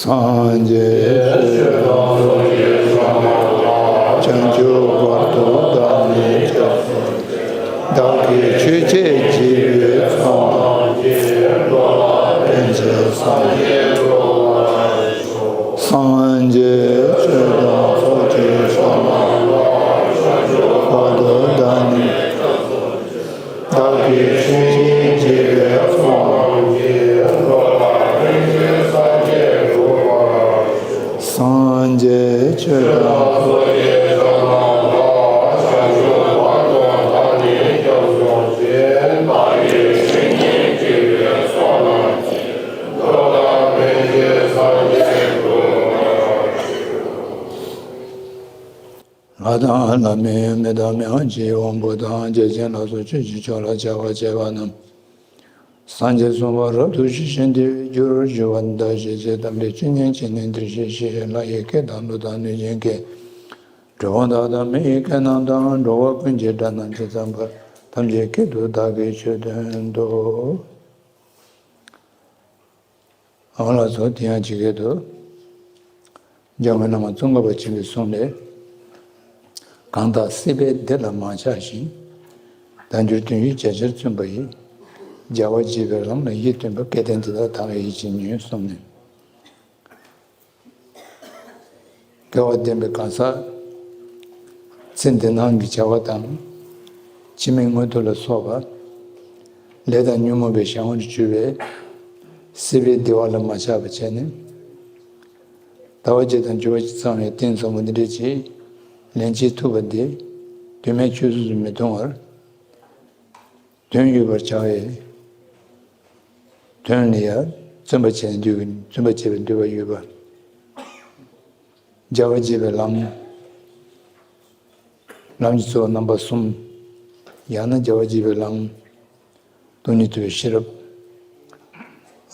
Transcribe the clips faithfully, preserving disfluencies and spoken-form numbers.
སངས་རྒྱས་ཆོས་དང་ཚོགས་ཀྱི་བསོད་ནམས་ལ། བྱང་ཆུབ་བར་དུ་བདག་ནི་སྐྱབས་སུ་མཆི། བདག་གིས་ཆོས་བྱེད་བགྱིས་པའི་ཚོགས། སངས་རྒྱས་ཆོས་དང་ཚོགས་ཀྱི་བསོད་ནམས་ལ། བྱང་ཆུབ་བར་དུ་བདག་ནི། བདག་གིས་ཆོས་བྱེད་བགྱིས་པའི་ཚོགས། སངས་རྒྱས་ཆོས་དང་། ལྷ་དང་ལྷ་མིན་མི་དང་མི་དབང་ཆེན་དབང་པོ་དང་རྒྱལ་ཆེན་ལ་སོགས་ཆོས་ཀྱི་མཆོག་ལ་ཕྱག་འཚལ་བ་རྣམས། སངས་རྒྱས་གསུམ་པོ་རབ་ཏུ་ཞི་ཞིང་བདེ་བའི་རྒྱུར་གྱུར་པ་འདི་ཞེས་བྱའི་དམ་པའི་ཆོས་ཉན་བྱས་ནས་འདིར་གཤེགས་ཤིག། ལྷ་ཡི་སྐད་དང་ཀླུ་དང་གནོད་སྦྱིན་སྐད། གྲུལ་བུམ་དག་དང་མི་ཡི་སྐད་རྣམས་དང་། འགྲོ་བ་ཀུན་གྱི་སྒྲ་རྣམས་ཇི་ཙམ་པར། ཐམས་ཅད་སྐད་དུ་བདག་གིས་ཆོས་བསྟན་ཏོ། འོ་ལགས་སོ། དེ་ཡང་ཇི་སྐད་དུ། འཇམ་མགོན་བླ་མ་ཙོང་ཁ་པ་ཆེན་པོའི་གསུང་ལས། གང་དག་སྲིད་པའི་བདེ་ལ་མ་ཆགས་ཤིང་། དལ་འབྱོར་དོན་ཡོད་བྱ་ཕྱིར་བརྩོན་པ་ཡིས། རྒྱལ་བ་དགྱེས་པའི་ལམ་ལ་ཡིད་རྟོན་པ། སྐལ་ལྡན་དེ་དག་དག་པའི་ཡིད་ཀྱིས་ཉོན་གསུངས་ནས། སྐལ་བ་ལྡན་པའི་གང་ཟག་ཚེ་འདི་སྣང་གི་བྱ་བ་དང་། ཕྱི་མའི་མངོན་མཐོ་ལ་སོགས་པ། ལས་དང་ཉོན་མོངས་པའི་གཞན་དབང་དུ་གྱུར་པའི་སྲིད་པའི་བདེ་བ་ལ་མ་ཆགས་པར་བྱས་ནས། ཟླ་བ་བརྒྱད་དང་འབྱོར་བ་བཅུ་ཚང་བའི་རྟེན་ཟབ་མོ་འདི་འདྲ་ཅིག་ལེན་བྱེད་ཐུབ་པ་འདི། དོན་མེད་ཆོས་སུ་མི་ལྟུང་བར། དོན་ཡོད་པར་བྱ་བའི་དོན་ལ་ཡང་བརྩོན་པ་བྱས་ནས་འདུག་བརྩོན་པ་བྱས་པའི་འདོད་པ་ཡོད་པ། རྒྱལ་བ་དགྱེས་པའི་ལམ། ལམ་གྱི་གཙོ་བོ་རྣམ་པ་གསུམ། ཡང་ན་རྒྱལ་བ་དགྱེས་པའི་ལམ། སྟོང་ཉིད་རྟོགས་པའི་ཤེས་རབ།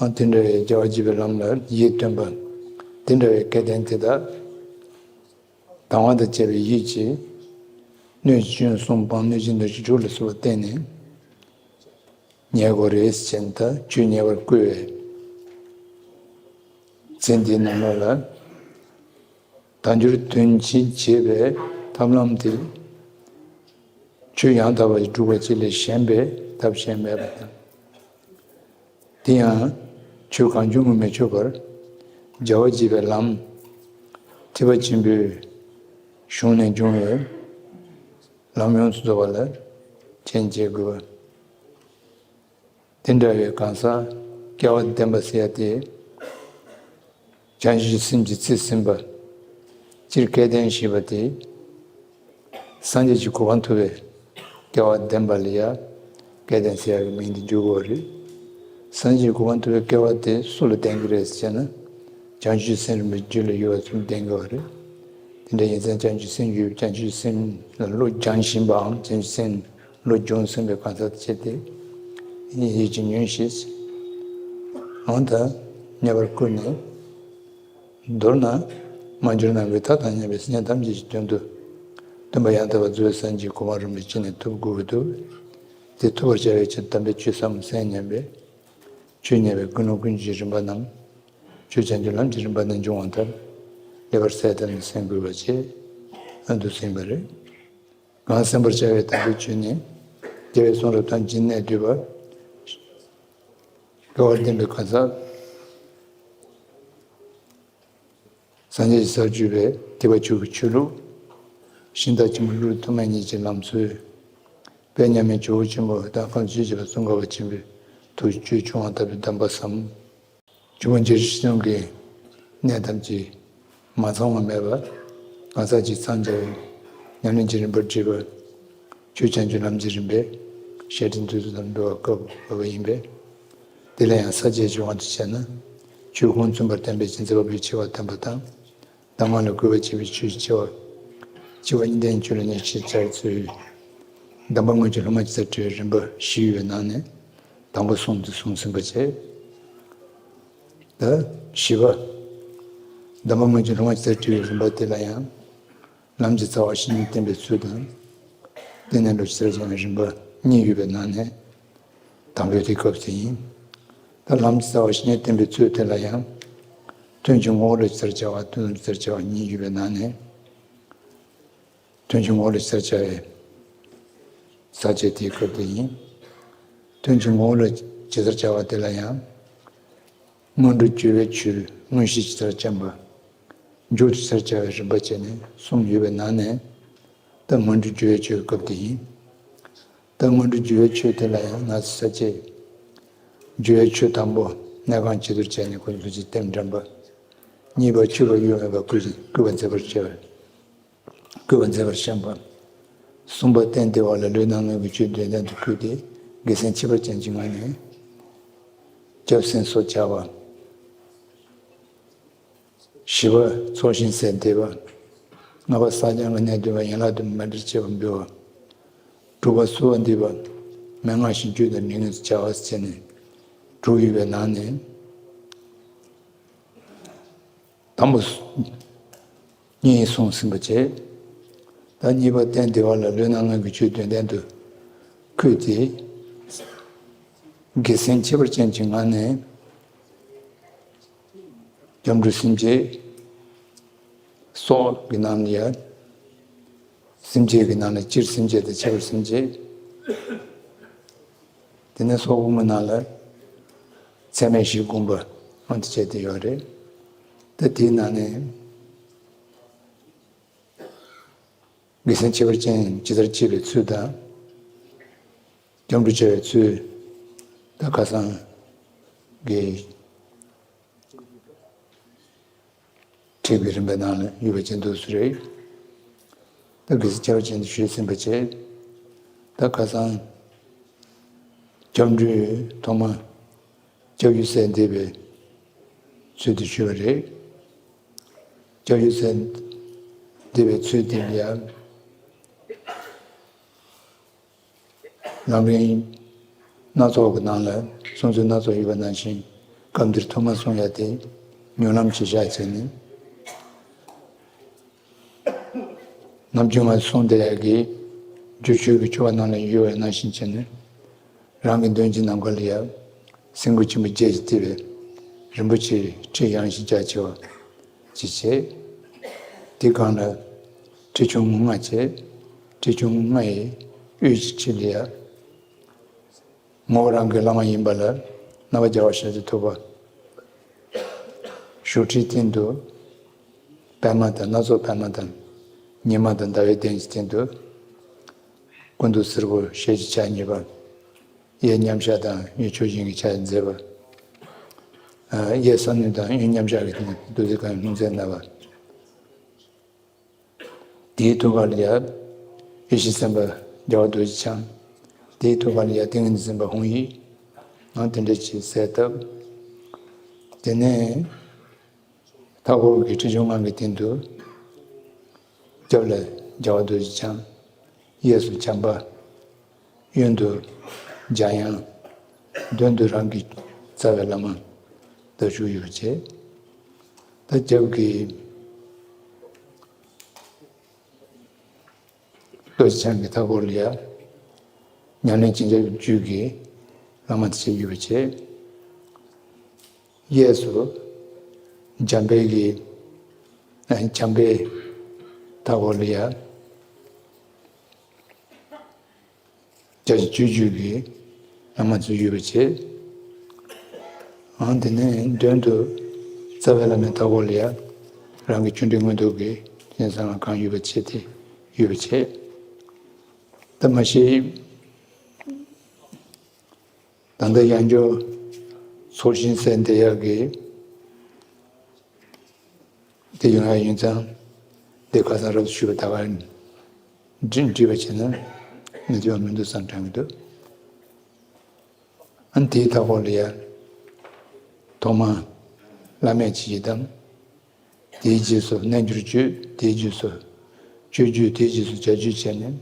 ཨ་དེ་འདྲ་བའི་རྒྱལ་བ་དགྱེས་པའི་ལམ་ལ་ཡིད་རྟོན་པ། དེ་འདྲ་བའི་སྐལ་ལྡན་དེ་དག་དང་བ་དང་བཅས་པའི་ཡིད་ཀྱིས་སྣོད་ཀྱི་སྐྱོན་གསུམ་སྤངས། གནོད་སྦྱིན་དོན་བྱེད་དྲུག་ལ་སོགས་པ་བསྟེན་ནས་ཉལ་དགོས་རེད་ཟེར་ནས། ད་ཆོས་ཉན་པར་བསྐུལ་བའི་ཚེ་འདིའི་ནང་ལོགས་ལ། དལ་འབྱོར་དོན་ཕྱིར་བྱེད་པའི་ཐབས་ལམ་དེ། ཆོས་ཡང་དག་པ་ཞིག་སྒྲུབ་པ་ཅིག་ལས་གཞན་པའི་ཐབས་གཞན་མེད་པ་དང་། དེ་ཡང་ཆོས་གང་བྱུང་གིས་མི་ཆོག་པར། རྒྱལ་བ་དགྱེས་པའི་ལམ། ཐེག་པ་ཆེན་པོའི་གཞུང་ནས་འབྱུང་བའི་ལམ་ཡོངས་སུ་རྫོགས་པ་ལ་སྤྱན་འབྱེད་དགོས་པ། དེ་འདྲ་བའི་གང་ཟག་སྐལ་བ་ལྡན་པ་ཟེར་ཡ་དེ། བྱང་ཆུབ་སེམས་ཀྱི་རྩིས་ཟིན་པ། སྤྱིར་སྐལ་ལྡན་ཞེས་པ་དེ། སངས་རྒྱས་ཀྱི་གོ་འཕང་ཐོབ་པའི་སྐལ་བ་ལྡན་པ་ལ་ཡང་སྐལ་ལྡན་ཟེར་ཡག་གི་མིང་དེ་འཇུག་དགོས་པ་རེད། སངས་རྒྱས་ཀྱི་གོ་འཕང་ཐོབ་པའི་སྐལ་བ་དེ་སུ་ལ་ལྡན་གྱི་རེད་ཟེར་ན། བྱང་ཆུབ་སེམས་རིན་པོ་ཆེ་ལ་ཡོད་པ་ཚོ་ལ་ལྡན་དགོས་པ་རེད། དེ་འདྲ་ཡིན་ཙང་བྱང་ཆུབ་སེམས་ཡོད། བྱང་ཆུབ་སེམས་ལ་བློ་སྦྱང་བཞིན་པའམ་བྱང་ཆུབ་སེམས་བློ་སྦྱོང་ཟིན་པའི་གང་ཟག་དེ་བྱས་ཏེ། ཡིད་ཀྱིས་ཉོན་ཞེས། འོ་ད་ཉེ་བར་བཀུར་ནས། མདོར་ན། མ་གྱུར་ནམ་མཁའི་མཐའ་དང་མཉམ་པའི་སེམས་ཅན་ཐམས་ཅད་ཀྱི་དོན་དུ། སྟོན་པ་ཡང་དག་པར་རྫོགས་པའི་སངས་རྒྱས་ཀྱི་གོ་འཕང་རིན་པོ་ཆེ་ནི་ཐོབ་དགོས་ཀྱི་འདུག་དེ་ཐོབ་པར་བྱ་བའི་ཕྱིར་དམ་པའི་ཆོས་ཟབ་མོ་གསན་སྙམ་པའི། ཆོས་ཉན་པའི་ཀུན་སློང་ཀུན་སྤྱོད་ཀྱི་རིམ་པ་རྣམས། ཆོས་བྱང་ཆུབ་ལམ་གྱི་རིམ་པ་ནས་འབྱུང་བ་ལྟར། ལེགས་པར་གསལ་བཏབ་ནས་གསན་དགོས་པ་བཅས། ཨ་འདུག་ཟིན་པ་རེད། གང་གསན་པར་བྱ་བའི་དམ་པའི་ཆོས་ནི། རྒྱལ་བའི་གསུང་རབ་དང་རྗེས་གནས་བསྡུས་པ། སྐལ་བ་ལྡན་པའི་གང་ཟག་སངས་རྒྱས་ཀྱི་ས་བཅུ་པའི་ཐེག་པ་ཆོས་ཀྱི་ཆོས་ལུགས། ཤིང་རྟ་ཆེན་པོ་ཀླུ་ཐོགས་མེད་གཉིས་ཀྱི་ལམ་སྲོལ། དཔལ་མཉམ་མེད་ཇོ་བོ་ཆེན་པོ་དང་ཁམས་ཆོས་རྗེ་ལ་ཙོང་ཁ་པ་ཆེན་པོའི་ཐུགས་ཀྱི་ཆོས་ཆུང་བ་ལྟ་བུའི་གདམས་པ་བསམ། ཇོ་བོ་རྗེ་རིན་པོ་ཆེའི་གནད་ཐམས་ཅད་མ་ཚང་བ་མེད་པ། གང་ཟག་གཅིག་ཚང་བྱ་བའི་ཉམས་ལེན་གྱི་རིམ་པར་བསྒྲིལ་བ། ཆོས་བྱང་ཆུབ་ལམ་གྱི་རིམ་པས་ཞལ་བྲིས་མདུན་དུ་དམ་པའི་བཀའ་བབས་པ་ཡིན་པས། དེ་ལ་ཡང་ས་བཅད་ཀྱི་དབང་དུ་བྱས་ན། ཆོས་ཀུན་མཚུངས་པར་བསྟན་པའི་སྦྱིན་སྲེག་འབབ་པའི་ཆེ་བ་བསྟན་པ་དང་། གདམས་ངག་ལ་གུས་པ་བསྐྱེད་པའི་ཆོས་ཀྱི་ཆེ་བ། ཆེ་བ་གཉིས་ལྡན་ཆོས་ལ་ཉེར་ཞིའི་ཆར་ཚུལ། གདམས་པ་དངོས་ཀྱི་སློབ་མ་ཇི་ལྟར་བགྲོད་པའི་རིམ་པ་བཞི་ཡོད་པའི་ནང་ནས། དང་པོ་གསུམ་དེ་གསུངས་ཟིན་པ་བྱས། ད་བཞི་པ། གདམས་པ་དངོས་ཀྱི་སློབ་མ་ཇི་ལྟར་བགྲོད་པའི་རིམ་པ་དེ་ལ་ཡང་། ལམ་གྱི་རྩ་བ་བཤེས་གཉེན་བསྟེན་པའི་ཚུལ་དང་། བསྟེན་ནས་འགྲོ་ཕྱིར་སྦྱང་བའི་རིམ་པ་གཉིས་ཡོད་པའི་ནང་ནས། དང་པོའི་དེ་སྐབས་དེ་ཡིན། ད་ལམ་གྱི་རྩ་བ་བཤེས་གཉེན་བསྟེན་པའི་ཚུལ་དེ་ལ་ཡང་། དོན་གྱི་ངོ་བོ་ལ་ཇི་ལྟར་བྱ་བ་དོན་ལ་ཇི་ལྟར་བྱ་བ་གཉིས་ཡོད་པའི་ནང་ནས། དོན་གྱི་ངོ་བོ་ལ་ཇི་ལྟར་བྱ་བའི་ས་བཅད་དེའི་སྐབས་དེ་ཡིན། དོན་གྱི་ངོ་བོ་ལ་ཇི་ལྟར་བྱ་བ་དེ་ལ་ཡང་། སྔོན་འགྲོ་སྦྱོར་བའི་ཆོས་དངོས་གཞི་ཇི་ལྟར་བྱ་བ། མཇུག་ཏུ་ཇི་ལྟར་བྱ་བའི་རིམ་པ་བཅས་ནས་གསུམ་ཡོད་པའི་ནང་ནས། ད་སྔོན་འགྲོ་སྦྱོར་བའི་ཆོས་སྐབས་དེ་ཡིན། ད་སྔོན་འགྲོ་སྦྱོར་བའི་ཆོས་དེ་ལ་ཡང་ན་ས་བཅད། སྦྱོར་བའི་ཆོས་དང་པོ་གནས་ཁང་བྱི་དོར་བྱས་ནས་ཁོ་ཚོ་ཅིག་ལྟེམ་འགྲམ་པ། གཉིས་པ་འཆི་བ་ཡོད་མེད་པ་བསྐུལ་ཞིང་བསྐུལ་བ་མཛད་པར་བྱ་བ། བསྐུལ་བ་མཛད་པར་བཤམས་པ། གསུམ་པ་སྟན་བདེ་བ་ལ་ལུས་ངག་ཡིད་གི་ཆོས་དོན་ལྡན་དུ་བསྐུལ་ཏེ་དགེ་མཚན་ཁྱད་པར་ཅན་གྱི་ངང་ནས་སྐྱབས་སེམས་སོགས་བྱ་བ། བཞི་པ་ཚོགས་ཞིང་སེམས་བདེ་བ། ལྔ་པ་བསགས་སྦྱང་གི་གནད་བསྡུས་པ་ཡན་ལག་བདུན་མ་འདྲེས་བྱེད་པ་འབུལ་བ། དྲུག་པ་གསོལ་བ་འདེབས་པ། མན་ངག་བཞིན་བརྗོད་དང་ནི་ངོས་སུ་བྱ་བ་བྱས་ནས་དྲུག་ཡོད་པའི་ནང་ནས། དང་པོ་གཉིས་གསུངས་ཟིན་པ་བྱས། ད་གཉིས་པ་སྟན་བདེ་བ་ལ་ལུས་ངག་ཡིད་གི་ཆོས་དོན་ལྡན་དུ་བསྐུལ་ཏེ། དགེ་མཚན་ཁྱད་པར་ཅན་གྱི་ངང་ནས། སྐྱབས་འགྲོ་སེམས་བསྐྱེད། སོགས་ཀྱི་ནང་ལ་ཡ། སེམས་བསྐྱེད་ཀྱི་ནང་ལ་སྤྱིར་སེམས་བསྐྱེད་དང་ཁྱད་པར་སེམས་བསྐྱེད། དེ་ནས་སོགས་དབུ་མའི་ནང་ལ་ཚད་མེད་བཞི་བསྒོམ་པ་ཨང་དུ་བྱས་ཏེ་ཡོད་རེད། ད་དེའི་ནང་ནས་དགེ་མཚན་ཁྱད་པར་ཅན་ཇི་ལྟར་བསྐྱེད་པའི་ཚུལ་དང་། སྐྱབས་འགྲོ་བྱ་བའི་ཚུལ། ད་ཁ་སང་གི་ཁྲིད་པའི་རིམ་པའི་ནང་ལ་ཡོད་པ་ཅན་དུ་སུ་རེད། ད་གི་སི་ཆ་བ་ཅན་དུ་ཞུས་ཟིན་པ་བྱས། ད་ཁ་སང་སྐྱབས་འགྲོའི་ཐོག་མ་སྐྱབས་ཡུལ་སེམས་བསྐྱེད་པའི་ཚུལ་དུ་ཞུས་པ་རེད། སྐྱབས་ཡུལ་སེམས་བསྐྱེད་པའི་ཚུལ་དེ་ཡང་། ལམ་རིམ་སྣ་ཚོགས་ཀྱི་ནང་ལ་གསུང་ཚུལ་སྣ་ཚོགས་ཡོད་པ་ནང་བཞིན་སྐབས་འདིར་ཐོག་མར་གསུང་ཡ་དེ་མྱུར་ལམ་གྱི་ཞག་བྱས་ནས། ནམ་རྒྱུན་ང་གསུང་བསྡད་ཡ་གི་རྒྱུ་ཆོས་ཀྱི་ཆོ་ག་ནང་ལ་ཡོད་པ་ནང་བཞིན་བྱས་ནས། རང་གི་འདོན་གྱི་ནམ་མཁའ་ལ་ཡ། སེམས་འགུལ་ཆེན་པོ་བརྒྱད་ཀྱིས་བཏེགས་པའི་རིན་པོ་ཆེའི་ཁྲི་ཡངས་ཤིང་རྒྱ་ཆེ་བ་ཅིག་བྱས། དེ་སྒང་ལ་ཁྲི་ཆུང་ངུ་ལྔ་བྱས། ཁྲི་ཆུང་ངུ་ལྔ་ཡི་དབུས་ཀྱི་ཕྱི་ལ་ཡ། ངོ་བོ་རང་གི་བླ་མ་ཡིན་པ་ལ་རྣམ་པ་རྒྱལ་བ་ཤཱཀྱ་ཐུབ་པ། བཞུགས་ཁྲིའི་སྟེང་དུ་པདྨ་དང་སྣ་ཚོགས་པདྨ་དང་ཉི་མ་དང་ཟླ་བའི་གདན་གྱི་སྟེང་དུ་སྐུ་མདོག་སེར་པོ་ཞལ་གྱི་ཕྱག་གཉིས་པ། གཡས་མཉམ་བཞག་དང་གཡོན་ཕྱོགས་བཞི་གི་ཕྱག་མཛད་པ། ཨ། གཡས་ས་གནོན་དང་གཡོན་མཉམ་བཞག་གི་སྟེང་དུ་རྡོ་རྗེ་གང་ལྷུང་བཟེད་བསྣམས་པ། དེའི་ཐུགས་ཀ་ལ་ཡ། ཡེ་ཤེས་སེམས་དཔའ་རྒྱལ་བ་རྡོ་རྗེ་འཆང་། དེའི་ཐུགས་ཀ་ལ་ཡ་ཏིང་ངེ་འཛིན་སེམས་དཔའ་ཧཱུྃ་ཡིག། ཨང་དེ་འདྲ་ཅིག་གསལ་བཏབ། དེ་ནས་མཐའ་སྐོར་གྱི་ཁྲི་ཆུང་ལྔ་གི་སྟེང་དུ། རྒྱབ་ལ་རྒྱལ་བ་རྡོ་རྗེ་འཆང་། གཡས་སུ་བྱམས་པ། གཡོན་དུ་འཇམ་དབྱངས། མདུན་དུ་རང་གི་རྩ་བའི་བླ་མ་དང་བཞུགས་ཡོད་པ་བྱས། ད་རྒྱབ་ཀྱི་རྡོ་རྗེ་འཆང་གི་མཐའ་སྐོར་ལ་ཡ། ཉམས་ལེན་ཅི་འདྲ་བའི་རྒྱུད་ཀྱི་བླ་མ་དེ་བྱས་ཡོད་པ་བྱས། གཡས་སུ་འཇམ་དཔལ་གྱི། ཨ། འཇམ་དཔལ་མཐའ་སྐོར་ལ་ཡ། བརྒྱ་བྱིན་སྤྱོད་བརྒྱུད་ཀྱི་བླ་མ་ཚོ་ཡོད་པ་བྱས། ཨང་དེ་ནས་མདུན་དུ་རྩ་བའི་བླ་མའི་མཐའ་སྐོར་ལ་ཡ། རང་གི་ཆོས་འབྲེལ་མངོན་རྟོགས་ཀྱི་རྟེན་གསལ་བ་གང་ཡོད་པ་བྱས་ཏེ་ཡོད་པ་བྱས། ད་མ་གཞི་ད་ལྟ་ཡང་བསྐྱར་ཚོགས་ཞིང་སེམས་བསྐྱེད་ཡག་གི། དེ་ཡོང་ཡ་ཡིན་ཙང་། དེ་ཁ་སང་རབ་ཏུ་ཞུས་པ་ད་ག་འདྲི་འདྲི་བ་བྱས་ན་མི་འདུག་མི་འདུག་བསམ་དྲན་གྱི་འདུག་ཨ་ནི་དེའི་མཐའ་སྐོར་ལ་ཡ། ཐོག་མར་བླ་མེད་ཀྱི་ཡི་དམ། དེའི་རྗེས་སུ་རྣལ་འབྱོར་བརྗོད། དེའི་རྗེས་སུ་སྤྱོད་བརྒྱུད། དེའི་རྗེས་སུ་བྱ་བརྒྱུད་བྱས་ནས།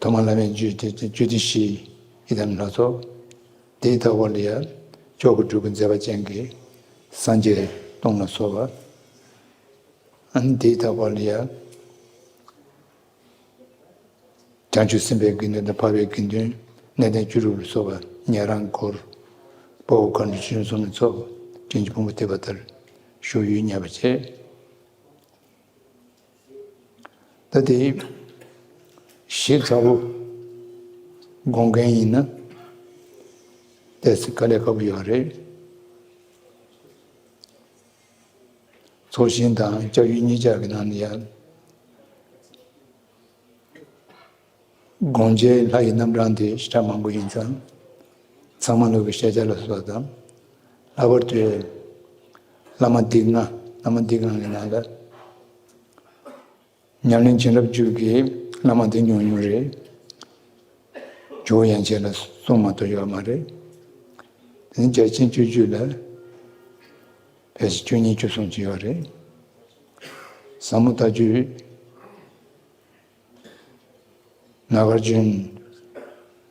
ཐོག་མར་བླ་མེད་བརྗོད་དེ་བརྒྱུད་དེ་བཞིའི་ཡི་དམ་ལྷ་ཚོགས། དེའི་མཐའ་སྐོར་ལ་ཡ། མཆོག་གི་སྤྲུལ་སྐུ་མཛད་པ་ཅན་གྱི་སངས་རྒྱས་སྟོང་ལ་སོགས་པ། ཨ་ནི་དེའི་མཐའ་སྐོར་ལ་ཡ། བྱང་ཆུབ་སེམས་དཔའི་དགེ་འདུན་དང་འཕགས་པའི་དགེ་འདུན། གནས་བརྟན་བཅུ་དྲུག་ལ་སོགས་པ་ཉན་རང་སྒོར། དཔའ་བོ་མཁའ་འགྲོ་ཆོས་སྲུང་ལ་སོགས། སྐྱེ་འཆི་ཕུང་པོ་ཐེབས་པ་ལྟར་ཞུགས་ཡོད་སྙམ་པ་བྱས། ད་དེ་ཞིབ་ཚགས་པོ་དགོངས་མཁན་ཡིན་ན་ཏོག་ཙམ་དཀའ་ལས་ཁག་པོ་ཡོད་རེད། ཚོགས་ཞིང་དང་སྐྱབས་ཡུལ་གཉིས་ཆ་གི་ནང་ནས་ཡང་དགོངས་འགྲེལ་ལྷ་ཡི་རྣམ་གྲངས་དེ་ཞེ་དྲག་མང་པོ་ཡིན་ཙང་། ཚང་མ་ལུགས་ཀྱི་བཤད་བྱ་ལ་སོགས་དང་། ལྷག་པར་དུ་བླ་མ་སྡེ་ལྔ། བླ་མ་སྡེ་ལྔ་གི་ནང་ལ་ཉམས་ལེན་བྱིན་རླབས་རྒྱུད་ཀྱི་བླ་མ་དེ་ཉུང་ཉུང་རེད། ཇོ་བོ་ཡན་ཆད་ལ་གསུམ་མ་གཏོགས་ཡོད་མ་རེད། དེ་ནས་རྒྱལ་ཆེན་སྤྱོད་བརྒྱུད་ལ་ཕལ་ཆེར་བཅུ་གཉིས་བཅུ་གསུམ་ཅིག་ཡོད་རེད། ཟབ་མོ་ལྟ་བརྒྱུད་ནཱ་གཱརྫུན།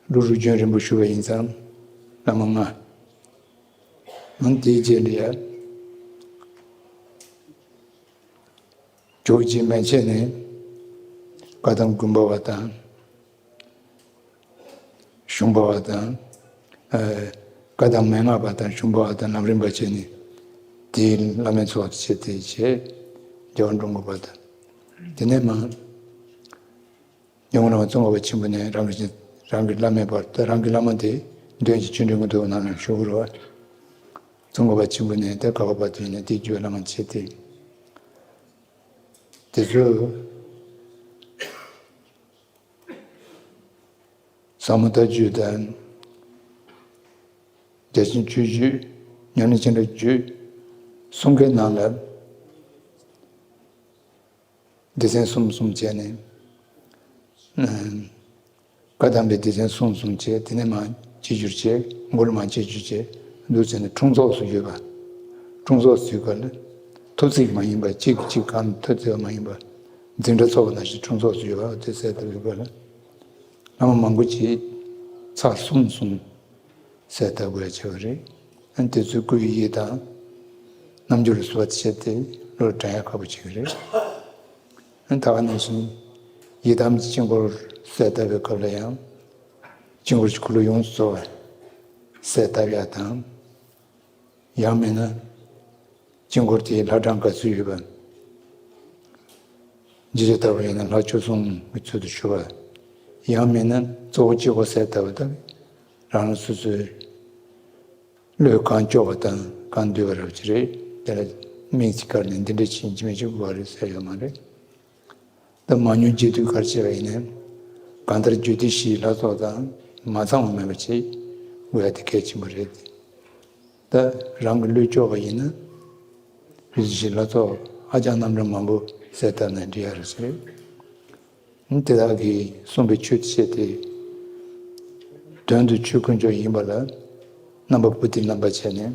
ཀླུ་སྒྲུབ་རྒྱུན་རིང་པོ་ཞུ་བ་ཡིན་ཙང་བླ་མ་ལྔ། ཨང་དེའི་རྗེས་ལ་ཡ། ཇོ་བོ་རྗེ་མན་ཆད་ནས་བཀའ་གདམས་དགོན་པ་བ་དང་། གཞུང་པ་བ་དང་། ཨ། བཀའ་གདམས་མན་ངག་པ་དང་གཞུང་པ་བ་དང་ལམ་རིམ་པ་བྱས་ནས་དེའི་བླ་མའི་འཚོ་བ་བྱས་ཏེ་བྱས། རྒྱལ་བ་འབྲོང་གི་བ་དང་། དེ་ནས་མ། ཉམས་མྱོང་བ་ཙོང་ཁ་པ་ཆེན་པོ་ནས་རང་གི་རང་གི་བླ་མའི་བར་དུ། རང་གི་བླ་མ་དེ་འདོན་གྱི་ཆོས་འབྲེལ་མགོན་ཐོག་ནང་ལ་བཞུགས་རོགས། ཙོང་ཁ་པ་ཆེན་པོ་ནས་དེ་ག་བ་བར་དུ་ཡིན་ན་དེ་རྒྱུད་བླ་མ་བྱས་ཏེ། དེ་ཚོ་ཟབ་མོ་ལྟ་བརྒྱུད་དང་། རྒྱལ་ཆེན་སྤྱོད་བརྒྱུད། ཉམས་ལེན་བྱེད་འགྲོ་བརྒྱུད། གསུམ་ཀའི་ནང་ལ་སྡེ་ཚན་གསུམ་གསུམ་བྱས་ནས། ཨ། བཀའ་གདམས་པའི་སྡེ་ཚན་གསུམ་གསུམ་བྱས། དེ་ནས་མར་གཅིག་གྱུར་བྱས། མགོ་ལ་མར་གཅིག་གྱུར་བྱས། འདུག་བྱས་ནས་འཁྲུངས་ཚོགས་སུ་ཡོད་པ། འཁྲུངས་ཚོགས་སུ་ཡོད་པ་ལ། ཐོ་བརྩེགས་མ་ཡིན་པ། གཅིག་གིས་གཅིག་གང་ཐོ་བརྩེགས་མ་ཡིན་པ། འཛིན་གྲྭ་ཚོགས་པ་ནང་བཞིན་འཁྲུངས་ཚོགས་སུ་ཡོད་པ་དེ་གསལ་བཏབ་ཡོད་པ་ལ། བླ་མ་མང་པོ་ཅིག་ཚར་གསུམ་གསུམ་གསལ་བཏབ་དགོས་ཡ་ཆེ་བ་རེད། ཨ། དེ་ཚོའི་སྐུའི་ཡིག་དང་རྣམ་འགྱུར་ལ་བསུ་བ་བྱས་ཏེ་བློར་དྲན་ཡ་ཁག་པོ་ཆེ་གི་རེད། ཨ། ད་ག་ནང་བཞིན་ཡི་དམ་གྱི་དཀྱིལ་འཁོར་གསལ་བཏབ་པའི་སྐབས་ལ་ཡང་དཀྱིལ་འཁོར་གྱི་འཁོར་ལོ་ཡོངས་སུ་རྫོགས་པ་གསལ་བཏབ་ཡ་དང་། ཡང་མིན་ན་དཀྱིལ་འཁོར་དེའི་ལྷ་གྲངས་ག་ཚོད་ཡོད་པ། རྗེས་ལུས་ལྟ་བུ་ཡིན་ན་ལྷ་བཅུ་གསུམ་གྱི་ཚུལ་དུ་ཞུ་བ། ཡང་མིན་ན་གཙོ་བོ་གཅིག་པོ་གསལ་བཏབ་པ་དང་། རང་རང་སོ་སོའི་བློས་གང་སྐྱོ་བ་དང་གང་འདོད་པ་རབ་ཅི་རེད། དེ་ལ་དམིགས་ཚིག་བཀར་ནས་འདི་འདྲ་བྱེད་ཀྱི་མི་བྱེད་དགོས་པ་རེད་ཟེར་ཡོད་མ་རེད། ད་མང་ཉུང་རྒྱས་བསྡུས་ག་རེ་བྱས་པ་ཡིན་ནའང་། གང་ལྟར་རྒྱུད་སྡེ་བཞིའི་ལྷ་ཚོགས་དང་མ་ཚང་བ་མེད་པ་ཅིག་དགོས་ཡ་དེ་གལ་ཆེན་པོ་རེད། ད་རང་གི་བློས་སྐྱོ་བ་ཡིན་ན། རྒྱུད་སྡེ་བཞིའི་ལྷ་ཚོགས་ཧ་ཅང་རྣམ་གྲངས་མང་པོ་གསལ་བཏབ་ན་འགྲིག་ཡ་རེད་ཟེར། དེ་དག་གིས་གསུངས་པའི་ཆོས་བཤད་དེ། དོན་དུ་ཆོས་དཀོན་མཆོག་ཡིན་པ་ལ་རྣམ་པ་པོ་ཏི་རྣམ་པ་བྱས་ནས།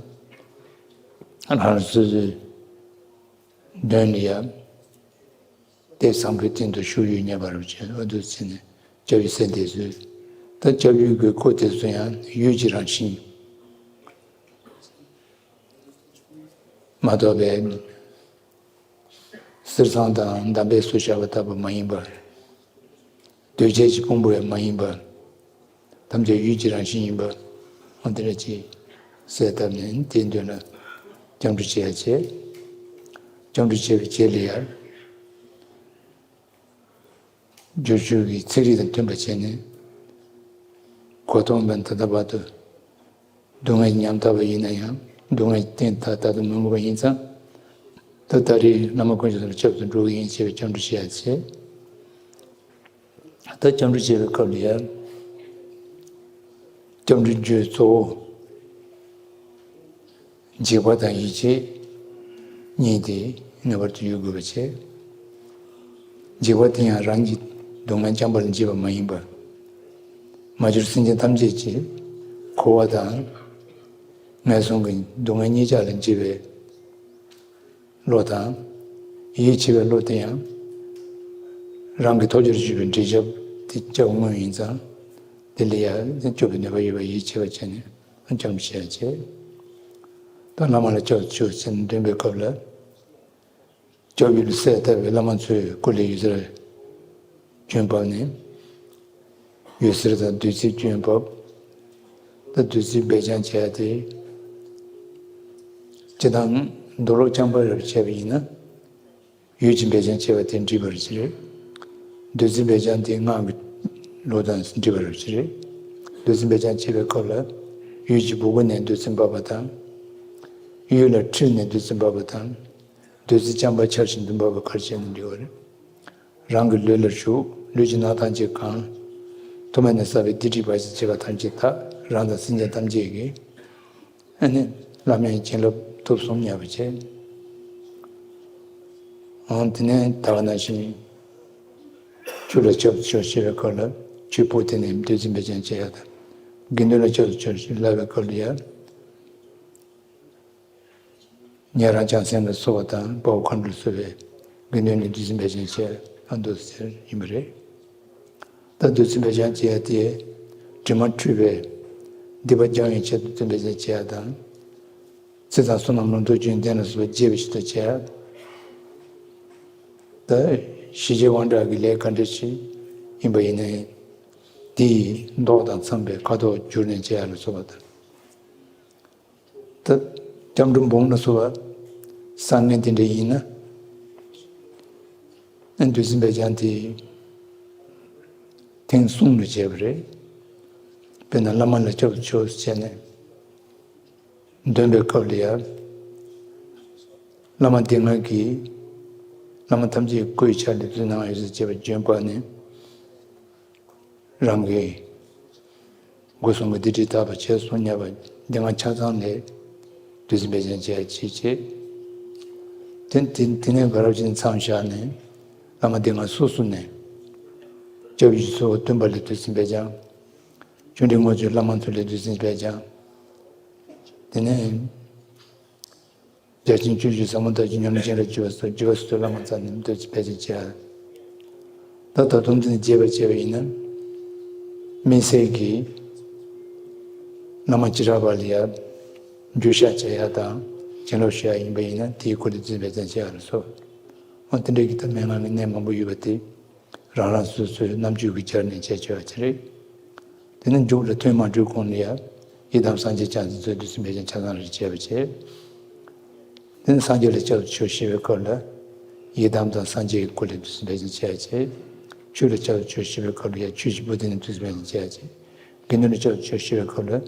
རང་རང་སོ་སོའི་དོན་ལ་ཡང་དེ་བཟང་པོའི་སྟེང་དུ་ཞུགས་ཡོད་སྙམ་པ་རུ་བྱས། འོ་འདུག་ཟེར་ནས་སྐྱབས་ཡུལ་གསལ་འདེབས་སུ། ད་སྐྱབས་ཡུལ་གྱི་སྐོར་དེ་ཚོ་ཡང་ཡུལ་གྱི་རང་བཞིན་མ་གཏོགས་པའི་གསེར་ཟངས་དང་འདམ་བས་བཟོས་བཞག་པ་ལྟ་བུ་མ་ཡིན་པར། གདོས་བཅས་ཀྱི་ཕུང་པོ་ཡང་མ་ཡིན་པར། ཐམས་ཅད་ཡུལ་གྱི་རང་བཞིན་ཡིན་པ། འོ་དེ་འདྲ་ཅིག་གསལ་བཏབ་ནས་དེའི་མདུན་ལ་སྐྱབས་འགྲོ་བྱེད་ཡ་བྱས། སྐྱབས་འགྲོ་བྱེད་པའི་རྗེས་ལ་ཡང་སྦྱོར་བཅུ་གི་ཚིག་རིས་དང་མཐུན་པ་བྱས་ནས། གོ་ཐོས་པ་ད་ལྟ་བར་དུ་སྡུག་བསྔལ་ཉམ་ཐག་པ་ཡིན་ན་ཡང་སྡུག་བསྔལ་གཏན་ད་ལྟ་མི་མངོན་པ་ཡིན་ཙང་། ད་ད་རེས་བླ་མ་དཀོན་མཆོག་དང་སྐྱབས་སུ་འགྲོ་གི་ཡིན་ཞེས་པའི་སྐྱབས་འགྲོ་བྱེད་ཡ་བྱས། ད་སྐྱབས་འགྲོ་བྱེད་པའི་སྐབས་ལ་ཡང་སྐྱབས་འགྲོའི་རྒྱུ་གཙོ་བོ་འཇིགས་པ་དང་ཡིད་ཆེས་གཉིས་དེ་ངེས་པར་དུ་ཡོད་དགོས་པ་བྱས། འཇིགས་པ་དེ་ཡང་རང་གི་སྡུག་བསྔལ་རྐྱང་པ་ལ་འཇིགས་པ་མ་ཡིན་པར། མ་གྱུར་སེམས་ཅན་ཐམས་ཅད་ཀྱི་འཁོར་བ་དང་ངན་སོང་གི་སྡུག་བསྔལ་གཉིས་ཆ་ལ་འཇིགས་པའི་བློ་དང་། ཡིད་ཆེས་པའི་བློ་དེ་ཡང་རང་གི་ཐོབ་བྱར་གྱུར་པའི་འདྲེན་བྱེད་དེ་སྐྱབས་དངོས་ཡིན་ཙང་། དེ་ལ་ཡང་སྐྱོབ་པའི་ནུས་པ་ཡོད་པ་ཡིད་ཆེས་པ་བྱས་ནས་སྐྱབས་འགྲོ་བྱེད་ཡ་བྱས། ད་བླ་མ་ལ་སྐྱབས་སུ་མཆིའོ་ཟེར་ནས་འདོན་པའི་སྐབས་ལ། སྐྱབས་ཡུལ་གསལ་བཏབ་པའི་བླ་མ་ཚོའི་སྐུ་ལས་ཡུལ་སར་སྐྱོན་བབས་ནས། འོད་ཟེར་དང་བདུད་རྩིའི་སྐྱོན་བབས། ད་བདུད་རྩི་སྦས་སྦྱང་བྱས་ཏེ། སྤྱིར་བཏང་མདོ་ལུགས་རྐྱང་པ་རབ་བྱས་པ་ཡིན་ན། ཡུལ་གྱི་འབད་བྱང་བྱས་པ་དེ་འགྲིག་པ་རེད་ཅེས་རེད། བདུད་རྩི་འབད་བྱང་དེ་སྔགས་ཀྱི་ལུགས་དང་འགྲིག་པ་རེད་ཅེས་རེད། བདུད་རྩི་འབད་བྱང་བྱེད་པའི་སྐབས་ལ། ཡུལ་གྱི་སྦུག་པ་ནས་བདུད་རྩི་འབབ་པ་དང་། ཡུལ་ལ་འཁྲིལ་ནས་བདུད་རྩི་འབབ་པ་དང་། བདུད་རྩི་རྐྱང་པ་འཕྱར་བཞིན་དུ་འབབ་པ་ག་རེ་བྱས་ནས་འགྲིག་པ་རེད། རང་གི་ལུས་ལ་ཞུགས། ལུས་ཀྱི་ནང་ཐམས་ཅད་གང་། ཐུར་མ་ནས་བསགས་པའི་སྡིག་སྒྲིབ་བར་ཆད་བྱས་པ་ཐམས་ཅད་དག། རང་དང་སེམས་ཅན་ཐམས་ཅད་ཀྱི། ཨ་ནི། བླ་མའི་བྱིན་རླབས་ཐོབ་སོང་སྙམ་པ་བྱས། འོང་དེ་ནས་ད་ག་ནང་བཞིན། ཆོས་ལ་སྐྱབས་སུ་མཆིའོ་ཞེས་པའི་སྐབས་ལ། ཆོས་པོ་དེ་ནས་བདུད་རྩི་འབད་བྱང་བྱེད་ཡ་དང་། དགེ་འདུན་ལ་སྐྱབས་སུ་མཆིའོ་ཞེས་ལབ་པའི་སྐབས་ལ་ཡང་། ཉན་རང་བྱང་སེམས་ལ་སོགས་པ་དང་དཔའ་བོ་མཁའ་འགྲོ་ལ་སོགས་པའི་དགེ་འདུན་ནི་བདུད་རྩི་འབད་བྱང་བྱེད་ཨ་འདུག་ཟེར་ཡིན་པ་རེད། ད་བདུད་རྩི་འབད་བྱང་བྱེད་ཡ་དེ་དྲི་མ་འཁྲུད་པའི་སྡིག་པ་སྦྱང་བའི་ཆེད་དུ་བདུད་རྩི་འབད་བྱང་བྱེད་ཡ་དང་། ཚེ་དང་བསོད་ནམས་ལོངས་སྤྱོད་ལྡན་ལ་སོགས་པ་རྒྱས་པའི་ཆེད་དུ་བྱེད་ཡ། ད་ཞི་བྱེད་དབང་དྲག་གི་ལས་ག་འདྲ་ཞིག་ཡིན་པ་ཡིན་ནའི། དེ་ཡི་མདོག་དང་འཚམས་པའི་ཁ་དོག་བསྒྱུར་ནས་བྱེད་ཡ་ལ་སོགས་པ་དང་། ད་སྐྱབས་འགྲོ་འབུམ་ལ་སོགས་པ་བསགས་མཁན་དེ་འདྲ་ཡིན་ན། བདུད་རྩི་འབད་བྱང་དེ་ཐེངས་གསུམ་ལ་བྱས་པ་རེད། དཔེར་ན་བླ་མ་ལ་སྐྱབས་སུ་མཆིའོ་ཞེས་བྱས་ནས་འདོན་པའི་སྐབས་ལ་ཡང་། བླ་མ་སྡེ་ལྔ་གིས། བླ་མ་ཐམས་ཅད་སྐུའི་ཆ་ལས་བདུད་རྩི་སྣང་ཡོད་ཟེར་བྱས་པ་བརྗོད་པ་ནས། རང་གི་སྒོ་གསུམ་གྱི་སྡིག་སྒྲིབ་དག་པར་བྱས་སོ་སྙམ་པ་སྡེ་ལྔ་ཆ་ཚང་ལས་བདུད་རྩི་འབད་བྱང་བྱེད་ཡ་ཅིག་བྱེད། དེ་དེ་དེ་ནས་ག་རབ་ཅིག་མཚམས་བཞག་ནས་བླ་མ་སྡེ་ལྔ་སོ་སོ་ནས། སྐྱབས་ཡུལ་གྱི་ཚོགས་སྟོན་པ་ལས་བདུད་རྩི་འབད་བྱང་། ཆོས་འབྲེལ་དངོས་གཙོའི་བླ་མ་ཚོ་ལས་བདུད་རྩི་འབད་བྱང་། དེ་ནས། བརྒྱ་བྱིན་བཅུ་བཞི་ཟབ་མོ་ལྟ་བུའི་ཉམས་ལེན་བྱིན་རླབས་བརྒྱུད་པ་སོགས་བརྒྱུད་པ་སོ་སོའི་བླ་མ་ཚང་ནས་བདུད་རྩི་འབད་བྱང་བྱེད་ཡ། ད་ད་དུང་དེ་ནས་རྒྱས་པར་བྱས་པ་ཡིན་ན། དམིགས་བསལ་གྱིས་བླ་མ་བྱེ་བྲག་པ་ལ་ཡ་འགྱུར་བཤགས་བྱེད་ཡ་དང་བྱིན་རླབས་ཞུ་ཡ་ཡིན་པ་ཡིན་ན་དེའི་སྐོར་ལ་རྩི་འབད་བྱང་བྱེད་ཡ་ལ་སོགས། འོ་དེ་འདྲའི་གི་ད་མན་ངག་གི་གནད་མང་པོ་ཡོད་པ་དེ། རང་རང་སོ་སོའི་རྣམ་དཔྱོད་ཀྱིས་སྦྱར་ནས་བྱས་ཆོག་པ་ཅིག་རེད། དེ་ནས་མཇུག་ལ་ཐུན་མ་གྲོལ་གོང་ལ་ཡང་ཡི་དམ་སངས་རྒྱས་བྱང་སེམས་མཚོ་བདུད་རྩི་འབད་བྱང་ཆ་ཚང་རེ་བྱས་པ་བྱས། དེ་ནས་སངས་རྒྱས་ལ་སྐྱབས་སུ་མཆིའོ་ཞེས་པའི་སྐབས་ལ་ཡི་དམ་དང་སངས་རྒྱས་ཀྱི་སྐུ་ལས་བདུད་རྩི་འབད་བྱང་བྱས་པ་བྱས། ཆོས་ལ་སྐྱབས་སུ་མཆིའོ་ཞེས་པའི་སྐབས་ལ་ཡང་ཆོས་ཀྱི་བུ་དེ་ནས་བདུད་རྩི་འབད་བྱང་བྱས་པ་བྱས། དགེ་འདུན་ལ་སྐྱབས་སུ་མཆིའོ་ཞེས་པའི་སྐབས་ལ་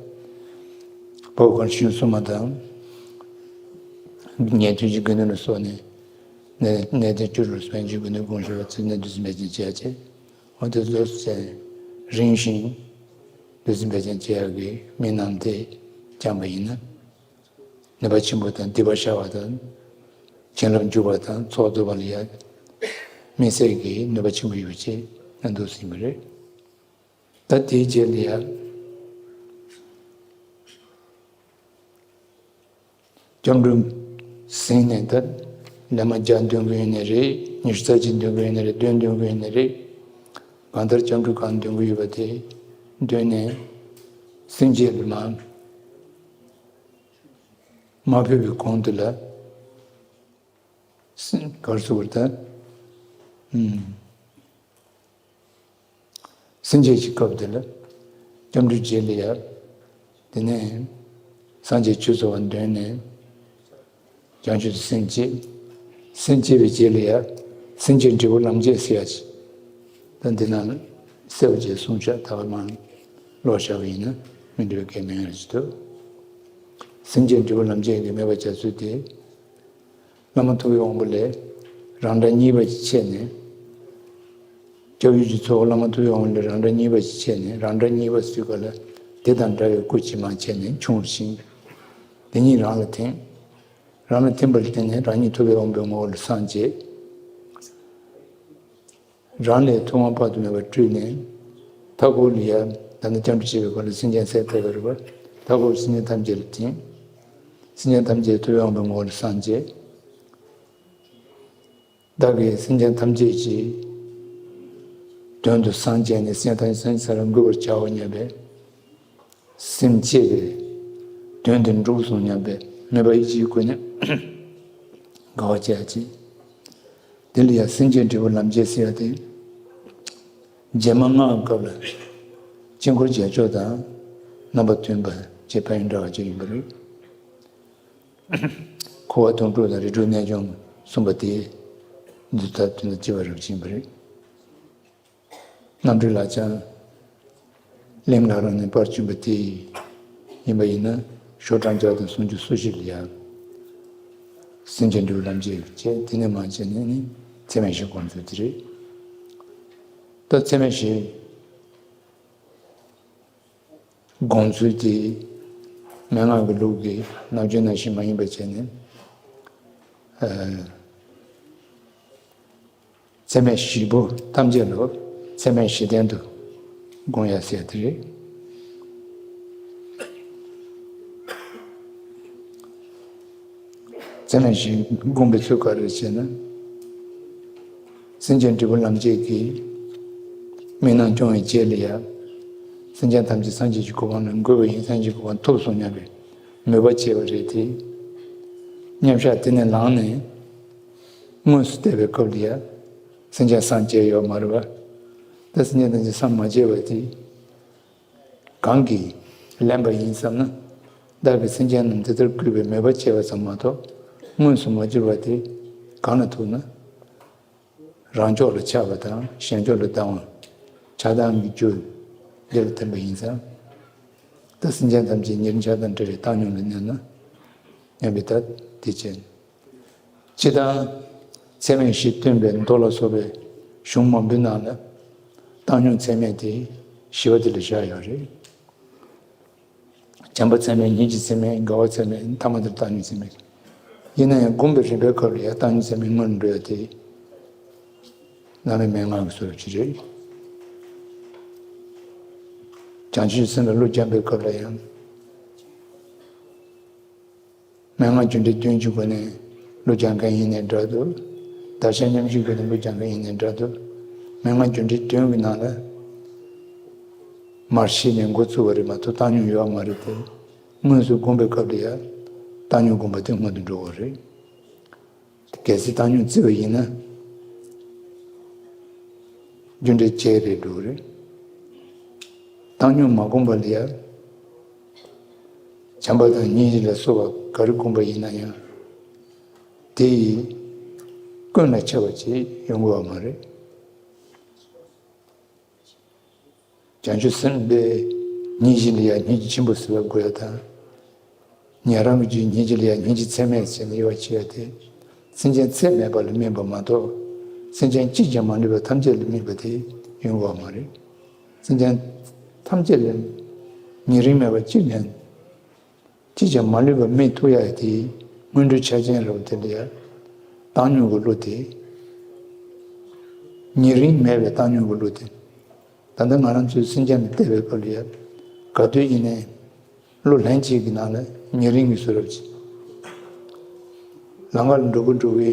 དཔའ་བོ་མཁའ་འགྲོ་ཆོས་སྐྱོང་སྲུང་མ་དང་། ཉན་ཐོས་ཀྱི་དགེ་འདུན་ལ་སོགས་ནས། གནས་གནས་བརྟན་བཅུ་དྲུག་ལ་སོགས་པའི་དགེ་འདུན་དགོངས་ཞུ་བ་ཚུལ་གནས་བདུད་རྩི་འབད་བྱང་བྱེད་ཡ་བྱས། འོ་དེ་ཚོ་ཚེ་རིང་ཞིང་བདུད་རྩི་འབད་བྱང་བྱེད་ཡ་གི་དམིགས་རྣམ་དེ་བཅངས་པ་ཡིན་ན། ནུས་པ་ཆེན་པོ་དང་སྡིག་པ་ཤར་བ་དང་། བྱིན་རླབས་འཇུག་པ་དང་ཚོགས་རྫོགས་པ་ལ་ཡ། དམིགས་བསལ་གྱི་ནུས་པ་ཆེན་པོ་ཡོད་པ་ཅིག་ཨ་འདུག་ཟིན་པ་རེད། ད་དེའི་རྗེས་ལ་ཡ། སྐྱབས་འགྲོ་ཟིན་ནས་ད་ལན་མ་བརྒྱ་འདོན་གྱི་ཡོད་ནའི་རེད། ཉི་ཤུ་རྩ་གཅིག་འདོན་གྱི་ཡོད་ནའི་རེད། བདུན་འདོན་གྱི་ཡོད་ནའི་རེད། གང་ལྟར་སྐྱབས་འགྲོ་གང་འདོན་གྱི་ཡོད་པ་དེ་འདོན་ནས་སེམས་བསྐྱེད་ལ་མ་མ་ཕེབས་པའི་གོང་དེ་ལ། སེམས་གར་སོ་བར་ད། ཨུམ། སེམས་བསྐྱེད་ཀྱི་སྐབས་དེ་ལ། སྐྱབས་འགྲོའི་རྗེས་ལ་ཡ། དེ་ནས། སངས་རྒྱས་ཆོས་ཚོལ་བ་འདོན་ནས། བྱང་ཆུབ་ཏུ་སེམས་བསྐྱེད། སེམས་བསྐྱེད་པའི་རྗེས་ལ་ཡ། སེམས་བསྐྱེད་འབྲས་བུ་ལམ་བརྒྱད་ཟེར་ཡ་ཅིག་ད་འདི་ན་གསལ་པོ་བྱས་གསུངས་ཤག་ད་བར་མ་ཀློག་བཞག་པ་ཡིན་ན་མི་འགྲིག་པའི་གལ་མེད་རེད་ཅེས་འདུག་སེམས་བསྐྱེད་འབྲས་བུ་ལམ་བརྒྱད་ཀྱི་མོས་པ་བྱ་ཚུལ་དེ། བླ་མ་ཐུབ་པའི་དབང་པོ་ལས་རང་འདྲ་གཉིས་པ་ཅིག་ཕྱེ་ནས། སྐྱབས་ཡུལ་གྱི་ཚོགས་བླ་མ་ཐུབ་པའི་དབང་པོ་ལས་རང་འདྲ་གཉིས་པ་ཅིག་ཕྱེ་ནས། རང་འདྲ་གཉིས་པ་ཟེར་སྐབས་ལ་དེ་དང་འདྲ་བའི་སྐུ་ཅིག་མར་ཕྱེ་ནས་ཕྱུང་ཞིང་། དེ་ཉིད་རང་ལ་ཐིམ། རང་ལ་ཐིམ་པ་ལ་བརྟེན་ནས་རང་ཉིད་ཐུབ་པའི་དབང་པོའི་ངོ་བོ་ལ་སངས་རྒྱས། རང་ལས་ཐུབ་དབང་དཔག་ཏུ་མེད་པ་སྤྲུལ་ནས། མཐའ་འཁོར་ལ་ཡ། ད་ནི་སྐྱབས་འགྲོ་བྱེད་པའི་སྐོར་ལ་སེམས་ཅན་སེལ་ཐུབ་པ་རེད་པ། མཐའ་འཁོར་སེམས་ཅན་ཐམས་ཅད་ལ་ཐིམ། སེམས་ཅན་ཐམས་ཅད་ཐུབ་པའི་དབང་པོའི་ངོ་བོ་ལ་སངས་རྒྱས། བདག་གིས་སེམས་ཅན་ཐམས་ཅད་ཀྱི་དོན་དུ་སངས་རྒྱས་ནས་སེམས་ཐམས་ཅད་སེམས་ས་ལ་འགོད་པར་བྱའོ་སྙམ་པའི་སེམས་བསྐྱེད་པའི་དོན་དེ་འགྲུབ་སོང་སྙམ་པའི་མོས་པ་ཡིད་ཆེས་ཀྱི་སྒོ་ནས་དགའ་བ་བྱེད་ཡ་ཅིག་དེ་ལ་ཡང་སེམས་བསྐྱེད་འབྲས་བུ་ལམ་བརྒྱད་ཟེར་ཡ་དེ། རྗེས་མ་སྔགས་སྐབས་ལ་དཀྱིལ་འཁོར་རྒྱལ་མཆོག་དང་རྣམ་པ་མཐུན་པ་བཅས་ཕན་ཡོན་འདྲ་བ་ཅིག་ཡིན་པ་རེད། འཁོར་བ་དོན་གྲུབ་དང་རིགས་དྲུག་རྣལ་འབྱོར་གསུངས་པ་དེ་འདི་ལྟར་དོན་དང་བཅས་པ་རབ་བྱིན་པ་རེད། རྣམ་འཕྲུལ་ལག་ཅན། གླིང་ལ་རང་ནས་པར་བྱིན་པ་དེ་ཡིན་པ་ཡིན་ན། ཞོ་བཀྲག་མཇལ་དང་ཟུང་འཇུག་སོ་བཞི་ལ་ཡང་། སེམས་ཅན་འབྲས་བུ་ལམ་བྱེད་བྱས། དེ་ནས་མར་བྱས་ནས་ནི་ཚད་མེད་བཞི་སྒོམ་ཚུལ་དེ་རེད། ད་ཚད་མེད་བཞི་སྒོམ་ཚུལ་དེ་མན་ངག་གི་ལུགས་ཀྱི་ནང་ཆོས་ནང་བཞིན་མ་ཡིན་པ་བྱས་ནས། ཨ། ཚད་མེད་བཞི་པོ་ཐམས་ཅད་ལ་ཚད་མེད་བཞི་ལྡན་དུ་སྒོམ་ཡ་ཟེར་དེ་རེད། ཚད་མེད་བཞི་སྒོམ་པའི་ཚུལ་ག་རེ་ཟེར་ན། སེམས་ཅན་འབྲས་བུ་ལམ་བྱེད་ཀྱི་དམིགས་རྣམ་སྐྱོང་བའི་རྗེས་ལ་ཡང་། སེམས་ཅན་ཐམས་ཅད་སངས་རྒྱས་ཀྱི་གོ་འཕང་ལ་འགོད་པ་ཡིན། སངས་རྒྱས་ཀྱི་གོ་འཕང་ཐོབ་སོང་སྙམ་པའི་མོས་པ་བྱས་པ་རེད་དེ། མཉམ་བཞག་དེ་ནས་ལངས་ནས། དངོས་སུ་བལྟས་པའི་སྐབས་ལ་ཡང་། སེམས་ཅན་སངས་རྒྱས་ཡོད་མ་རེད་པ། ད་སེམས་ཅན་ཐམས་ཅད་སངས་མ་རྒྱས་པ་དེ། གང་གིས་ལེན་པ་ཡིན་བསམ་ན། བདག་གིས་སེམས་ཅན་རྣམས་འདི་ལྟར་བཀུར་བའི་མོས་པ་བྱས་པ་ཙམ་མ་གཏོགས། དངོས་སུ་མ་གྱུར་པ་དེ་གང་ལ་ཐུག་ན། རང་ཕྱོགས་ལ་ཆགས་པ་དང་གཞན་ཕྱོགས་ལ་སྡང་བ། ཆགས་སྡང་གི་རྒྱུ་འདི་ལ་བརྟེན་པ་ཡིན་ཙང་། ད་སེམས་ཅན་ཐམས་ཅད་ཉེ་རིང་ཆགས་སྡང་བྲལ་བའི་བཏང་སྙོམས་ལ་གནས་ན་སྙམ་པའི་ཐབས་དེ་བྱས། སྤྱིར་བཏང་ཚད་མེད་བཞི་སྟོན་པའི་མདོ་ལ་སོགས་པའི་གཞུང་མང་པོའི་ནང་ལ་བཏང་སྙོམས་ཚད་མེད་དེ་བཞི་པ་དེ་ལ་བཞག་ཡོད་རེད། བྱམས་པ་ཚད་མེད། སྙིང་རྗེ་ཚད་མེད། དགའ་བ་ཚད་མེད། ཐ་མ་དེར་བཏང་སྙོམས་ཚད་མེད། ཡིན་ན་ཡང་སྒོམ་པའི་རིམ་པའི་སྐབས་ལ་ཡང་བཏང་སྙོམས་ཚད་མེད་སྔོན་འགྲོ་ཡ་དེ་རྣམ་སྨིན་མན་ངག་གི་སྲོལ་ཅིག་རེད། བྱང་ཆུབ་སེམས་ལ་བློ་སྦྱང་པའི་སྐབས་ལ་ཡང་། མན་ངག་རྒྱུ་འབྲས་དོན་གྱི་སྒོ་ནས་བློ་སྦྱང་མཁན་ཡིན་ནའི་འདྲ་འདུག། བརྡར་ཤ་མཉམ་བཞག་སྒོ་ནས་བློ་སྦྱང་མཁན་ཡིན་ནའི་འདྲ་འདུག། མན་ངག་རྒྱུ་འབྲས་དོན་གྱི་ནང་ལ་མར་ཤེས་ནས་འགོ་བཙུགས་པ་རེད་མ་གཏོགས་བཏང་སྙོམས་ཡོད་མ་རེད་དེ། དངོས་སུ་སྒོམ་པའི་སྐབས་ལ་ཡང་བཏང་སྙོམས་སྒོམ་པ་དེ་སྔོན་དུ་འགྲོ་བ་རེད། གལ་སྲིད་བཏང་སྙོམས་བརྩི་བ་ཡིན་ན། རྒྱུ་འབྲས་བརྒྱད་རེད་འགྲོ་གི་རེད། བཏང་སྙོམས་མ་བསྒོམས་པ་ལ་ཡང་། བྱམས་པ་དང་སྙིང་རྗེ་ལ་སོགས་པ་ག་རེ་བསྒོམས་པ་ཡིན་ན་ཡང་། དེ་ཡིས་ཀུན་ལ་ཁྱབ་པ་ཅིག་ཡོང་དགོས་པ་མ་རེད། བྱང་ཆུབ་སེམས་དཔའི་སྙིང་རྗེ་ལ་ཡང་སྙིང་རྗེ་ཆེན་པོ་ཟེར་བ་དགོས་ཡ་དང་། ཉན་རང་གི་རྒྱུད་སྙིང་རྗེ་ལ་ཡང་སྙིང་རྗེ་ཚད་མེད་ཟེར་ནས་དབྱེ་བ་ཕྱེ་ཡ་དེ། སེམས་ཅན་ཚད་མེད་པ་ལ་སྨིན་པ་མ་གཏོགས། སེམས་ཅན་གཅིག་ཀྱང་མ་ལུས་པ་ཐམས་ཅད་ལ་སྨིན་པ་དེ་ཡོང་བ་མ་རེད། སེམས་ཅན་ཐམས་ཅད་ལ་ཉེ་རིང་མེད་པ་གཅིག་ཀྱང་། གཅིག་ཀྱང་མ་ལུས་པ་སྨིན་ཐུབ་ཡ་དེ་སྔོན་འགྲོའི་ཆ་རྐྱེན་རེད་པ། དེ་ལ་ཡང་བཏང་སྙོམས་ཀྱི་བློ་དེ། ཉེ་རིང་མེད་པའི་བཏང་སྙོམས་ཀྱི་བློ་དེ། ད་ལྟ་ང་རང་ཚོའི་སེམས་ཅན་ལ་བལྟས་པའི་སྐབས་ལ་ཡང་ག་དུས་ཡིན་ནའི་བློ་ལྷན་སྐྱེས་ཀྱི་ནང་ལ་ཉེ་རིང་གི་བཟོ་འདྲ་ཅིག། ལམ་ཁ་ལ་འགྲོ་གི་འགྲོ་གི་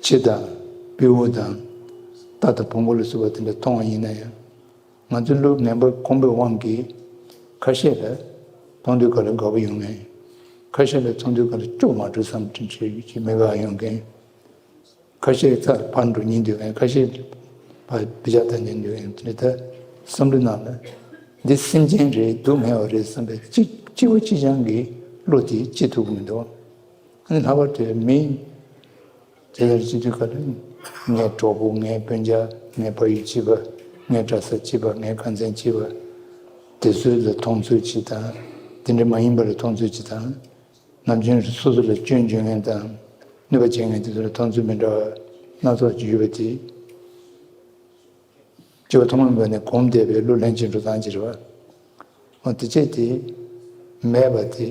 ཁྱི་དང་སྤྲེའུ་དང་རྟ་དང་བོང་བུ་ལ་སོགས་པ་དེ་འདྲ་མཐོང་བ་ཡིན་ན་ཡང་། ང་ཚོའི་བློ་ངན་པ་གོམས་པའི་དབང་གིས་ཁ་ཤས་ལ་མཐོང་དུས་ག་ལ་དགའ་པོ་ཡོང་མཁན། ཁ་ཤས་ལ་མཐོང་དུས་ག་ལ་སྐྱོ་མ་འགྲོ་བསམ་དྲན་ཆེ་ཡོད་ཀྱི་མི་དགའ་ཡོང་མཁན། ཁ་ཤས་རྩར་ཕར་འགྲོ་སྙིང་འདོད་མཁན། ཁ་ཤས་ཕར་བི་ཇ་ལྟ་སྙིང་འདོད་མཁན། དེ་ལྟར་བསམ་བློའི་ནང་ལ་འདི་སེམས་ཅན་རེད། སྡུག་བསྔལ་བ་རེད་བསམ་པའི་གཅིག་གཅིག་པ་གཅིག་རྐྱང་གི་བློ་དེ་སྐྱེ་ཐུབ་ཀྱི་མི་འདུག། ཨ་ནི་ལྷག་པར་དུ་མི་དེ་ལྟར་སྤྱི་འཐུས་ཁ་ལ་ངའི་གྲོགས་པོ། ངའི་སྤུན་ཀྱག། ངའི་ཕ་ཡུལ་གཅིག་པ། ངའི་གྲྭ་ས་གཅིག་པ། ངའི་ཁང་ཚན་གཅིག་པ། དེ་ཚོ་ལ་མཐོང་ཚུལ་གཅིག་དང་། དེ་འདྲ་མ་ཡིན་པ་ལ་མཐོང་ཚུལ་གཅིག་དང་། ནམ་རྒྱུན་སོ་སོ་ལ་སྐྱོན་བརྗོད་མཁན་དང་ནུས་པ་བྱེད་མཁན་དེ་ཚོ་ལ་མཐོང་ཚུལ་མི་འདྲ་བ་སྣ་ཚོགས་ཅིག་ཡོད་པ་དེ། སྤྱི་བོ་ཐོག་མའི་ངོས་ནས་གོམས་བསྡད་པའི་བློ་ལྷན་སྐྱེས་འགྲོ་སྟངས་ཅིག་རེད་པ། འོ་དེ་བྱས་ཏེ་མེད་པ་དེ་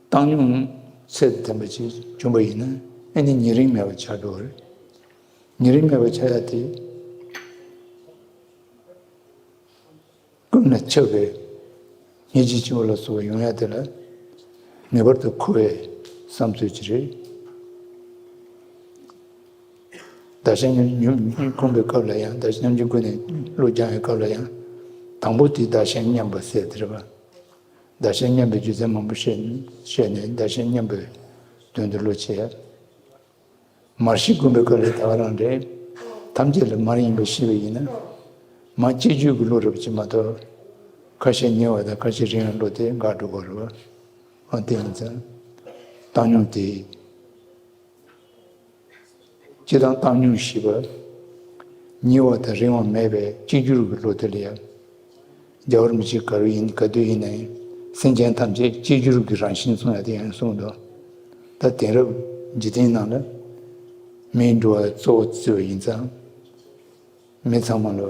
བཏང་སྙོམས་ཚད་དུ་ལྡན་པ་ཅིག་བྱུང་པ་ཡིན་ན། ཨེ་ནི་ཉེ་རིང་མེད་པ་ཆགས་འགྲོ་བ་རེད། ཉེ་རིང་མེད་པ་ཆགས་ཡ་དེ་ཀུན་ལ་ཁྱབ་པའི་སྙིང་རྗེ་ཆེན་པོ་ལ་སོགས་པ་ཡོང་ཡ་དེ་ལ་ངེས་པར་དུ་མཁོ་བའི་བསམ་ཚུལ་ཅིག་རེད། བརྡར་ཤ་མཉམ་མཉམ་སྒོམ་པའི་སྐབས་ལ་ཡང་། བརྡར་ཤ་མཉམ་གྱི་སྒོ་ནས་བློ་སྦྱང་བའི་སྐབས་ལ་ཡང་། དང་པོ་དེ་བརྡར་ཤ་མཉམ་པ་ཟེར་དེ་རེད་པ། བརྡར་ཤ་མཉམ་པའི་རྒྱུ་མཚན་མང་པོ་བཤད་བཤད་ནས། བརྡར་ཤ་མཉམ་པའི་དོན་དུ་བློ་ཕྱེ་ཡ། མར་ཤེས་སྒོམ་པའི་སྐབས་ལ་ད་ག་རང་རེད། ཐམས་ཅད་ལ་མར་ཡིན་པ་ཤེས་པ་ཡིན་ན། མར་གཅིག་གྱུར་གྱི་བློ་རེད་པ་ཅིག་མ་གཏོགས། ཁ་ཤས་ཉེ་བ་དང་ཁ་ཤས་རིང་བའི་བློ་དེ་འགག་འགྲོ་གི་རེད་པ། འོ་དེ་ཡིན་ཙང་བཏང་སྙོམས་དེ། སྤྱིར་བཏང་བཏང་སྙོམས་ཞེས་པ་ཉེ་བ་དང་རིང་བ་མེད་པའི་གཅིག་གྱུར་གྱི་བློ་དེ་ལ་ཡང་། རྒྱལ་བ་རིན་པོ་ཆེ་ག་རུ་ཡིན་ག་དུས་ཡིན་ནའི་སེམས་ཅན་ཐམས་ཅད་གཅིག་གྱུར་གྱི་རང་བཞིན་གསུང་ཡ་དེ་ཡང་གསུངས་འདུག་ད་དེང་རབས་འཇིག་རྟེན་ནང་ལ་མིའི་འགྲོ་བ་གཙོ་བོ་བརྩི་བ་ཡིན་ཙང་། མི་ཚང་མ་ལ་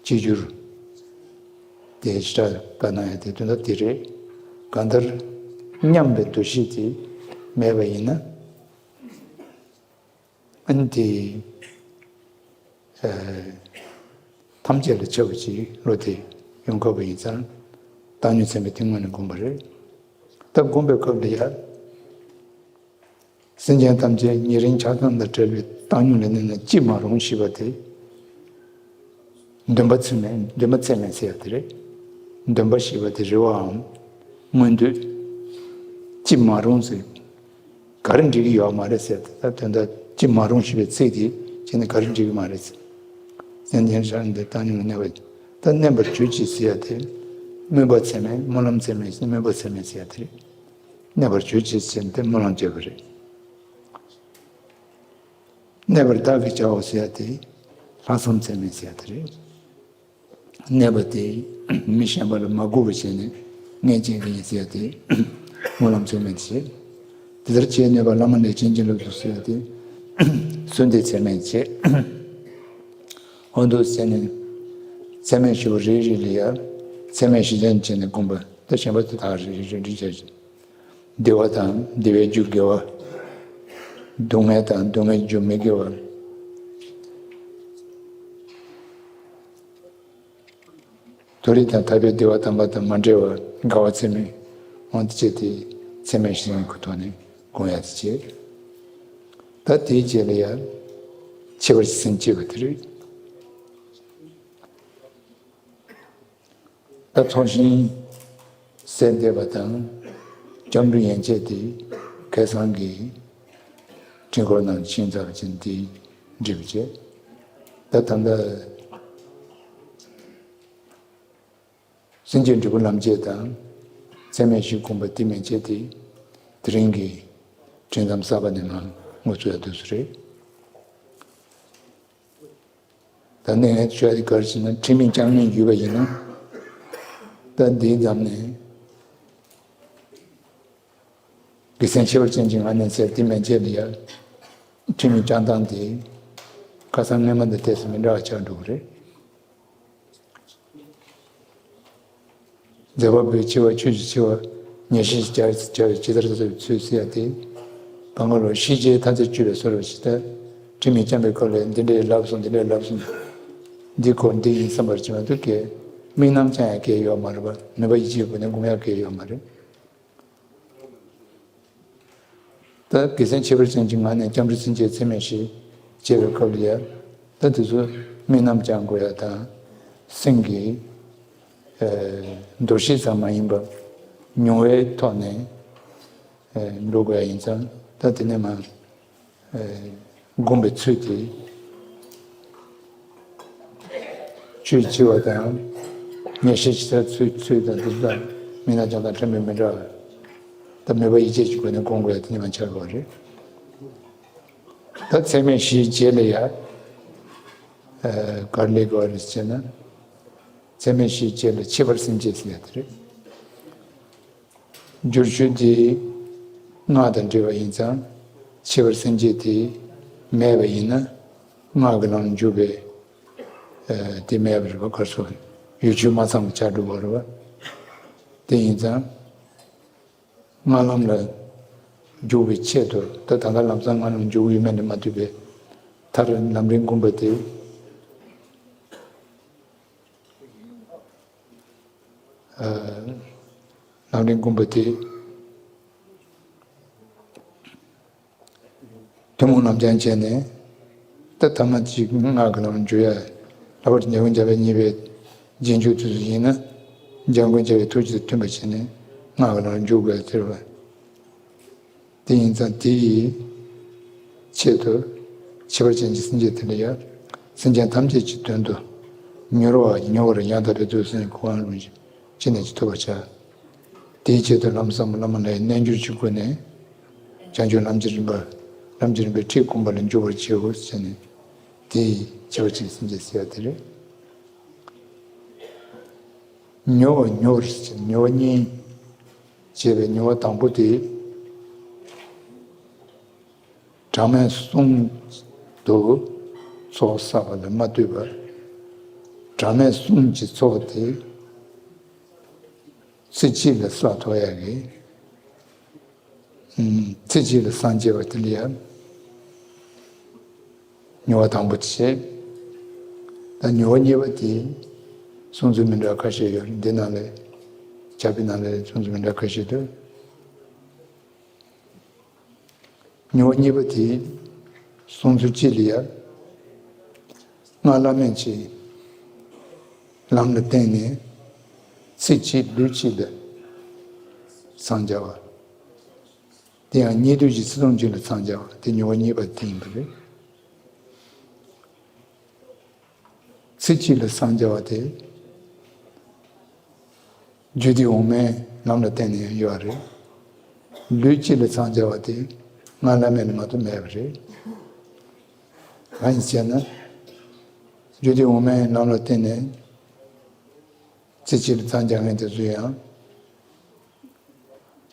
གཅིག་གྱུར་དེ་ཞེ་དྲག་བཀའ་གནང་ཡ་དེ་དོན་དག་དེ་རེད། གང་ལྟར་མཉམ་པའི་འདུ་ཤེས་དེ་མེད་པ་ཡིན་ན། ཨ་ནི་དེ་ཨ་ཐམས་ཅད་ལ་ཁྱབ་པ་ཅིག་བློ་དེ་ཡོང་དགོས་པ་ཡིན་ཙང་། བཏང་སྙོམས་ཚད་མེད་དེ་སྔོན་ནས་བསྒོམ་པ་རེད། ད་བསྒོམ་པའི་སྐབས་ལ་ཡང་། སེམས་ཅན་ཐམས་ཅད་ཉེ་རིང་ཆགས་སྡང་དང་བྲལ་བའི་བཏང་སྙོམས་ལ་གནས་ན་ཅི་མ་རུང་ཞེས་པ་དེ། འདུན་པ་ཚད་མེད། འདུན་པ་ཚད་མེད་ཟེར་ཡ་དེ་རེད། འདུན་པ་ཞེས་པ་དེ་རེ་བའམ་མངོན་འདོད། ཅི་མ་རུང་ཟེར། ག་རེ་འགྲིག་གི་ཡོད་མ་རེད་ཟེར། ད་དོན་དག་ཅི་མ་རུང་ཞེས་པའི་ཚིག་དེ་བྱས་ནས་ག་རེ་འགྲིག་གི་མ་རེད་ཟེར། སེམས་ཅན་ཆགས་སྡང་དང་བཏང་སྙོམས་ལ་གནས་པ། ད་གནས་པར་གྱུར་ཅིག་ཟེར་ཡ་དེ། སྨོན་པ་ཚད་མེད། སྨོན་ལམ་ཚད་མེད། སྨོན་པ་ཚད་མེད་ཟེར་ཡ་དེ་རེད། གནས་པར་གྱུར་ཅིག་ཟེར་ཏེ་སྨོན་ལམ་བརྒྱབ་པ་རེད། གནས་པར་བདག་གིས་བྱའོ་ཟེར་ཡ་དེ་ལྷག་བསམ་ཚད་མེད་ཟེར་ཡ་དེ་རེད། གནས་པ་དེ་མི་གཞན་པ་ལ་མ་གུས་པ་བྱས་ནས་ངས་བྱེད་ཀྱི་ཡིན་ཟེར་ཡ་དེ་སྨོན་ལམ་ཚད་མེད་བྱེད། དེ་ལྟར་བྱེད་ནུས་པ་བླ་མ་ལས་ཅན་གྱི་ལུགས་སུ་ཟེར་ཡ་དེ་གསོལ་འདེབས་ཚད་མེད་བྱེད། འོ་འདུག་ཟེར་ནས་ཚད་མེད་ཞུ་བ་རེ་རེ་ལ་ཡ་ཚད་མེད་བཞི་ལྡན་བྱས་ནས་བསྒོམ་པ་དང་གཞན་པ་དེ་དག་རེ་རེ་རེ་རེ་བྱས། བདེ་བ་དང་བདེ་བའི་རྒྱུ་དགེ་བ། སྡུག་བསྔལ་དང་སྡུག་བསྔལ་རྒྱུ་མི་དགེ་བ། མཐོ་རིས་དང་ཐར་པའི་བདེ་བ་དམ་པ་དང་མ་བྲལ་བ་དགའ་བ་ཚད་མེད། འོ་དེ་བྱས་ཏེ་ཚད་མེད་བཞི་ལྡན་གྱི་ཐོག་ནས་བསྒོམ་ཡ་དེ་བྱས། ད་དེའི་རྗེས་ལ་ཡང་ཁྱད་པར་སེམས་བསྐྱེད་པ་དེ་རེད། ད་ཚོགས་ཞིང་གསལ་འདེབས་པ་དང་སྐྱབས་འགྲོ་ཡན་ཆད་དེ་ཁ་སང་གི་དྲི་སྐོར་ནང་ཤིང་ཚར་བ་ཅན་དེ་འགྲིག་བྱས། ད་ད་ལྟ་སེམས་བསྐྱེད་འབྲས་བུ་ལམ་བྱེད་དང་ཚད་མེད་བཞི་བསྒོམ་པ་དེ་མན་ཆད་དེ་དེ་རིང་གི་དྲི་མཚམས་གསར་པ་ནས་མར་འགོ་ཚུགས་ཡ་དུས་སུ་རེད། ད་ནི་ངས་བཤད་དེ་ག་རེ་ཟེར་ན་ཁྲིམས་མེད་བཅངས་ནས་བརྒྱུད་པ་ཡིན་ན། ད་འདིའི་འཛམ་ནས་དགེ་མཚན་ཁྱད་པར་ཅན་གྱི་ངང་ནས་ཟེར་དེ་མན་ཆད་ལ་ཡ། ཁྲིམས་མེད་བཅངས་སྟངས་དེ་ཁ་སང་སྔོན་མ་དང་ཏོག་ཙམ་མི་འདྲ་བ་ཆགས་འགྲོ་གི་རེད། མཛད་པ་པོས་ཆེ་བ་ཆོས་ཀྱི་ཆེ་བ་ཉེར་ཞི་ཞེས་བྱ་བའི་ཇི་ལྟར་བྱ་བའི་ཚུལ་ཟེར་ཡ་དེ། གང་ག་ལོ་ཤེས་བྱའི་མཐའ་རྩེ་གཅོད་པའི་སོར་བ་ཞིག་ལྟར། ཁྲིམས་མེད་བཅངས་པའི་སྐབས་ལ་འདི་འདྲས་ལབ་སོང་འདི་འདྲས་ལབ་སོང་། འདི་སྐོར་འདི་ཡིན་བསམ་པར་བྱེད་མ་ཐུབ་ཀྱི། དམིགས་རྣམ་བཅངས་ཡ་གལ་ཡོད་མ་རེད་པ། ནུས་པ་ཡིད་ཆེས་སྒོ་ནས་སྒོམ་ཡ་གལ་ཡོད་མ་རེད། ད་དགེ་མཚན་ཁྱད་པར་ཅན་གྱི་ངང་ནས་སྐྱབས་འགྲོ་སེམས་བསྐྱེད་ཚད་མེད་བཞི་བྱེད་པའི་སྐབས་ལ་ཡ། ད་དེ་ཚོ་དམིགས་རྣམ་བཅངས་དགོས་ཡ་དང་། སེམས་ཀྱི་ཨ་འདུ་ཤེས་ཙམ་མ་ཡིན་པ་མྱོང་བའི་ཐོག་ནས་ཨ་འགྲོ་དགོས་ཡ་ཡིན་ཙང་། ད་དེ་ནས་མར་ཨ་སྒོམ་པའི་ཚུལ་དེ། ཆོས་ཆེ་བ་དང་། ཉེར་ཞི་ཇི་ལྟར་ཚུལ་ཚུལ་དང་དེ་དག་དམིགས་རྣམ་བཅངས་སྟངས་ཕྲན་བུ་མི་འདྲ་བ། ད་མོས་པ་ཡིད་ཆེས་ཀྱི་སྒོ་ནས་སྒོམ་དགོས་ཡ་དེ་ནི་མ་ཆགས་པ་རེད། ད་ཚད་མེད་བཞིའི་རྗེས་ལ་ཡ། ཨ་ག་རེ་སླེབས་དགོས་རེད་ཟེར་ན། ཚད་མེད་བཞིའི་རྗེས་ལ་ཁྱད་པར་སེམས་བསྐྱེད་ཟེར་ཡ་དེ་རེད། བསྒྱུར་བཅོས་དེ་སྔགས་དང་འབྲེལ་བ་ཡིན་ཙང་། ཁྱད་པར་སེམས་བསྐྱེད་དེ་མེད་པ་ཡིན་ན། སྔགས་ཀྱི་ལམ་འཇུག་པའི་ཨ་དེ་མེད་པ་རེད་པ། ག་རེ་ཟེར། ཡུལ་ཆོས་མ་ཚང་བ་ཆགས་འགྲོ་བ་རེད་པ། དེ་ཡིན་ཙང་། སྔགས་ལམ་ལ་འཇུག་པའི་ཆེད་དུ། ད་ད་ལྟ་ལམ་སང་སྔགས་ལམ་འཇུག་ཡོད་མེད་ལ་མ་ལྟོས་པའི་མཐར་ལམ་རིམ་བསྒོམ་པ་དེ། ཨ་ལམ་རིམ་བསྒོམ་པ་དེ་ཐུན་མོང་ལམ་སྦྱང་བྱས་ནས། ད་ཐ་མ་གཅིག་སྔགས་ཀྱི་ལམ་འཇུག་ཡ། ལྷག་པར་དུ་འཇམ་མགོན་རྒྱལ་བའི་གཉིས་པའི་རྗེས་འཇུག་དེ་ཚོ་ཡིན་ན། འཇམ་མགོན་རྒྱལ་བའི་ཐུགས་རྗེ་དང་མཐུན་པ་བྱས་ནས་སྔགས་ཀྱི་ལམ་འཇུག་དགོས་ཟེར་བ། དེ་ཡིན་ཙང་དེ་ཡི་ཆེད་དུ་ཁྱད་པར་ཅན་གྱི་སེམས་བསྐྱེད་དེ་ལ་ཡང་། སེམས་ཅན་ཐམས་ཅད་ཀྱི་དོན་དུ། མྱུར་བ་མྱུར་བར་ཡང་དག་པའི་ཚུལ་གསུང་གི་གོ་འཕང་རིན་པོ་ཆེ་ཅི་ནས་ཀྱང་ཐོབ་པར་བྱ། དེའི་ཆེད་དུ་ལམ་ཟབ་མོ་བླ་མ་ལྷའི་རྣལ་འབྱོར་གྱི་སྒོ་ནས། བྱང་ཆུབ་ལམ་གྱི་རིམ་པ། ལམ་གྱི་རིམ་པའི་ཁྲིད་བསྒོམ་པ་ལ་འཇུག་པར་བྱའོ་ཟེར་ནས། དེའི་ཁྱད་པར་ཅན་སེམས་བསྐྱེད་ཟེར་ཡ་དེ་རེད། མྱུར་བ་མྱུར་བ་ཟེར་མྱུར་བ་གཉིས། བྱས་པའི་མྱུར་བ་དང་པོ་དེ། གྲངས་མེད་གསུམ་དུ་ཚོགས་བསགས་པ་ལས་མ་བཏུས་པར། གྲངས་མེད་གསུམ་གྱི་ཚོགས་དེ་ཚེ་གཅིག་ལ་བསགས་ཐུབ་ཡག་གི། ཨུམ། ཚེ་གཅིག་ལ་སངས་རྒྱས་པ་དེ་ལ་ཡང་མྱུར་བ་དང་པོ་དེ་བྱས། ད་མྱུར་བ་གཉིས་པ་དེ་གསུང་ཚུལ་མི་འདྲ་ཁ་ཤས་ཡོད་རེད། འདི་ནང་ལས་ཕྱག་དཔེ་ནང་ལས་གསུང་ཚུལ་མི་འདྲ་ཁ་ཤས་འདུག་མྱུར་བ་གཉིས་པ་དེ་གསུང་ཚུལ་གཅིག་ལ་ཡ། སྔགས་བླ་མེད་ཀྱི་ལམ་ལ་བརྟེན་ནས་ཚེ་གཅིག་ལུས་གཅིག་ལ་སངས་རྒྱ་བ། དེ་ཡང་སྙིགས་དུས་ཀྱི་ཚེ་ཐུང་གཅིག་ལ་སངས་རྒྱ་བ་དེ་མྱུར་བ་གཉིས་པ་དེ་ཡིན་པ་རེད། ཚེ་གཅིག་ལ་སངས་རྒྱ་བ་དེ། རྒྱུད་སྡེ་འོག་མའི་ལམ་ལ་བརྟེན་ནས་ཡོད་རེད། ལུས་གཅིག་ལ་སངས་རྒྱ་བ་དེ་སྔགས་བླ་མེད་ལ་མ་གཏོགས་མེད་པ་རེད། གང་ཡིན་ཟེར་ན། རྒྱུད་སྡེ་འོག་མའི་ལམ་ལ་བརྟེན་ནས་ཚེ་གཅིག་ལ་སངས་རྒྱ་མཁན་དེ་ཚོ་ཡང་།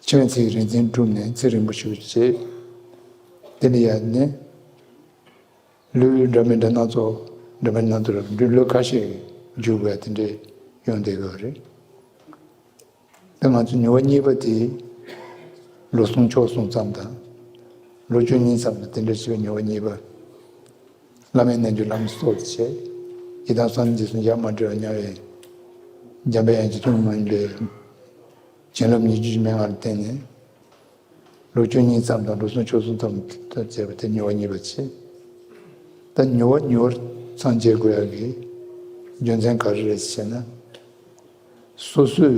འཆི་མེད་ཚེའི་རིག་འཛིན་བསྒྲུབས་ནས་ཚེ་རིང་པོ་ཞིག་བྱས། དེ་ལ་ཡང་ནི། ལུས་འདྲ་མི་འདྲ་སྣ་ཚོགས་འདྲ་མི་སྣ་ཚོགས་ལ་འདུས། ལུས་ཁ་ཤས་འཇུག་པ་དེ་འདྲས་ཡོང་བསྡད་ཡོད་རེད། དེ་ང་ཚོ་མྱུར་བ་གཉིས་པ་དེ་ལོ་གསུམ་ཕྱོགས་གསུམ་ཙམ་དང་། ལོ་བཅུ་གཉིས་ཙམ་ལ་དེ་འདྲ་བྱས་པའི་མྱུར་བ་གཉིས་པ། བླ་མའི་རྣལ་འབྱོར་ལམ་སོགས་བྱས། ཡི་དམ་གསང་འཛིན་གསུམ་ཡ་མ་བྲལ་བ་མྱང་བའི་འཇམ་པའི་དབྱངས་ཀྱི་ཐུན་མོང་མ་ཡིན་པའི་བྱིན་རླབས་ཉེར་བརྒྱད་ཀྱི་མན་ངག་ལ་བརྟེན་ནས། ལོ་བཅུ་གཉིས་ཙམ་དང་ལོ་གསུམ་ཕྱོགས་གསུམ་ཙམ་དུ་བྱས་པ་དེ་མྱུར་བ་གཉིས་པ་བྱས། ད་མྱུར་བ་མྱུར་བར་སངས་རྒྱས་དགོས་ཡག་གི་རྒྱུ་མཚན་ག་རེ་རེད་ཟེར་ན། སོ་སོས་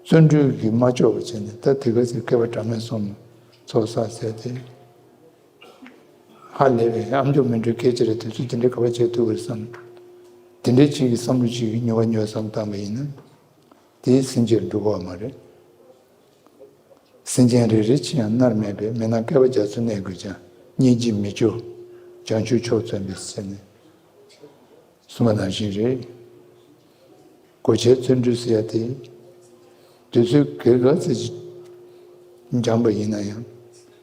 བརྩོན་འགྲུས་ཀྱིས་མ་ལྕོགས་པ་བྱས་ནས། ད་དེ་ག་ཚོད་བསྐལ་པ་གྲངས་མེད་གསུམ་ཚོགས་བསགས་ཟེར་ཏེ། ཧ་ལས་པའི་ཨ་མཆོག་སྨིན་གྲོལ་སྐད་ཅིག་རེད། དེ་ཚོ་དེ་འདྲའི་ག་པར་བྱེད་ཐུབ་ཀྱི་རེད་བསམ། དེ་འདྲའི་ཅིག་གི་བསམ་བློ་ཅིག་གིས་མྱུར་བ་མྱུར་བ་བསམ་བཏང་པ་ཡིན་ན། དེའི་སེམས་ཅན་འགྲུབ་པ་མ་རེད། སེམས་ཅན་རེ་རེ་ཅི་ཡང་མནར་མེད་པས། མི་ནག་བསྐལ་པ་རྒྱ་མཚོའི་གནས་དགོས་ཀྱང་། སྙིང་རྗེས་མི་སྐྱོ་བྱང་ཆུབ་མཆོག་བརྩོན་པས་ཟེར་ནས་གསུངས་པ་ནང་བཞིན་རེད། གོ་ཆའི་བརྩོན་འགྲུས་ཟེར་ཡ་དེ། དུས་ཚོད་ག་ཚོད་ཅིག་འགྱངས་པ་ཡིན་ན་ཡང་།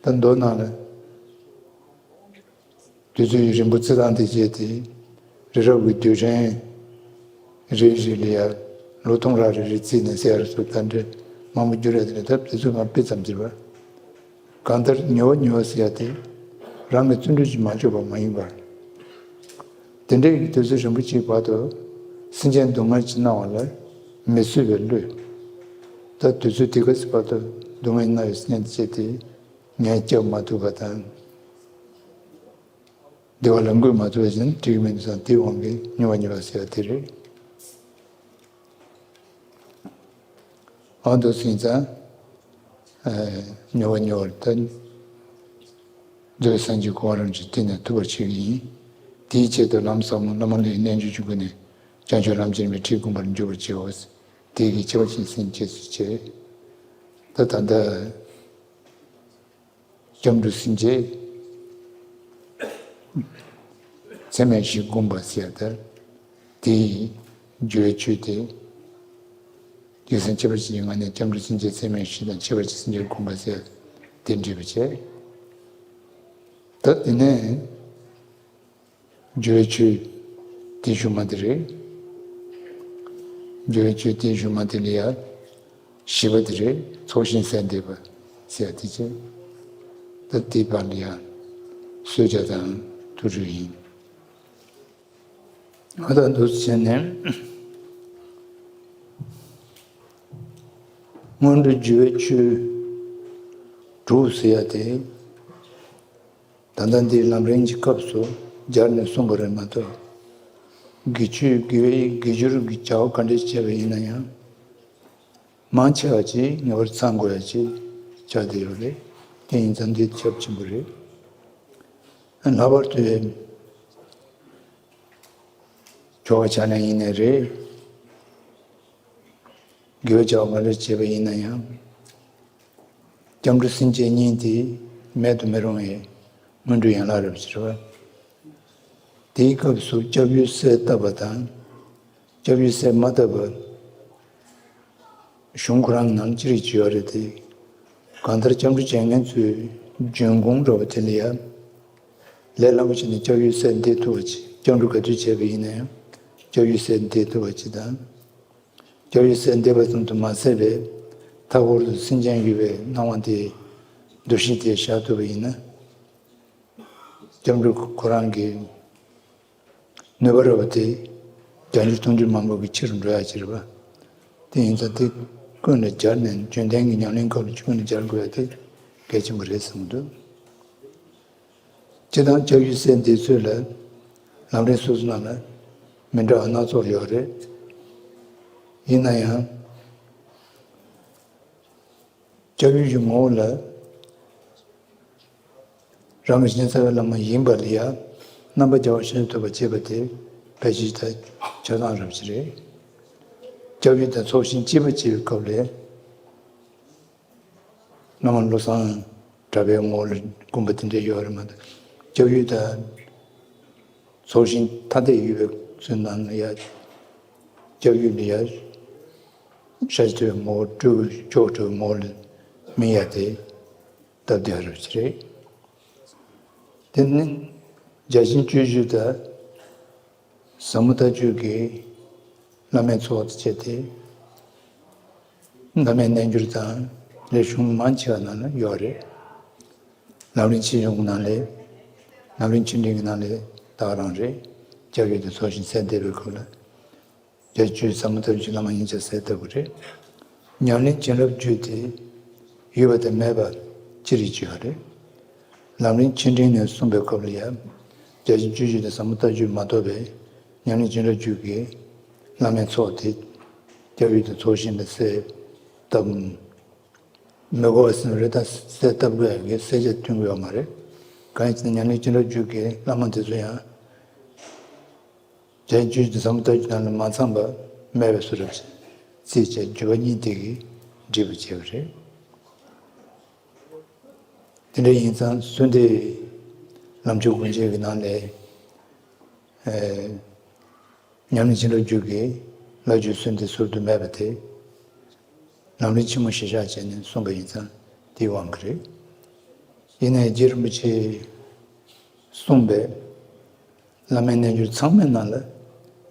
ད་མདོ་ནང་ལ། དུས་ཚོད་རིང་པོ་བརྩི་སྟངས་དེ་བྱས་ཏེ། རི་རབ་ཀྱི་རྡུལ་ཕྲན་རེ་རེ་ལ་ཡ་ལོ་སྟོང་ཕྲག་རེ་རེ་བརྩིས་ནས་ཟེར་ཡ་སོགས་ད་འདྲ་མང་པོ་བསྒྱུར་ཡ་དེ་ནི་ད་དུས་ཚོད་མ་སྤེལ་ཙམ་གྱིས་པ། གང་ལྟར་མྱུར་བ་མྱུར་བ་ཟེར་ཡ་དེ་རང་གི་བརྩོན་འགྲུས་ཀྱིས་མ་ལྕོགས་པ་མ་ཡིན་པར། དེ་འདྲའི་གི་དུས་ཚོད་རིང་པོ་གཅིག་བར་དུ་སེམས་ཅན་སྡུག་བསྔལ་གྱིས་མནར་བ་ལ་མི་བཟོད་པའི་བློས། ད་དུས་ཚོད་དེ་ག་ཚོད་བར་དུ་སྡུག་བསྔལ་མནར་བའི་སེམས་ཅན་དེ་ངས་སྐྱོབ་མ་ཐུབ་པ་དང་། བདེ་བ་ལ་འགོད་མ་ཐུབ་པ་ཞིག་འགྲིག་མིན་ཙང་། དེའི་དབང་གིས་མྱུར་བ་མྱུར་བ་ཟེར་བ་དེ་རེད། འོ་འདུག་ཟིན་ཙང་། ཨ། མྱུར་བ་མྱུར་བར་ད། འདོད་སེམས་ཀྱི་གོ་བ་རང་གིས་གཏིང་ནས་ཐུབ་པར་བྱེད་ཀྱི་ཡིན། དེའི་ཆེད་དུ་ལམ་ཟབ་མོ་བླ་མ་ལྷའི་རྣལ་འབྱོར་གྱི་སྒོ་ནས། བྱང་ཆུབ་ལམ་གྱི་རིམ་པའི་ཁྲིད་བསྒོམ་པར་འཇུག་པར་བྱའོ། དེ་གི་ཁྱད་པར་ཅན་སེམས་བསྐྱེད་སུ་བྱེད། ད་ད་ལྟ། སྐྱབས་འགྲོ་སེམས་བསྐྱེད། ཚད་མེད་བཞི་བསྒོམ་པ་ཟེར་ཡ་དེ། དེའི་སྦྱོར་བའི་ཆོས་དེ། རྒྱལ་སྲས་ཁྱད་པར་ཅན་གྱི་ངང་ནས་སྐྱབས་འགྲོ་སེམས་བསྐྱེད་ཚད་མེད་བཞི་དང་ཁྱད་པར་ཅན་སེམས་བསྐྱེད་བསྒོམ་པ་ཟེར་ཡ་དེ་འདྲ་བྱས། ད་དེ་ནས། སྦྱོར་བའི་ཆོས་དེ་གཞུག་མ་དེ་རེད། སྦྱོར་བའི་ཆོས་དེ་གཞུག་མ་དེ་ལ་ཡ། བཞི་པ་དེ་རེད། ཚོགས་ཞིང་གསལ་འདེབས་པ་ཟེར་ཡ་དེ་བྱས། ད་དེའི་བར་ལ་ཡ་གསོལ་ཇ་དང་དུར་ཁྲོད་ཡིན། ང་དང་འདུག་བྱས་ནས། སྔོན་འགྲོ་སྦྱོར་བའི་ཆོས་དྲུག་ཟེར་ཡ་དེ། ད་ལྟ་འདིའི་ལམ་རིམ་གྱི་སྐབས་སུ་སྦྱར་ནས་གསུངས་པ་རེད་མ་གཏོགས། དགེ་ཆོས་དགེ་བའི་དགེ་སྦྱོར་གྱི་བྱ་བ་ག་འདྲ་བྱས་པ་ཡིན་ན་ཡང་། མང་ཆེ་བ་ཅིག་ངེས་པར་ཚང་དགོས་ཡ་ཅིག་ཆགས་བསྡད་ཡོད་རེད། དེ་ཡིན་ཙང་འདི་ཚབས་ཆེན་པོ་རེད། ལྷག་པར་དུ་ཆོ་ག་བྱ་ལེན་ཡིན་ནའི་རེད། དགེ་བའི་བྱ་བ་ག་འདྲ་བྱས་པ་ཡིན་ན་ཡང་། སྐྱབས་འགྲོ་སེམས་བསྐྱེད་གཉིས་དེ་མེད་དུ་མི་རུང་བའི་སྔོན་འགྲོའི་ཡན་ལག་རེད་པ་ཞེས་པ། དེའི་སྐབས་སུ་སྐྱབས་ཡུལ་གསལ་བཏབ་པ་དང་། སྐྱབས་ཡུལ་གསལ་མ་བཏབ་པ། གཞུང་ཁོ་རང་ནང་ཅི་རིགས་ཅི་ཡོད་རེད་དེ། གང་ལྟར་སྐྱབས་འགྲོ་བྱེད་མཁན་ཚོའི་འབྱུང་ཁུངས་འགྲོ་བ་དེ་ལ་ཡང་། ལས་སླ་པོ་བྱས་ནས་སྐྱབས་ཡུལ་གསལ་འདེབས་ཐུབ་པ་ཅིག་སྐྱབས་འགྲོ་ག་དུས་བྱས་པ་ཡིན་ན་ཡང་། སྐྱབས་ཡུལ་གསལ་འདེབས་ཐུབ་པ་ཅིག་དང་། སྐྱབས་ཡུལ་གསལ་འདེབས་པ་ཙམ་དུ་མ་ཟད་པའི། མཐའ་འཁོར་དུ་སེམས་ཅན་ཡོད་པའི་སྣང་བ་དེ། འདུ་ཤེས་དེ་བཞག་ཐུབ་པ་ཡིན་ན། སྐྱབས་འགྲོ་ཁོ་རང་གི་ནུས་པ་རེད་པ་དེ། བརྒྱ་འགྱུར་སྟོང་འགྱུར་མང་པོ་གི་ཆེ་རུ་འགྲོ་ཡ་ཅིག་རེད་པ། དེ་ཡིན་ཙང་དེ་ཀུན་ལ་སྦྱར་ནས་རྒྱུན་ལྡན་གྱི་ཉམས་ལེན་སྐབས་ལ་ཀུན་ལ་སྦྱར་དགོས་ཡ་དེ་གལ་ཆེན་པོ་རེད་བསམ་གྱི་འདུག་སྤྱིར་བཏང་སྐྱབས་ཡུལ་གསལ་འདེབས་ཚུལ་ལ་ལམ་རིམ་སོ་སོ་ནང་ལ་མི་འདྲ་བ་སྣ་ཚོགས་ཡོད་རེད། ཡིན་ན་ཡང་། སྐྱབས་ཡུལ་གྱི་ངོ་བོ་ལ། རང་གི་ཞིང་ས་པའི་བླ་མ་ཡིན་པ་ལ་ཡང་རྣམ་པར་རྒྱལ་བ་ཤཱཀྱ་ཐུབ་པ་བྱེད་པ་དེ་ཕལ་ཆེར་ད་ཆ་ཚང་རབ་ཅིག་རེད། སྐྱབས་ཡུལ་དང་ཚོགས་ཞིང་སྐྱིད་པ་བྱེད་པའི་སྐབས་ལས། བླ་མ་བློ་བཟང་གྲགས་པའི་ངོ་ལ་དགོངས་པ་དེ་འདྲ་ཡོད་རེད་མ་གཏོགས། སྐྱབས་ཡུལ་དང་ཚོགས་ཞིང་ཐ་དད་ཡོད་པའི་ཚོའི་ནང་ལ་ཡ། སྐྱབས་ཡུལ་ལ་ཡ། ཤཱཀྱ་ཐུབ་པའི་ངོ་བོ་སྤྲུལ་སྐུ་མཆོག་སྤྲུལ་ངོ་ལ་མི་ཡ་དེ་སྟབས་བདེ་རུ་ཅི་རེད། དེ་ནི་བརྒྱ་བྱིན་བཅུ་བཞི་དང་ཟབ་མོ་ལྟ་སྤྱོད་ཀྱི་བླ་མའི་ཚོགས་དང་བཅས་ཏེ། བླ་མའི་རྣལ་འབྱོར་དང་ལས་གཞུང་མང་ཆེ་བ་ནང་ན་ཡོད་རེད། ལམ་རིམ་ཆེ་ཆུང་གི་ནང་ལས། ལམ་རིམ་ཆེ་འབྲིང་གི་ནང་ལས་ད་ག་རང་རེད། སྐྱབས་ཡུལ་དུ་ཚོགས་ཞིང་གསལ་འདེབས་པའི་སྐོར་ལ། བརྒྱད་ཅུ་ཟབ་མོ་ལྟ་བུའི་བླ་མ་ཡིན་ཙང་གསལ་བཏབ་དགོས་རེད། ཉམས་ལེན་བྱིན་རླབས་རྒྱུ་དེ་ཡོད་པ་དང་མེད་པ་ཅི་རིགས་ཅི་ཡོད་རེད། ལམ་རིམ་ཆེ་འབྲིང་ནས་གསུངས་པའི་སྐབས་ལ་ཡང་བརྒྱད་ཅུ་བཅུ་བཞི་དང་ཟབ་མོ་ལྟ་བུ་མ་གཏོགས་པའི་ཉམས་ལེན་བྱིན་རླབས་རྒྱུ་གི་བླ་མའི་ཚོགས་དེ་སྐྱབས་ཡུལ་དུ་ཚོགས་ཞིང་དུ་གསལ་བཏབ། མི་གོ་བ་ཟིན་རེ་ད་གསལ་བཏབ་དགོས་ཡ་གི་གསལ་བྱེད་སྟོན་གྱི་ཡོད་མ་རེད། གང་ཡིན་ཟེར་ན་ཉམས་ལེན་བྱིན་རླབས་རྒྱུ་གི་བླ་མ་དེ་ཚོ་ཡང་། བྱས་བཅུད་དེ་ཟབ་མོ་ལྟ་བུའི་ནང་ལ་མ་ཚང་པ་མེད་པའི་བཟོ་འདྲ་ཞིག་རྩིས་བྱས་བརྒྱུད་པ་གཉིས་དེ་གིས་འགྲིག་པ་བྱས་པ་རེད། དེ་འདྲ་ཡིན་ཙང་གསོལ་འདེབས་ལམ་གྱི་སྒོ་འབྱེད་ཀྱི་ནང་ལས། ཨེ། ཉམས་ལེན་བྱིན་རླབས་རྒྱུད་ཀྱི་བླ་བརྒྱུད་གསོལ་འདེབས་ཟུར་དུ་མེད་པ་དེ། ལམ་རིམ་ཆེན་མོ་གཞིར་བཞག་བྱས་ནས་གསུངས་པ་ཡིན་ཙང་དེའི་དབང་གིས་རེད། ཡིན་ནའི་རྗེ་རིན་པོ་ཆེས་གསུངས་པའི་བླ་མའི་རྣལ་འབྱོར་ཚང་མའི་ནང་ལ་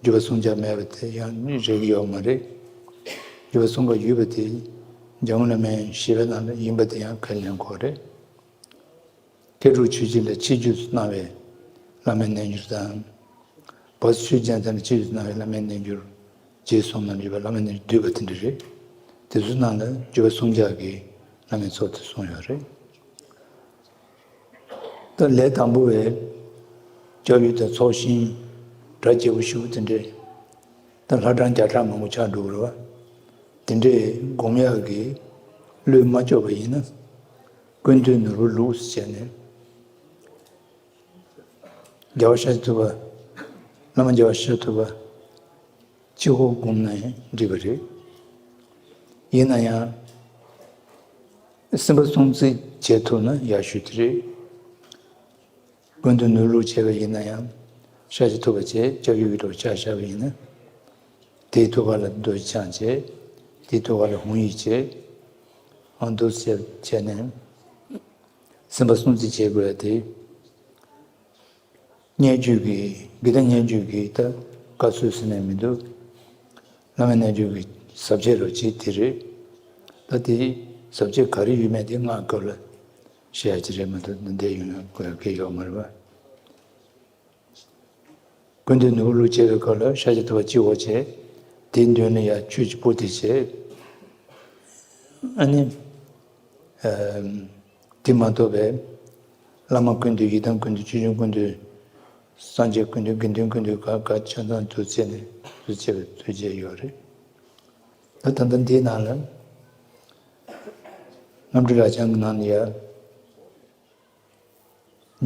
བརྒྱུད་པ་སྲུང་བྱ་མེད་པ་དེ་ཡང་རེག་གི་ཡོད་མ་རེད། བརྒྱུད་པ་སྲུང་བ་ཡོད་པ་དེ་འཇམ་མགོན་བླ་མའི་བཞེད་པའི་ནང་ལ་ཡིན་པ་དེ་ཡང་ཁས་ལེན་དགོས་རེད། མཁས་གྲུབ་ཆོས་རྗེ་ལ་ཆེད་བརྒྱུད་སུ་གནང་བའི་བླ་མའི་རྣལ་འབྱོར་དང་། བ་སུ་ཆོས་རྒྱལ་མཚན་ལ་ཆེད་བརྒྱུད་སུ་གནང་བའི་བླ་མའི་རྣལ་འབྱོར། རྗེ་གསུམ་ནང་ཡོད་པའི་བླ་མའི་རྣལ་འབྱོར་བསྡུས་པ་དེ་འདྲ་རེད། དེ་ཚོའི་ནང་ལ་བརྒྱུད་པ་སྲུང་བྱ་གི་བླ་མའི་ཚོགས་དེ་གསུངས་ཡོད་རེད། ད་ལས་དང་པོ་བའི་སྐྱབས་ཡུལ་དང་ཚོགས་ཞིང་སྒྲ་བརྗེ་པོ་ཞེ་པོ་དེ་འདྲས། ད་ལྷ་གྲངས་བརྒྱ་ཕྲག་མང་པོ་ཆགས་འགྲོ་གི་རེད་བ། དེ་འདྲས་སྒོམ་ཡག་གི་བློས་མ་ལྕོགས་པ་ཡིན་ན། ཀུན་འདུས་ནོར་བུ་ལུགས་སུ་བྱས་ནས། རྒྱལ་བ་ཤཱཀྱ་ཐུབ་པ། བླ་མ་རྒྱལ་བ་ཤཱཀྱ་ཐུབ་པ། གཅིག་པོ་བསྒོམས་ན་འགྲིག་པ་རེད། ཡིན་ན་ཡང་། སེམས་པ་སྲུང་བརྩི་བྱེད་ཐུབ་ན་ཡག་ཤོས་དེ་རེད། ཀུན་ཏུ་ནོར་ལུགས་བྱས་པ་ཡིན་ན་ཡང་། ཤཱཀྱ་ཐུབ་པ་བྱས་སྐྱབས་ཡུལ་གྱི་ཐོག་ཆ་བཞག་པ་ཡིན་ན། དེའི་ཐུགས་ཀ་ལ་འདོད་ཆགས་བྱས། དེའི་ཐུགས་ཀ་ལ་ཧུང་ཡིས་བྱས། ཨང་དུ་བྱས་བྱས་ནས། སེམས་པ་སྲུང་བརྩི་བྱེད་དགོས་ཡ་དེ། སྙན་བརྒྱུད་ཀྱི་དགེ་ལྡན་སྙན་བརྒྱུད་ཀྱི་ད་བཀའ་སྲོལ་ཟེར་ནས་མི་འདུག་བླ་མའི་རྣལ་འབྱོར་གྱི་ཟབ་ཆོས་རོ་གཅིག་དེ་རེད། ད་དེ་ཟབ་ཆོས་ག་རེ་ཡོད་མེད་དེ་སྔགས་སྐབས་ལ་བཤད་ཡ་ཅིག་རེད་མ་གཏོགས་འདི་འདྲ་ཡོང་ཡ་དགོས་ཡ་གི་ཡོད་མ་རེད་པ། ཀུན་ཏུ་ནོར་བུ་ལུགས་བྱེད་པའི་སྐབས་ལ་ཤཱཀྱ་ཐུབ་པ་གཅིག་པོ་བྱས། དེའི་མདུན་ལ་ཡ་ཆོས་ཀྱི་པོ་ཏི་བྱས། ཨ་ནི། ཨམ། དེ་མ་གཏོགས་པའི། བླ་མ་ཀུན་འདུས་ཡི་དམ་ཀུན་འདུས་ཆོས་སྐྱོང་ཀུན་འདུས། སངས་རྒྱས་ཀུན་འདུས་དགེ་འདུན་ཀུན་འདུས་ག་ག་ཆ་ཚང་དུ་བྱས་ནས་དུ་བྱས་པའི་ཐུགས་རྗེ་ཡོད་རེད། ད་ད་ལྟ་འདིའི་ནང་ལ། རྣམ་འཕྲུལ་རབ་འབྱམས་ཀྱི་ནང་ལ་ཡ།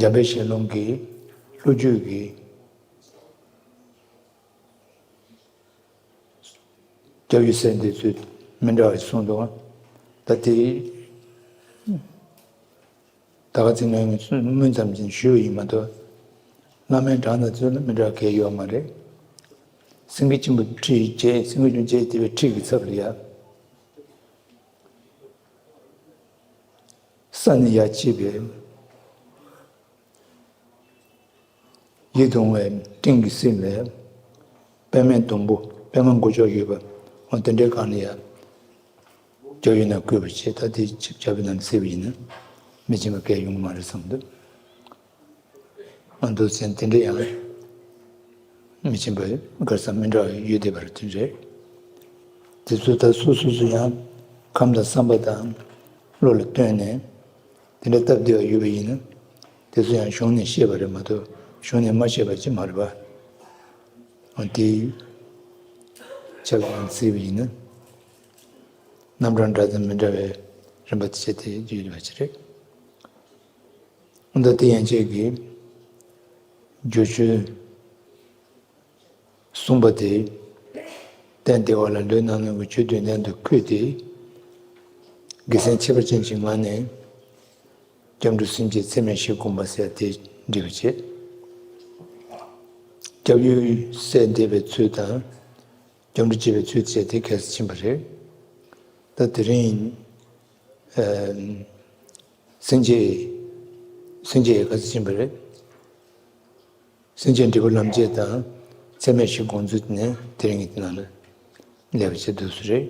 འཇམ་དཔལ་ཞལ་ལུང་གི་ལྷོ་རྒྱུད་ཀྱི་སྐྱབས་ཡུལ་གསལ་འདེབས་ཚུལ་ མི་འདྲ་བ་གསུངས་འདུག་ད་དེ་ད་ག་ཚེ་ངས་སྨོན་ཙམ་ཅིག་ཞུས་པ་ཡིན་མ་གཏོགས། བླ་མའི་གྲངས་དང་ཚུལ་ལ་མི་འདྲ་གང་ཡོད་མ་རེད། སེང་གེ་ཆེན་པོ་ཁྲི་བཅས་སེང་གེ་ཆུང་བཅས་དེ་བའི་ཁྲི་གི་ཚབ་ལ་ཡ། ས་ནི་ཡ་ཆེས་པའི། ཡིད་དུ་འོང་བའི་སྤྲིན་གྱི་བསིལ་ལས། པདྨའི་སྡོང་པོ་པདྨ་མགོ་ལྕོག་ཡོད་པ། འོ་དེ་འདྲའི་སྒང་ལ་ཡ། རྒྱབ་ཡོད་ན་བཀོད་པ་བྱས། ད་དེ་ཆིབས་རྒྱབ་ཡོད་ན་བསིལ་བ་ཡིན་ན། མི་སྦྱིན་པ་གས་ཡོང་གི་མ་རེད་བསམ་འདུག་ཨ་འདུག་ཟེར་དེ་འདྲ་ཡང་མི་ཕྱིན་པ་གར་ས་མི་འདྲ་བ་ཡོད་བསྡད་པ་རེད་དེ་རེད། དེ་ཚོ་ད་སོ་སོ་སོ་ཡང་ཁམས་དང་བསམ་པ་དང་བློ་ལ་བཏོན་ནས་དེ་འདྲ་སྟབས་བདེ་བ་ཡོད་པ་ཡིན་ན་དེ་ཚོ་ཡང་གཞུང་ནས་བཤད་པ་རེད་མ་གཏོགས་གཞུང་ནས་མ་བཤད་པ་ཅིག་མ་རེད་པ། འོ་དེ་ཆ་ལ་ཡང་བརྩིས་པ་ཡིན་ན་རྣམ་གྲངས་འདྲ་དང་མི་འདྲ་བའི་རིམ་པ་དེ་བྱས་ཏེ་ཡོད་པ་ཅིག་རེད། འདི་དེ་ཡན་ཆད་ཀྱི་རྒྱུ་ཆོས་གསུངས་པ་དེ་གཏན་བདེ་བ་ལ་ལུས་རྣམ་སྣང་གི་ཆོས་བདུན་ལྡན་དུ་བཀོད་དེ། དགེ་མཚན་ཁྱད་པར་ཅན་གྱི་ངང་ནས་སྐྱབས་འགྲོ་སེམས་བསྐྱེད་ཚད་མེད་བཞི་བསྒོམ་པ་ཟེར་དེ་འགྲེལ་བ་བྱེད། སྐྱབས་ཡུལ་སྲས་འདེབས་པའི་ཚུལ་དང་། སྐྱབས་འགྲོ་བྱེད་པའི་ཚུལ་བཅས་དེ་གལ་སྲིད་ཕྱིན་པ་རེད། ད་དེ་རིང་ཨ་སེམས་བསྐྱེད་སེམས་བསྐྱེད་གལ་སྲིད་ཕྱིན་པ་རེད། སེམས་བསྐྱེད་འབྲས་བུ་ལམ་བྱེད་དང་ཚད་མེད་བཞི་སྒོམ་ཚུལ་ནས་དེ་རིང་གི་དེ་ནང་ལ་ལས་པ་བྱེད་དུས་སུ་རེད།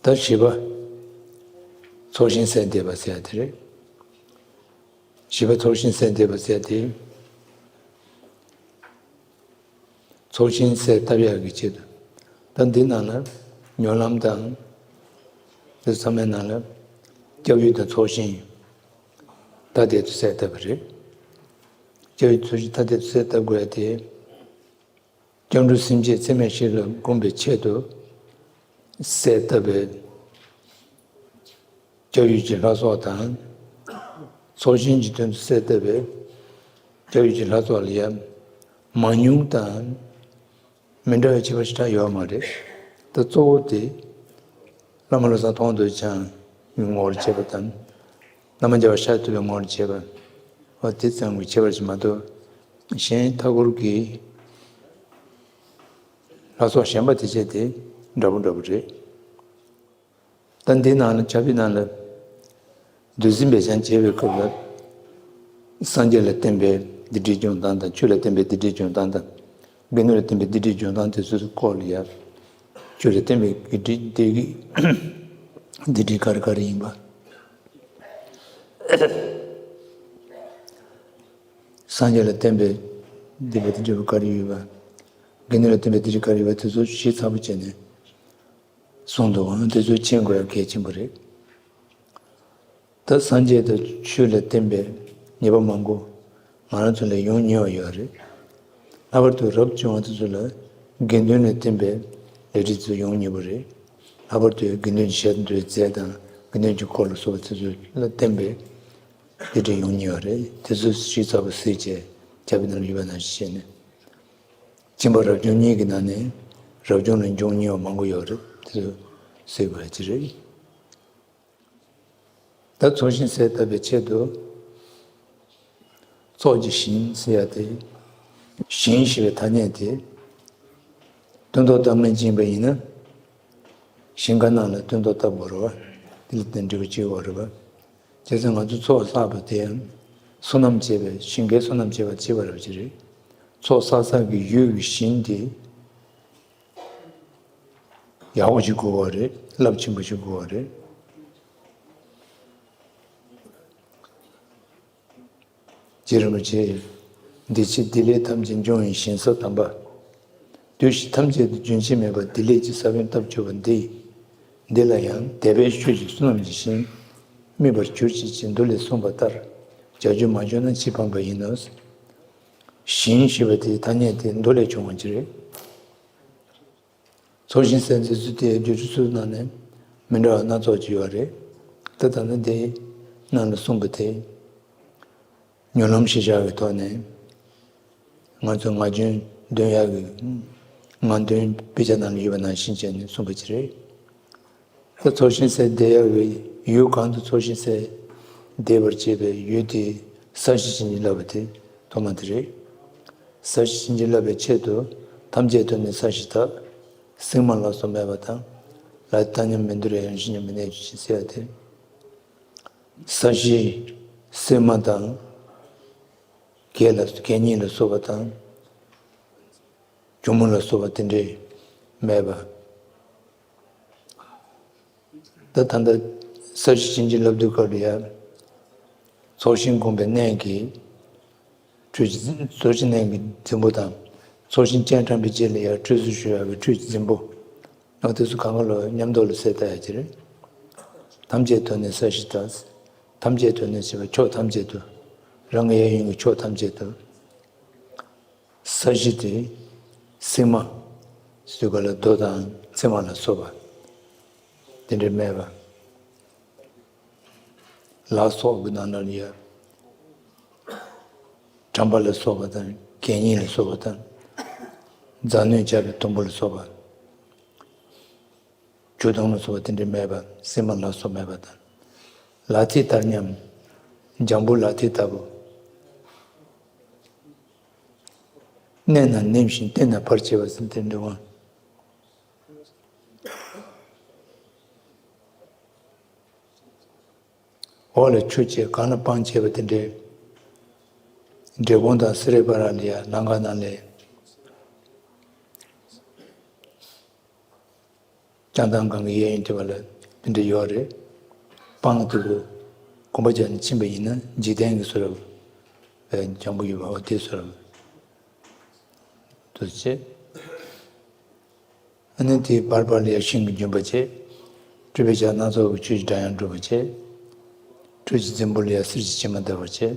ད་བཞི་པ་ཚོགས་ཞིང་སྲས་འདེབས་པ་ཟེར་ཡ་དེ་རེད། བཞི་པ་ཚོགས་ཞིང་སྲས་འདེབས་པ་ཟེར་ཡ་དེ། ཚོགས་ཞིང་སྲས་བཏབ་ཡག་གི་ཆེད་དུ། ད་འདི་ནང་ལ་སྨོན་ལམ་དང་། འདི་ཚང་མའི་ནང་ལ་སྐྱབས་ཡུལ་དང་ཚོགས་ཞིང་ཐ་དད་དུ་སྲས་བཏབ་པ་རེད། སྐྱབས་ཡུལ་ཚོགས་ཞིང་ཐ་དད་དུ་སྲས་བཏབ་དགོས་ཡ་དེ། སྐྱབས་འགྲོ་སེམས་བསྐྱེད་ཚད་མེད་བཞི་ལ་བསྒོམ་པའི་ཆེད་དུ་སྲས་བཏབ་པའི། སྐྱབས་ཡུལ་གྱི་ལྷ་ཚོགས་དང་། ཚོགས་ཞིང་གི་དོན་དུ་སྲས་བཏབ་པའི་སྐྱབས་ཡུལ་གྱི་ལྷ་ཚོགས་ལ་ཡང་མང་ཉུང་དང་མི་འདྲ་བའི་ཁྱད་པར་ཞེ་དྲག་ཡོད་མ་རེད། ད་གཙོ་བོ་དེ་བླ་མ་བློ་བཟང་མཐོང་གྲོལ་འཆང་གི་ངོ་བོར་བྱེད་པ་དང་། བླ་མ་རྒྱལ་བ་ཤཱཀྱ་ཐུབ་པའི་ངོ་བོར་བྱེད་པ། འོ་དེ་ཙམ་གྱི་ཁྱད་པར་ཞིག་མ་གཏོགས། གཞན་མཐའ་འཁོར་གྱི་ལྷ་ཚོགས་གཞན་པ་དེ་བྱས་ཏེ་འདྲ་པོ་འདྲ་པོ་རེད། ད་འདི་ནང་ལ་བྱ་བའི་ནང་ལ་བདུད་འཛིན་པས་ཀྱང་བྱེད་པའི་སྐབས་ལ། སངས་རྒྱས་ལ་བརྟེན་པའི་སྡིག་སྒྲིབ་སྦྱོང་སྟངས་དང་ཆོས་ལ་བརྟེན་པའི་སྡིག་སྒྲིབ་སྦྱོང་སྟངས་དང་། དགེ་འདུན་ལ་བརྟེན་པའི་སྡིག་སྒྲིབ་སྦྱོང་སྟངས་དེ་ཚོའི་སྐོར་ལ་ཡ། ཆོས་ལ་བརྟེན་པའི་སྡིག་སྒྲིབ་དེ་གི་སྡིག་སྒྲིབ་ག་རེ་ག་རེ་ཡིན་པ། སངས་རྒྱས་ལ་བརྟེན་པའི་སྡིག་པ་དེ་འདྲ་བ་ག་རེ་ཡོད་པ། དགེ་འདུན་ལ་བརྟེན་པའི་སྡིག་སྒྲིབ་ག་རེ་ཡོད་པ་དེ་ཚོ་ཞིབ་ཚགས་པོ་བྱས་ནས། གསུངས་འདུག་ཨང་། དེ་ཚོ་མཁྱེན་དགོས་ཡ་གལ་ཆེན་པོ་རེད། ད་སངས་རྒྱས་དང་ཆོས་ལ་བརྟེན་པའི་ཉེས་པ་མང་པོ་ང་རང་ཚོ་ལ་ཡོང་ཉེ་བ་ཡོད་རེད། ལྷག་པར་དུ་རབ་བྱུང་བ་དེ་ཚོ་ལ་དགེ་འདུན་ལ་བརྟེན་པའི་ལས་འབྲས་ཚོ་ཡོང་ཉེ་པོ་རེད། ལྷག་པར་དུ་དགེ་འདུན་གྱི་ཞལ་དུ་རྫས་དང་དགེ་འདུན་གྱི་འཁོར་ལ་སོགས་པ་དེ་ཚོ་ལ་བརྟེན་པའི་ལས་འབྲས་ཡོང་ཉེ་བ་རེད། དེ་ཚོ་ཞིབ་ཚགས་པོ་གཟིགས་བྱས་རྒྱ་བོད་ནང་ལ་ཡོད་པ་ནང་བཞིན་བྱས་ནས། སྦྱིན་པ་རབ་བྱུང་གཉིས་ཀྱི་ནང་ནས་རབ་བྱུང་ལ་འབྱུང་ཉེ་བ་མང་པོ་ཡོད་རེད། དེ་ཚོ་གཟིགས་དགོས་ཡ་ཅིག་རེད། ད་ཚོགས་ཞིང་སྲས་བཏབ་པའི་ཆེད་དུ་ཚོགས་ཀྱི་ཞིང་ཟེར་ཡ་དེ། ཞིང་ཞེས་པའི་ཐ་སྙད་དེ་སྟོན་ཐོག་བཏབ་མཁན་ཅིག་ཡིན་པ་ཡིན་ན། ཞིང་ཁ་ནང་ལ་སྟོན་ཐོག་བཏབ་དགོས་རེད་བ། དེ་ལ་བརྟེན་འབྲས་བུ་སྐྱེ་དགོས་རེད་བ། བྱས་ཙང་ང་ཚོ་ཚོགས་བསགས་པ་དེ་ཡང་བསོད་ནམས་བྱས་པའི་ཞིང་ཁའི་བསོད་ནམས་བྱས་པ་བྱས་པ་རེད་བ་ཅི་རེད། ཚོགས་བསགས་ས་གི་ཡུལ་གྱི་ཞིང་དེ། ཡག་པོ་ཞིག་དགོས་པ་རེད། རླབས་ཆེན་པོ་ཞིག་དགོས་པ་རེད། རྗེ་རིན་པོ་ཆེས། འདི་ཕྱི་བདེ་ལེགས་ཐམས་ཅད་འབྱུང་བའི་ཞིང་ས་དམ་པ། དུས་བཞི་ཐམས་ཅད་དུ་རྒྱུན་ཆད་མེད་པར་བདེ་ལེགས་ཀྱི་ས་བོན་བཏབ་གྱུར་པ་འདི། འདི་ལ་ཡང་དད་པས་ཤུགས་ཀྱིས་བསོད་ནམས་ཀྱི་ཞིང་། སྨིན་པར་གྱུར་ཅིག་ཅེས་མདོ་ལས་གསུངས་པ་ལྟར། བྱ་རྒྱུད་མ་བྱུང་ན་ཅི་ཕན་པ་ཡིན་ནོ། ཞིང་ཞེས་པ་དེའི་ཐ་སྙད་དེ་མདོ་ལས་བྱུང་བ་ཅིག་རེད། ཚོགས་ཞིང་སྲས་འདེབས་ཚུལ་དེ་བསྒྱུར་བཅོས་ཚུལ་ནང་ནས་མི་འདྲ་བ་སྣ་ཚོགས་ཅིག་ཡོད་རེད། ད་ལྟ་ནི་དེའི་ནང་ལ་གསུངས་པ་དེ། སྨོན་ལམ་གཞིར་བཞག་གི་ཐོག་ནས་ང་ཚོ་ངག་རྒྱུན་འདོན་ཡག་གི་ ངག་འདོན་དཔེ་ཆ་ནང་ལ་ཡོད་པ་ནང་བཞིན་བྱས་ནས་གསུངས་པ་ཅིག་རེད། ད་ཚོགས་ཞིང་སེལ་བསྡད་ཡག་གི་ཡུལ་གང་དུ་ཚོགས་ཞིང་སེལ་བསྡད་པར་བྱེད་པའི་ཡུལ་དེ་ས་གཞི་བྱིན་གྱིས་བརླབས་པ་དེ་ཐོག་མ་དེ་རེད། ས་གཞི་བྱིན་གྱིས་བརླབས་པའི་ཆེད་དུ་ཐམས་ཅད་དུ་ནི་ས་གཞི་དག། སྲིང་མོ་ལ་སོགས་སྨྲས་པ་དང་། ལ་དྭགས་མཉམ་མི་འདོར་ཡང་ཡང་ཞིག་མཉམ་པའི་གནས་ཀྱི་ཕྱིར་ཟེར་བ་དེ། ས་གཞི་སྲིང་མོ་དང་། གད་ལ་གད་སྙིགས་ལ་སོགས་པ་དང་། གྱོ་མོ་ལ་སོགས་པ་དེ་འདྲས་སྨྲས་པ། ད་ད་ལྟ་ས་གཞི་བྱིན་གྱིས་བརླབས་དུས་སྐབས་ལ་ཡ། ཚོགས་ཞིང་བསྒོམས་པའི་གནས་ཀྱི་ཁྲུས་ཀྱི་རྫིང་། ཚོགས་ཞིང་གནས་ཀྱི་རྫིང་བུ་དང་། ཚོགས་ཞིང་སྤྱན་དྲངས་པའི་རྗེས་ལ་ཡ་ཁྲུས་གསོལ་ཞུ་ཡག་གི་ཁྲུས་ཀྱི་རྫིང་བུ། ཨ་དེ་ཚོ་གང་ག་ལ་མཉམ་དུ་ལ་གསལ་བཏབ་ཡག་ཅིག་རེད། ཐམས་ཅད་དུ་ནི་ས་གཞི་དག། ཐམས་ཅད་དུ་ནི་ཞེས་པ་ཕྱོགས་ཐམས་ཅད་དུ། རང་གི་གཡས་གཡོན་གྱི་ཕྱོགས་ཐམས་ཅད་དུ། ས་གཞི་དེ་སྲིང་མོ་ཟེར་ག་ལ་རྡོ་དང་མཚེར་མ་ལ་སོགས་པ་དེ་འདྲས་སྨྲས་པ། ལ་སོགས་ཀྱི་ནང་ན་ལ་ཡ། གྲམ་པ་ལ་སོགས་པ་དང་གད་སྙིགས་ལ་སོགས་པ་དང་། རྫ་སྣོད་བྱ་བའི་དུམ་བུ་ལ་སོགས་པ། ཆུ་དུང་ལ་སོགས་པ་དེ་འདྲས་སྨྲས་པ། སྲིང་མོ་ལ་སོགས་སྨྲས་པ་དང་། ལག་མཐིལ་ལྟར་མཉམ། ལྗང་བུ་ལག་མཐིལ་ལྟ་བུ། མནན་ན་ནེམ་ཞིང་བསྟན་ན་བར་བྱེད་པ་ཟེར་དེ་འདྲ་བ། འོག་ལ་ཆུ་བཅས་གང་ལ་སྤང་བྱེད་པ་དེ་འདྲའི། འབྲས་སྤུངས་དང་སེ་ར་བྱེས་བར་ལ་ཡ་ལམ་ཁ་ནང་ལས། བྱང་ཐང་སྒང་གི་གཡས་གཡོན་དེ་བ་ལ་དེ་འདྲ་ཡོད་རེད། སྤང་དེ་ཚོ་གོམ་པ་རྒྱག་ནས་ཕྱིན་པ་ཡིན་ན་འཇིག་རྟེན་གྱི་བཟོ་འདྲ་ལྗང་བུ་ཡོད་པ་འོ་དེ་བཟོ་འདྲ་དུ་བྱེད། ཨ་ནི་དེའི་བར་བར་ལ་ཡ་ཤིང་གི་ལྗོན་པ་བྱེད། སྤྲུལ་པའི་ཕྱག་སྣ་ཚོགས་ཀྱི་ཆུ་ཡི་སྒྲ་དབྱངས་སྒྲོག་པ་བྱེད། ཁྲུས་ཀྱི་རྫིང་བུ་ལ་ཡ་གསེར་གྱི་བྱེ་མ་བརྡབ་པ་བྱེད།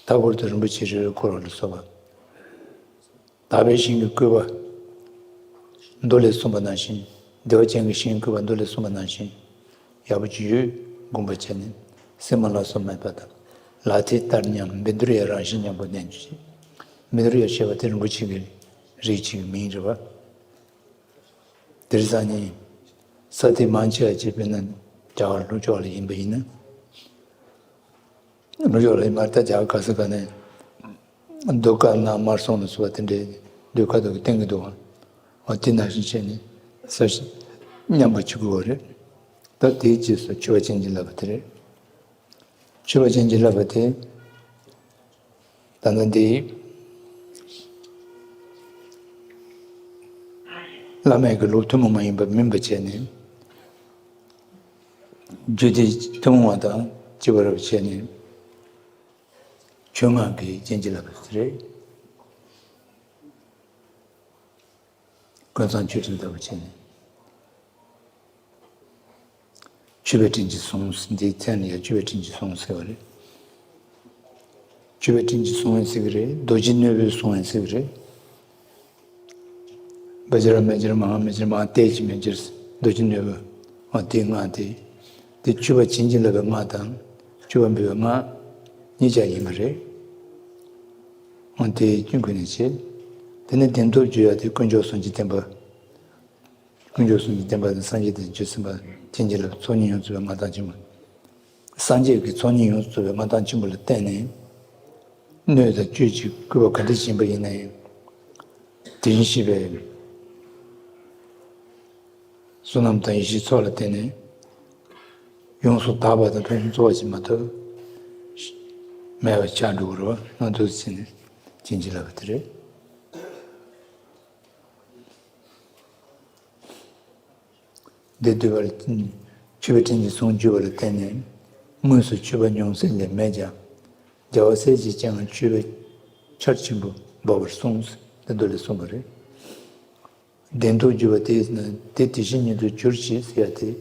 མཐའ་བསྐོར་དུ་རིན་པོ་ཆེ་རེ་རེ་བསྐོར་བ་ལ་སོགས་པ། དག་པའི་ཞིང་གི་བཀོད་པ། མདོ་ལས་གསུངས་པ་ནང་བཞིན། བདེ་བ་ཅན་གྱི་ཞིང་བཀོད་པ་མདོ་ལས་གསུངས་པ་ནང་བཞིན། ཡག་པོ་ཅིག་ཡོད་བསྒོམ་པ་བྱས་ནས་སྲིང་མོ་ལ་སོགས་སྨྲས་པ་དང་། ལག་མཐིལ་ལྟར་མཉམ་བཻ་ཌཱུརྱ་རང་བཞིན་མཉམ་པོ་ལྡན་གྱི་ཕྱིར། བཻ་ཌཱུརྱ་ཞེས་པ་དེ་རིན་པོ་ཆེ་གི་རིགས་ཅིག་གི་མིང་རེད་བ། དེར་སང་ཉིན་ས་དེ་མང་ཆེ་བ་ཅིག་དཔེར་ན་རྒྱ་གར་ལྷོ་ཕྱོགས་ལ་ཡིན་པ་ཡིན་ན། ལྷོ་ཕྱོགས་ལ་ཡིན་མ་རེད། ད་རྒྱ་གར་ག་ས་ག་ནས་རྡོ་དཀར་ནག་དམར་སོགས་ལ་སོགས་པ་དེ་འདྲའི་ཟློས་གར་དུ་བསྟན་གྱི་འདུག་བ། འོ་དེ་ནང་བཞིན་བྱས་ནས་ས་གཞི་མཉམ་པ་བྱེད་དགོས་པ་རེད། ད་དེའི་རྗེས་སུ་མཆོད་པ་བྱིན་གྱིས་བརླབས་པ་དེ་རེད། མཆོད་པ་བྱིན་གྱིས་བརླབས་པ་དེ། ད་ལྟ་འདི་བླ་མེད་ཀྱི་ལུགས་ཐུན་མོང་མ་ཡིན་པ་སྨིན་པ་བྱས་ནས། རྒྱུད་སྡེ་ཐུན་མོང་བ་དང་བཅས་པ་རབ་བྱས་ནས། ཆོས་སྔགས་ཀྱི་བྱིན་གྱིས་བརླབས་པ་རེད། ཀུན་བཟང་མཆོད་སྤྲིན་ལྟ་བུ་བྱས་ནས། མཆོད་པའི་སྤྲིན་གྱི་གཟུངས། འདིའི་མཚན་ལ་ཡང་མཆོད་པའི་སྤྲིན་གྱི་གཟུངས་ཟེར་བ་རེད། མཆོད་པའི་སྤྲིན་གྱི་གཟུངས་ཡང་ཟེར་གྱི་རེད། རྡོ་རྗེ་ནོར་བུའི་གཟུངས་ཡང་ཟེར་གྱི་རེད། བཛྲ་མེ་བཛྲ་མ་ཧཱ་མེ་བཛྲ་མ་ཧཱ་ཏྱེ་ཇི་མེ་བཛྲ། རྡོ་རྗེ་ནོར་བུ། འོ་དེའི་སྔགས་དེ། དེ་མཆོད་པ་བྱིན་གྱིས་བརླབས་པའི་སྔགས་དང་། མཆོད་པ་འབུལ་བའི་སྔགས་གཉིས་ཆ་ཡིན་པ་རེད། འོ་དེ་ཀུན་ནས་བྱེད། དེ་ནས་བདེན་སྟོབས་བརྗོད་ཡག་དེ་དཀོན་མཆོག་ཟུང་འཇུག་བརྟན་པ། དཀོན་མཆོག་ཟུང་འཇུག་བརྟན་པ་དང་སངས་རྒྱས་དང་རྗེ་བཙུན་པ་བྱིན་གྱིས་བརླབས་ཚོགས་གཉིས་ཡོངས་རྫོགས་པའི་མངའ་ཐང་ཆེན་པོ། སངས་རྒྱས་ཀྱི་ཚོགས་གཉིས་ཡོངས་སུ་རྫོགས་པའི་མངའ་ཐང་ཆེན་པོ་ལ་བརྟེན་ནས། སྣོད་དང་བཅུད་ཀྱི་བསྐུལ་བ་ག་འདྲ་ཞིག་ཡིན་པ་ཡིན་ན་ཡང་། དེ་བཞིན་གཤེགས་པའི་བསོད་ནམས་དང་ཡེ་ཤེས་ཚོགས་ལ་བརྟེན་ནས། ཡོངས་སུ་དག་པ་དང་ཕན་ཚུན་འཚོ་བ་ཞིག་མ་གཏོགས་མེད་པ་ཆགས་འགྲོ་གི་རེད་བ། ང་ཚོ་ཚེ་ནི་བྱིན་གྱིས་བརླབས་པ་དེ་རེད། འདི་འདུས་པ་ལ། མཆོད་པའི་སྤྲིན་གྱི་གཟུངས་བརྗོད་པ་ལ་བརྟེན་ནས། དངོས་སུ་མཆོད་པ་མྱོང་ས་ལས་མེད་ཀྱང་། རྒྱལ་བ་སྲས་བཅས་ཀྱང་མཆོད་པའི་ཆར་ཆེན་པོ་འབབ་པར་གསུངས། འདི་མདོ་ལས་གསུངས་པ་རེད། བདེན་སྟོབས་བརྗོད་པ་དེས་ན་དེ་དེ་བཞིན་ཉིད་དུ་གྱུར་ཅིག་ཟེར་ཡ་དེ།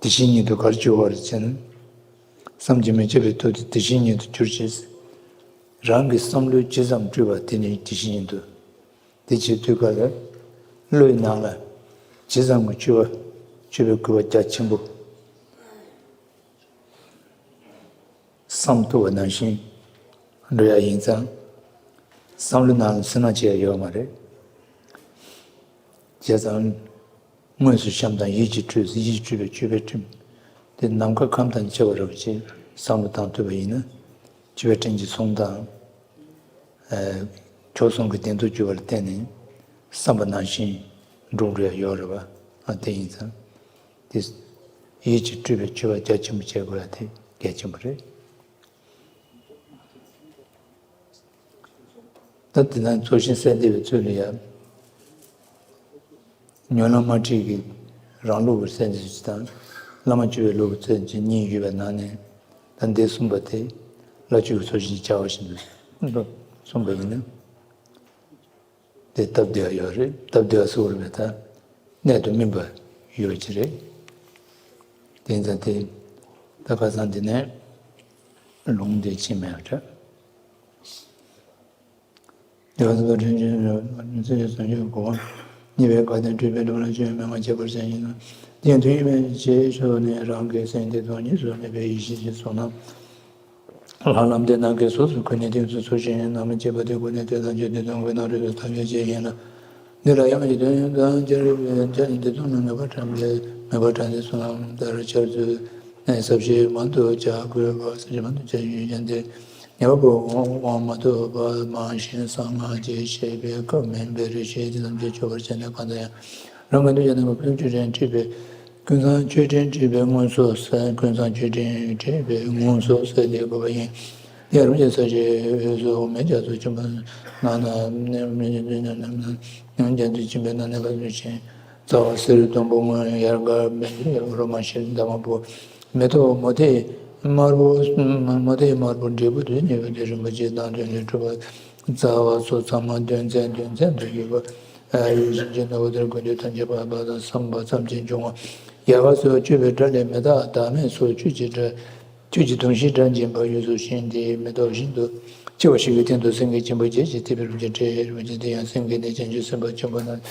དེ་བཞིན་ཉིད་དུ་ག་རེ་གྱུར་བ་རེད་ཟེར་ན། བསམ་གྱིས་མི་ཁྱབ་པའི་སྟོབས་དེ་དེ་བཞིན་ཉིད་དུ་གྱུར་ཅིག། རང་གི་བསམ་བློས་ཇི་ཙམ་སྤྲུལ་པ་དེ་ནི་དེ་བཞིན་ཉིད་དུ། དེ་བྱེད་དུས་ག་ལ། བློའི་ནང་ལ་ཇི་ཙམ་གྱི་སྤྲུལ་པ། སྤྲུལ་པའི་བསྐུལ་བ་རྒྱ་ཆེན་པོ། བསམ་ཐུབ་པ་ནང་བཞིན་འགྲོ་ཡ་ཡིན་ཙང་། བསམ་བློའི་ནང་ལ་སུན་སྣང་བྱེད་ཡ་ཡོད་མ་རེད། བྱས་ཙང་། དངོས་སུ་བཤམས་དང་ཡིད་ཀྱིས་སྤྲུལ། ཡིད་ཀྱིས་སྤྲུལ་པའི་སྤྱོད་པའི་སྤྲིན། དེ་ནམ་མཁའ་ཁམས་དང་བཅས་པ་རབ་ཅིག་བསམ་བློ་བཏང་ཐུབ་པ་ཡིན་ན། སྤྱོད་པའི་སྤྲིན་གྱི་གཟུངས་དང་། ཨ། མཆོག་གསུམ་གྱི་བདེན་དོན་གྱུར་པ་ལ་བརྟེན་ནས་བསམ་པ་ནང་བཞིན་འགྲུབ་འགྲོ་ཡ་ཡོད་རེད་པ། ཨ། དེ་ཡིན་ཙང་། དེ་ཡིད་ཀྱིས་སྤྲུལ་པའི་སྤྱོད་པ་རྒྱ་ཆེན་པོ་བྱེད་དགོས་ཡ་དེ་གལ་ཆེན་པོ་རེད། ད་དེ་ན་ཚོགས་ཞིང་གསལ་འདེབས་པའི་ཚུལ་ལ་ཡང་། ཉོན་ལམ་མ་ཁྲིད་ཀྱི་རང་ལུགས་ཀྱི་གསལ་འདེབས་ཚུལ་དང་། བླ་མ་བཅུ་པའི་ལུགས་ཀྱི་གསལ་འདེབས་གཉིས་ཡོད་པའི་ནང་ནས། ད་འདི་གསུངས་པ་དེ་བླ་བཅུ་གི་ཚོགས་ཞིང་བྱ་བ་བཞིན་དུ་གསུངས་པ་ཡིན་ན། དེ་སྟབས་བདེ་བ་ཡོད་རེད། སྟབས་བདེ་བ་སུ་རེད་མེད་ད། གནད་དུ་སྨིན་པ་ཡོད་ཀྱི་རེད། དེ་ཡིན་ཙང་དེ། ད་ཁ་སང་འདི་ནས་ལུང་འདི་ཕྱིན་མེད་པ་འདྲ། དེ་བ་སུ་དྲན་ཅན་རེད། སེམས་ཅན་སངས་རྒྱས་གོ་བ། གཉིས་པའི་བཀའ་དང་སྤྲུལ་པའི་སྒྲུབ་ལ་སྤྱོད་མེད་པར་བྱེད་པར་བྱ་ཞིང་ན། དེ་དུས་ཡིན་པའི་ཞེས་ཞུས་ནས་རང་གི་སེམས་དེ་དོན་གཉིས་སུ་མེད་པའི་ཡེ་ཤེས་ཀྱི་གཟུངས་རྣམས། ལྷ་ལམ་དེ་རྣམས་ཀྱི་གཟུགས་སུ་བཀོད་ནས་དེ་ཚོ་ཚུལ་བཞིན་ནམ་བྱེད་པ་དེ་ཀུན་ནས་དེ་དང་རྒྱུ་དེ་དོན་ཀུན་ནམ་རིགས་སུ་ཐམས་ཅད་ཅེས་ཡིན་ལ། འདི་ལ་ཡང་གི་དོན་དང་སྦྱར་བའི་སྦྱར་ནས་དེ་དོན་ལ་ངེས་པར་དྲངས་པའི་ངེས་པར་དྲངས་ཏེ་གཟུངས་ལམ་ལྟར་འཆར་ཚུལ་ནས་ཟབ་ཞི་མང་དུ་བྱ་དགོས་པ། ཟབ་ཞི་མང་དུ་བྱ་ཞུས་ཀྱང་དེ་ཉེ་བར་དབང་མ་ཐོབ་པ་མང་ཞིང་གསང་སྔགས་ཀྱི་བཤད་པའི་སྐབས་མིན་པའི་རེ་ཞིག་དེ་ཐམས་ཅད་ཆོག་པར་བྱས་ནས་གང་ལྟར་ཡང་རང་གི་འདོད་ཆགས་དང་ཀུན་སློང་ཆོས་ཅན་ཁྲིད་པའི། ཀུན་བཟང་མཆོད་སྤྲིན་ཁྲིད་པའི་དངོས་སུ་གསལ། ཀུན་བཟང་མཆོད་སྤྲིན་ཁྲིད་པའི་དངོས་སུ་གསལ་ཏེ་དགོས་པ་ཡིན། དེ་རུ་ཅན་ས་གཞི་འོད་ཟེར་འོག་མིན་རྒྱ་མཚོ་ཆེན་པོ་ནང་ན། རྒྱ་མཚོ་ཆེན་པོའི་ནང་ནས་བབས་ཤིང་། རྩ་བ་སེར་སྡོང་པོ་སྔོ་ཡལ་ག་མེ་འདི་རོ་མ་ཤེལ་འདབ་མ་བུ། མེ་ཏོག་མུ་ཏིག་དམར་པོ། མུ་ཏིག་དམར་པོ་འབྲས་བུ་དོན་གཉིས་པའི་དེ་རིན་པོ་ཆེ་དང་དོན་ལས་གྲུབ་པ། རྩ་བ་སོ་ཚང་མ་དོན་ཚན་དོན་ཚན་དུ་ཡོད་པ། ཡིད་བཞིན་གྱི་ནོར་བུ་དེར་ཀུན་ཏུ་ཐམས་ཅད་པ་པ་དང་བསམ་པ་ཙམ་གྱིས་འབྱུང་བ། ཡལ་ག་སོགས་སྤྱོད་པའི་སྒྲ་ལས་མེ་སྟག་བདག་མེད་སོགས་ཆོས་ཀྱི་སྒྲ། ཆོས་ཀྱི་དུང་ཞེས་སྒྲ་འབྱིན་པ་ཡོངས་སུ་ཞེན་ཏེ་མེ་ཏོག་བཞིན་དུ་འཆི་བ་ཞིག་གི་སྟེང་དུ་སེང་གེ་ཆེན་པོ་བརྒྱད་ཀྱིས་བཏེགས་པའི་རིན་པོ་ཆེ་སྤྲས་པའི་རིན་པོ་ཆེ་དེ་ཡང་སེང་གེ་ནི་བྱང་ཆུབ་སེམས་དཔའ་ཆེན་པོ་རྣམས།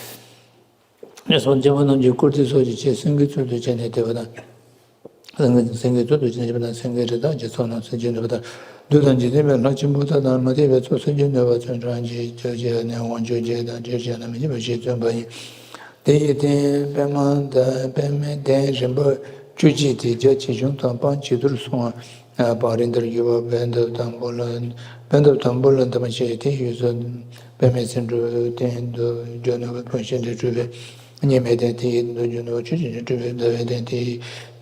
ནས་སོགས་ཆེན་པོ་རྣམས་ཀྱིས་བཀུར་སྟི་སོགས་ཀྱི་ཆེད་སེང་གེའི་ཚུལ་དུ་བྱས་ནས་བཏེགས་པ་དང་། སེང་གེ་སེང་གེའི་ཚུལ་དུ་བྱས་ནས་བཏེགས་པ་དང་། སེང་གེ་རི་དྭགས་ཀྱི་ཚོགས་རྣམས་སེལ་བྱེད་ནུས་པ་དང་། བདུད་དང་འཇིག་རྟེན་པའི་ལྷ་ཆེན་པོ་དག་དང་མུ་སྟེགས་པའི་ཚོགས་སེལ་བྱེད་ནུས་པ་ཚུལ་ཁྲིམས་ཀྱི་ཆོས་བྱས་ནས་དབང་ཕྱུག་བརྒྱད་དང་སྤྲེལ་བྱས་ན་མི་བརྗེད་པ་ཞེས་བརྩོན་པ་ཡིན། དེ་ཡི་སྟེང་པདྨ་དང་པདྨའི་གདན་རིམ་པ་བཅུ་གཅིག་སྟེ་རྒྱ་ཆེ་ཆུང་དང་སྤང་བྱི་དོར་གསུམ། བང་རིམ་ལྟར་བརྒྱུད་པ་པད་འདབ་དང་པོ་ལ། པད་འདབ་དང་པོ་ལ་འདབ་མ་བྱས་ཏེ་ཡོངས་སུ་པདྨའི་ཚལ་འགྲོ་སྟེང་དུ་འཇུག་ནུས་པ་སྤང་བྱ་ལས་གྲུབ་པའི་གཉིས་མེད་དེ། དེ་ཡི་འདུ་འཇུག་ནུས་པ་ཆོས་ཅན་གྱིས་གྲུབ་པའི་ཟླ་བའི་གདན་དེ་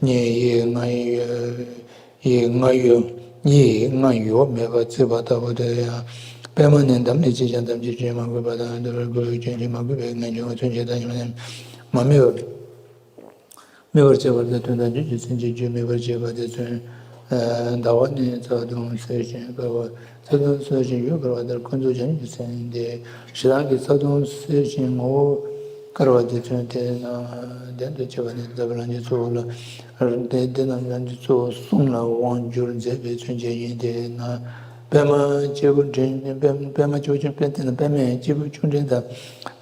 ཉིད་ཡིད་ལྔ་ཡོད། ཡིད་ལྔ་ཡོད། ཡིད་ལྔ་ཡོད་མེད་པར་བརྩིགས་པ་ལྟ་བུ་དེ་ཡང་པདྨ་ནི་འདམ་ལས་ཆེ་ཞིང་འདམ་གྱི་སྐྱོན་མ་གོས་པ་དང་། འདུལ་བའི་སྐུ་ཡི་སྐྱོན་གྱིས་མ་གོས་པའི་ངེས་འབྱུང་མཚོན་བྱེད་དང་ཉམས་ལེན་མ་སྨིན་པར། སྨིན་པར་བྱེད་པ་དང་དོན་དམ་རྒྱུད་ཀྱི་སེམས་ཀྱི་རྒྱུད་སྨིན་པར་བྱེད་པ་དེ་མཚོན། ཟླ་བ་ནི་རྩ་ལྟུང་སེལ་ཞིང་དཀར་བ། རྩ་ལྟུང་སེལ་ཞིང་ཡུལ་དཀར་བ་ལྟར་ཀུན་རྫོབ་བྱང་ཆུབ་སེམས་ཏེ། ཞེ་སྡང་གི་རྩ་ལྟུང་སེལ་ཞིང་ངོ་བོ་དཀར་བ་དེ་མཚོན། དེ་རྣམས་ལྡན་དུ་བྱེད་པ་ནི་ཟབ་པའི་ལམ་གྱི་གཙོ་བོ་ལ། དེ་དེ་རྣམས་ལམ་གྱི་གཙོ་བོ་གསུམ་ལ་དབང་བསྒྱུར་མཛད་པའི་མཚོན་བྱེད་ཡིན། དེས་ན་པདྨ་སྐྱེས་བུ་འབྲིང་པདྨ་སྐྱེས་བུ་ཆུང་དེ་ནི་པདྨའི་སྐྱེས་བུ་ཆུང་འབྲིང་དང་།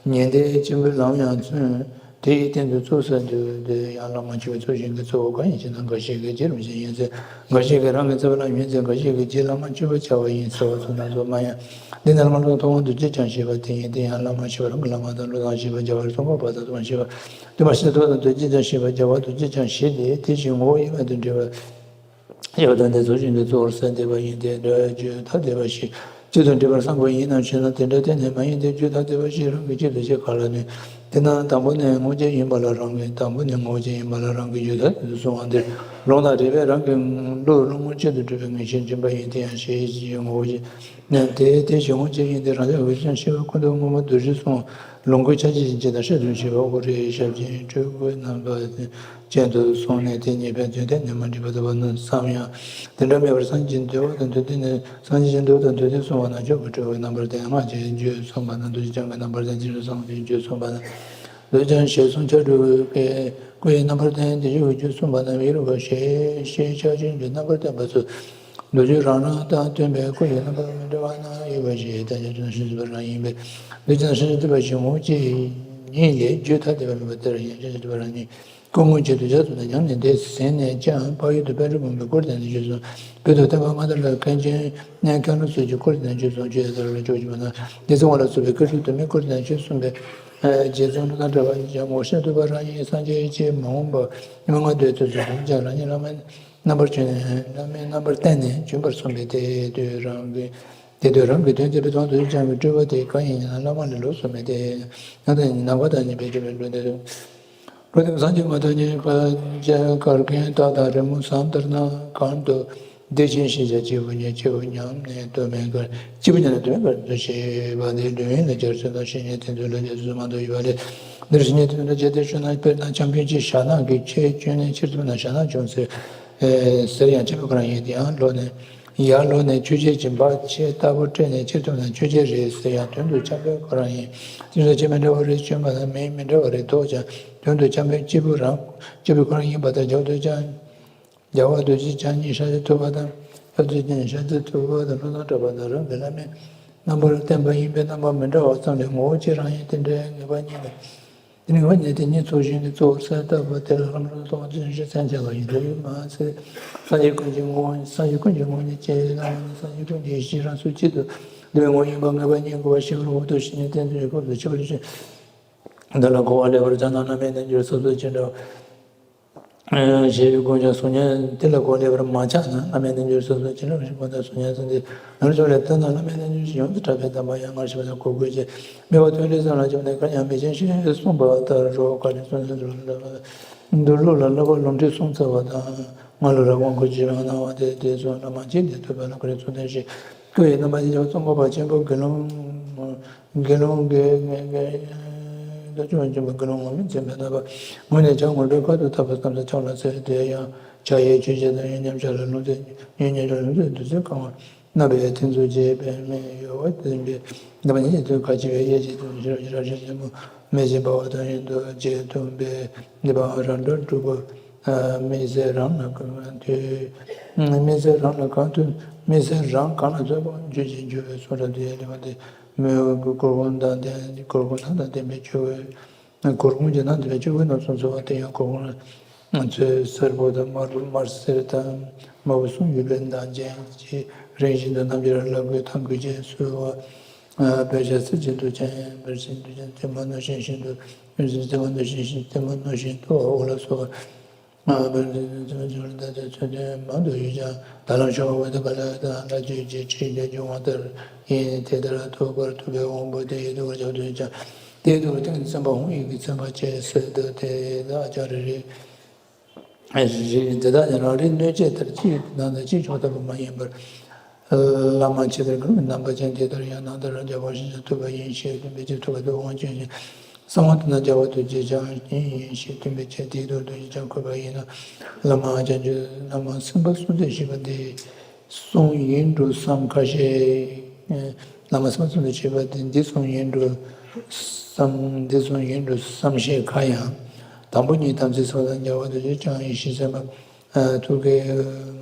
ཉི་ཟླའི་སྐྱེས་བུ་ལམ་ཡང་མཚོན། དེ་ཡི་སྟེང་དུ་གཙོ་ས་འདུས་ཏེ་ཡང་བླ་མ་བཅུ་པའི་ཚོགས་ཞིང་གི་གཙོ་བོ་གང་ཡིན་ཞེ་ན། འགའ་ཞིག་གིས་རྗེ་རིན་པོ་ཆེ་ཡིན་ཟེར། འགའ་ཞིག་གིས་རང་གི་རྩ་བའི་བླ་མ་ཡིན་ཟེར། འགའ་ཞིག་གིས་རྗེ་བླ་མ་བཅུ་པ་བྱ་བ་ཡིན་ཟེར་བ་སོགས་སྣ་ཚོགས་སྨྲ་ཡང་། འདི་ནི་བླ་མ་ལ་ཐོབ་དབང་རྡོ་རྗེ་འཆང་ཞེས་པ་དེ་ཡིན། དེ་ཡང་བླ་མ་ཞེས་པ་རང་གི་བླ་མ་དང་བློ་བཟང་ཞེས་པ་རྒྱལ་བ་རི་ཙོང་ཁ་པ་དང་སྟོན་པ་ཞེས་པ། སྟོན་པ་ཞེས་པ་དང་རྡོ་རྗེ་འཆང་ཞེས་པ་རྒྱལ་བ་རྡོ་རྗེ་འཆང་ཞེས་ཏེ་དེ་བཞིན་ངོ་བོ་དབྱེ་བ་དང་འབྲེལ་བ། ཡོད་དང་དེ་ཚོ་བཞིན་དུ་གཙོ་བོར་གསལ་འདེབས་པ་ཡིན་ཏེ། འདོད་རྒྱུ་ཐ་དད་པ་ཞིག་སྤྱི་དང་འབྲེལ་བར་བསམ་དགོས་ཡིན་ནམ་ཞེ་ན། དེ་འདྲ་གཏན་ནས་མ་ཡིན་ཏེ། རྒྱུ་ཐ་དད་པ་ཞིག་རང་གི་སྤྱི་དང་གཅིག་ག་ལ་ནུས། དེ་ན་དང་པོ་ནི་ངོ་བོ་ཅན་ཡིན་པ་ལ་རང་གི། དང་པོ་ནི་ངོ་བོ་ཅན་ཡིན་པ་ལ་རང་གི་རྒྱུ་ཐ་དད་དུ་གསུངས་པ་འདིར་ལུང་དང་འགྲེལ་པས་རང་གི་བློ་བློ་ངོར་གཅིག་ཏུ་གྲུབ་པའི་ངེས་ཤེས་འབྱིན་པ་ཡིན། དེ་ཡང་ཞེས་བྱའི་ངོ་བོ་ཅན་ནི་དེ་དེ་བཞིན་ངོ་བོ་ཅན་ཡིན་ཏེ། རང་ཅག་འོད་ཅན་ཤེས་པ་ཀུན་ཏུ་མངོན་པ་རྡོ་རྗེ་གསུངས། ལོངས་སྐུའི་ཆ་ཤས་ཅན་དང་ཤར་དུ་ཤེས་པ་ཨོ་རིའི་ཞབས་ཀྱི་སྤྲུལ་སྐུའི་རྣམ་པ་ཅན་དུ་སོང་ནས། དེ་ཉིད་ཕན་ཚུན་གཏན་ནས་མ་འདྲེས་པ་ལྟ་བུ་ནི་བསམ་ཡང་དེ་འདྲ་མེད་པར་སངས་རྒྱས་འདུལ་བ་དང་དོན་བསྡུས་ནས། སངས་རྒྱས་འདུལ་བ་དང་དོན་བསྡུས་གསུངས་པ་ན། མཆོག་གི་སྤྲུལ་པའི་རྣམ་པར་བསྟན་སྔགས་ཀྱི་རྒྱུད་གསུངས་པ་ན། རྡོ་རྗེ་འཆང་གི་རྣམ་པར་བསྟན་ཕྱིན་དྲུག་གསང་བའི་རྒྱུད་གསུངས་པ་ན། རྡོ་རྗེ་འཆང་ཞལ་གསུམ་ཕྱག་དྲུག་གི་སྐུ་ཡི་རྣམ་པར་བསྟན། བདེ་མཆོག་གི་རྒྱུད་གསུངས་པ་ན། ཡེ་རུ་པ་ཞེས་ཞེས་ཕྱག་ཆེན་གྱི་རྣམ་པར་བསྟན་པ་ཚུལ། རྡོ་རྗེ་རང་རང་དང་སྟོན་པའི་སྐུ་ཡི་རྣམ་པར་མི་འདྲ་བ་རྣམས་ཡོད་པ་ཞེས་བསྟན་ཅིང་། དོན་ཤེས་པ་རང་ཡིན་པས། རྡོ་རྗེ་དང་སེམས་ཅན་ཐུབ་པ་ཞེས་ངོ་བོ་ཅན་ཉིད་ལས་རྒྱུད་ཐ་དད་པ་མེད་པ་དེར་ཡང་སེམས་ཅན་ཐུབ་པ་རང་ཉིད་སྐུ་དངོས་ཆེད་དུ་རྒྱ་མཚོ་ནས་ཉམས་ནས་འདས་ཟིན་ནས་ཀྱང་འཕགས་ཡུལ་དུ་དཔལ་སྤྲུལ་བུམ་པའི་སྐུར་བསྟན་ནས་བཞུགས་སོ། བོད་དུ་སྟོན་པ་མངའ་བདག་ལ་མཁན་ཆེན་མཁན་སློབ་སོགས་ཀྱི་སྐུར་བསྟན་ནས་བཞུགས་སོ། ཆོས་ཡི་ལྟ་བ་ལ་ཕྱོགས་བཅུ་པ་ན་སྡེ་སྲིད་དབང་ལ་སོགས་པའི་བཀའ་སྲུང་དུ་མའི་སྐུར་བསྟན་ནས་བཞུགས་གསུངས་པས། རྗེ་བཙུན་ཀླུ་དང་བྲལ་བ་ཉིད་ཀྱང་ངོ་ཤེས་ཐུབ་པ་རང་ཡིན། སངས་རྒྱས་ཀྱིས་མ་འོངས་པ་མི་མངོན་བསྟོད་ཚུལ་སོགས་ཀྱང་རང་ཉིད་བླ་མའི་རྣམ་པར་བྱོན་ནས་བླ་མའི་རྣམ་པར་བསྟན་ནས་བྱོན་པར་གསུངས་པས་དེ་དུས་རང་གི་དེ་དུས་རང་གི་དོན་མཛད་པའི་དོན་དུ་ཀྱང་སྤྲུལ་པ་དེ་གང་ཡིན་ན་བླ་མ་ལས་ལོགས་སུ་མེད་དེ། ཡང་དག་ཉིད་ནམ་མཁའ་དང་མཉམ་པའི་སྤྲུལ་པའི་འགྲོ་དོན་དུ། འགྲོ་དོན་སངས་རྒྱས་མ་ཐག་ཉིད་གར་མཁན་རྟག་དང་རི་མོ་བསམ་ལྟར་སྣང་གང་དུ་བདེ་ཆེན་ཤེས་བྱ་སྐྱེས་བུ་ཉིད་སྐྱེས་བུ་མཉམ་གནས་དུ་མེད་ཀར་སྐྱེས་བུ་མཉམ་གནས་དུ་མེད་ཀར་འདུ་ཤེས་པ་དེ་འགྲོ་ཡུན་ལ་སྦྱར་ཚུལ་དང་བཤེས་གཉེན་དེ་ཚོའི་ལོ་རྒྱུས་སུ་མང་དུ་ཡོད་པ་ལས། འདིར་བཤེས་གཉེན་དེ་ཚོ་ལ་རྒྱས་ཏེ་ཞུ་ན། དཔེར་ན་འཆམ་མཐུན་གྱི་ཞྭ་ནག་གི་ཁྱེད་བཅོས་ནས་ཕྱིར་ཐུབ་ན་ཞྭ་ནག་བྱུང་ཟེར། ཟེར་ཡང་སྐྱེས་བུ་ཁོ་རང་ཡིན། དེ་ཡང་ལོ་ནས་ཡར་ལོ་ནས་ཆོས་བྱེད་ཀྱི་འབའ་ཆེ་ལྟ་བུ་སྤྲད་ནས་ཕྱིར་ཐུབ་ན་ཆོས་བྱེད་རེད་ཟེར་ཡང་དོན་དུ་འཆམ་མཐུན་ཁོ་རང་ཡིན། དེ་ཚོ་ཆེས་མི་འདྲ་བ་རེད། བཅོས་མ་དང་མིང་མི་འདྲ་བ་རེད་འདོགས་ཀྱང་དོན་དུ་འཆམ་མཐུན་སྐྱེས་བུ་རང་སྐྱེས་བུ་ཁོ་རང་ཡིན་པ་ལྟར་རྒྱག་འདོད་ཀྱང་། རྒྱལ་བ་རྡོ་རྗེ་འཆང་ཉིད་ཤཱཀྱ་ཐུབ་པ་དང་། སྐྱབས་རྗེ་འཆང་ཉིད་ཤཱཀྱ་ཐུབ་པ་དང་། ཀླུ་དང་བྲལ་བ་དང་། རང་གི་བླ་མའི་རྣམ་པར་བསྟན་པ་ཡིན་པས་རྣམ་པ་མི་འདྲ་བ་ཙམ་ལས་ངོ་བོ་གཅིག་རང་ཡིན། དེ་འདྲའི་ངེས་པ་གཉིས་ལ། དེ་ནི་ངེས་པ་གཉིས་དེ་གཉིས་ཚོགས་ཞིང་གི་གཙོ་བོར་གསལ་བཏབ་པ་དེ་ལ་ལམ་རིམ་གཏོང་བ་ཅན་ཞེས་མཚན་བྱ་བ་ཡིན། དེ་མ་ཟད་སངས་རྒྱས་ཀུན་གྱི་ངོ་བོ་ཉིད། སངས་རྒྱས་ཀུན་གྱི་ངོ་བོ་ཉིད་ཅེས་བླ་མ་ནི་སངས་རྒྱས་ཀུན་གྱི་ཡེ་ཤེས་རང་སོ་གཅིག་ཏུ་འདུས་པའི་ངོ་བོ་ཡིན་པ་ངེས་པ་གཉིས་དགོས་པར་ཤེས་པར་འོས་པ་དང་། བཤེས་གཉེན་བསྟེན་ཚུལ་གྱི་སྐབས་སུ་ཁྱད་པར་ཅན་འདི་ལ་གོ་བ་ལེགས་པར་བརྩམས་ན་བླ་མའི་རྣལ་འབྱོར་ཟབ་ཟབ་ཅིང་འདྲ་བ། ཞེས་དགོངས་ཀྱང་གཟུགས་བརྙན་དེ་ལ་གོ་ལེགས་པར་མ་ཆགས་ན་བླ་མའི་རྣལ་འབྱོར་སོ་སོ་ཅི་ལ་ཞིག་དགོངས་དང་གཟུགས་བརྙན་ཚང་སྟེ། ནོར་ཕྱོགས་ལས་བལྟས་ན་བླ་མའི་རྣལ་འབྱོར་ཞིག་ཡོངས་སུ་གྲགས་པའི་དམ་པ་ཡང་སྔར་བཤད་པ་དང་གོ་དགོས་ཀྱི། སྨེ་བ་ཐོན་ལས་སམ་ལ་བཅོམ་ནས་གར་ཡང་མི་ཆེན་ཞེས་གསུངས་པ་ལྟར་རོ། ག་རེ་གསུངས་ནས་འདུལ་ལུགས་ལ་བསླབ་པ་ལུང་ཁྲིད་གསུངས་ཚར་བ་དང་། སྔ་ལོ་ར་དབང་བསྐུར་བྱེད་པའི་གནང་བ་དེ་དེ་ཚོ་བླ་མ་གཅིག་ལས་ཐོས་པ་ལ་ག་རེ་གསུངས་ནས་ཞེས་བསྐུལ་བའི་རྣམ་པ་ཞེས་བྱ་བ་ཙོང་ཁ་པ་ཆེན་པོ་དགེ་སློང་། དགེ་སློང་གི་དགེ་དགེ་དགེ་ཆུང་ཆེན་པོ་དགེ་སློང་ངོ་མས་མཚན་པའི་རྣམ་པ། ངོས་ནས་བྱ་ངོར་པའི་ཁ་དུ་ཐབ་པ་བསམ་ས་ཆགས་ལ་ཟེར། དེ་ཡང་བྱ་ཡི་ཆོས་བྱེད་དང་ཡུལ་མཉམ་བྱ་ལ་ལུང་ཚན་ཡུལ་མཉམ་བྱ་ལུང་ཚན་དུ་ཚེ་གང་བ་རྣམ་པའི་ཐེ་ཚོམ་བྱེད་པའི་མི་གཡོ་བ་བསྟན་པའི་རྣམ་པ་ཉིད་དུ་ཁ་ཆེ་བའི་གཡས་ཀྱི་དུ་ཞེས་རབ་ཞི་ལྡན་མོ་མེ་བཞིན་འབར་བ་དང་ཡུན་དུ་རྗེས་ཐུབ་པའི་ནི་བ་རང་གྲོལ་སྒྲུབ་པ། མི་ཟད་རང་ལ་གང་དུ་མི་ཟད་རང་ལ་གང་དུ་མི་ཟད་རང་གང་ལ་བརྩོན་པ་འགྱུར་ཞིང་འགྱུར་བའི་གསུང་རབ་དེ་ལེགས་པ་སྟེ། མོས་གུས་གུར་གུམ་དང་ལྡན་གུར་གུམ་དང་ལྡན་པའི་ཆོས་གོས། གུར་གུམ་གྱི་ནང་དུ་ཆོས་གོས་རྣམ་གསུམ་གསོལ་བ་དེ་ཡང་གུར་གུམ་ཚོས་སེར་པོ་དང་དམར་པོ་དམར་སེར་དང་དམར་པོ་གསུམ་ཡོད་པའི་མདངས་ཅན་གྱི་རིང་བཞིན་དུ་རྣམ་རྒྱལ་ལ་གུས་ཐང་གུས་ཅན་གསོལ་བ། དཔེ་བྱད་གསེར་གྱི་མདོག་ཅན་འབར་ཞིང་འདུ་ཅན་ཐལ་མོ་སྣ་ཤིང་བཞིན་དུ་ཐལ་མོ་སྣ་ཤིང་ཐལ་མོ་སྣ་ཤིང་དུ་འོ་ལ་སོགས་པ། ཚོད་ལྟ་དེ་ཚོད་ལྟ་མང་དུ་ཡོད་ཀྱང་། ད་ལམ་ཤོར་བ་དང་ག་ལ་དང་ལ་ཅིག་ཅིག་ཁྲིད་དེ་འབྱུང་བ་ལྟར་ཡིན། དེ་ལྟར་ཐོབ་པར་ཐུབ་པའི་དབང་པོ་དེ་ཡི་ཐོག་ཆགས་དུས་ཀྱང་། དེའི་ཐོག་ཏིང་ཚན་པ་ཧཱུྃ་ཡིག་གི་ཚན་པ་ཅེས་ཟེར་འདུག་དེ་ལ་ཨ་ཅག་རེ་རེ་རེ་དེ་དག་ཀྱང་རང་རེའི་གནོད་བྱེད་ལྟར་གཅིག་ནང་དང་གཅིག་ཕྱོགས་ལྟ་བུ་མ་ཡིན་པར། བླ་མ་ཇི་ལྟར་གུས་པའི་རྣམ་པ་ཅན་དེ་ལྟར་ཡང་ནང་ལྟར་རང་རྒྱལ་བ་ཞེས་བྱ་ཐུབ་པ་ཡིན་ཞེས་སྟོན་པའི་ཕྱིར། ཐུབ་པ་དེ་དབང་ཅན་ཞིང་གསང་བ་དེ་ན་རྒྱལ་བ་རྡོ་རྗེ་འཆང་ཉིད་ཡིན་ཞེས་སྟོན་པའི་ཕྱིར། དེའི་ཐོག་རྡོ་རྗེ་འཆང་གུས་པ་ཡིན་ན། བླ་མ་བྱང་ཆུབ་བླ་མ་སེམས་དཔའ་གསུམ་ཚོགས་ཞེས་པ་འདི་གསུང་ཡིན་འགྲོ་བསམ་ཁ་ཤས། བླ་མ་སེམས་དཔའ་གསུམ་ཚོགས་ཞེས་པ་འདི་འདི་གསུང་ཡིན་འགྲོ་བསམ་འདི་གསུང་ཡིན་འགྲོ་བསམ་ཤས་ཁ་ཡང་། དང་པོ་ཉིད་དམ་ཚིག་སོགས་དང་རྒྱལ་བ་རྡོ་རྗེ་འཆང་ཡེ་ཤེས་སེམས་དཔའ་ཐུགས་ཀའི།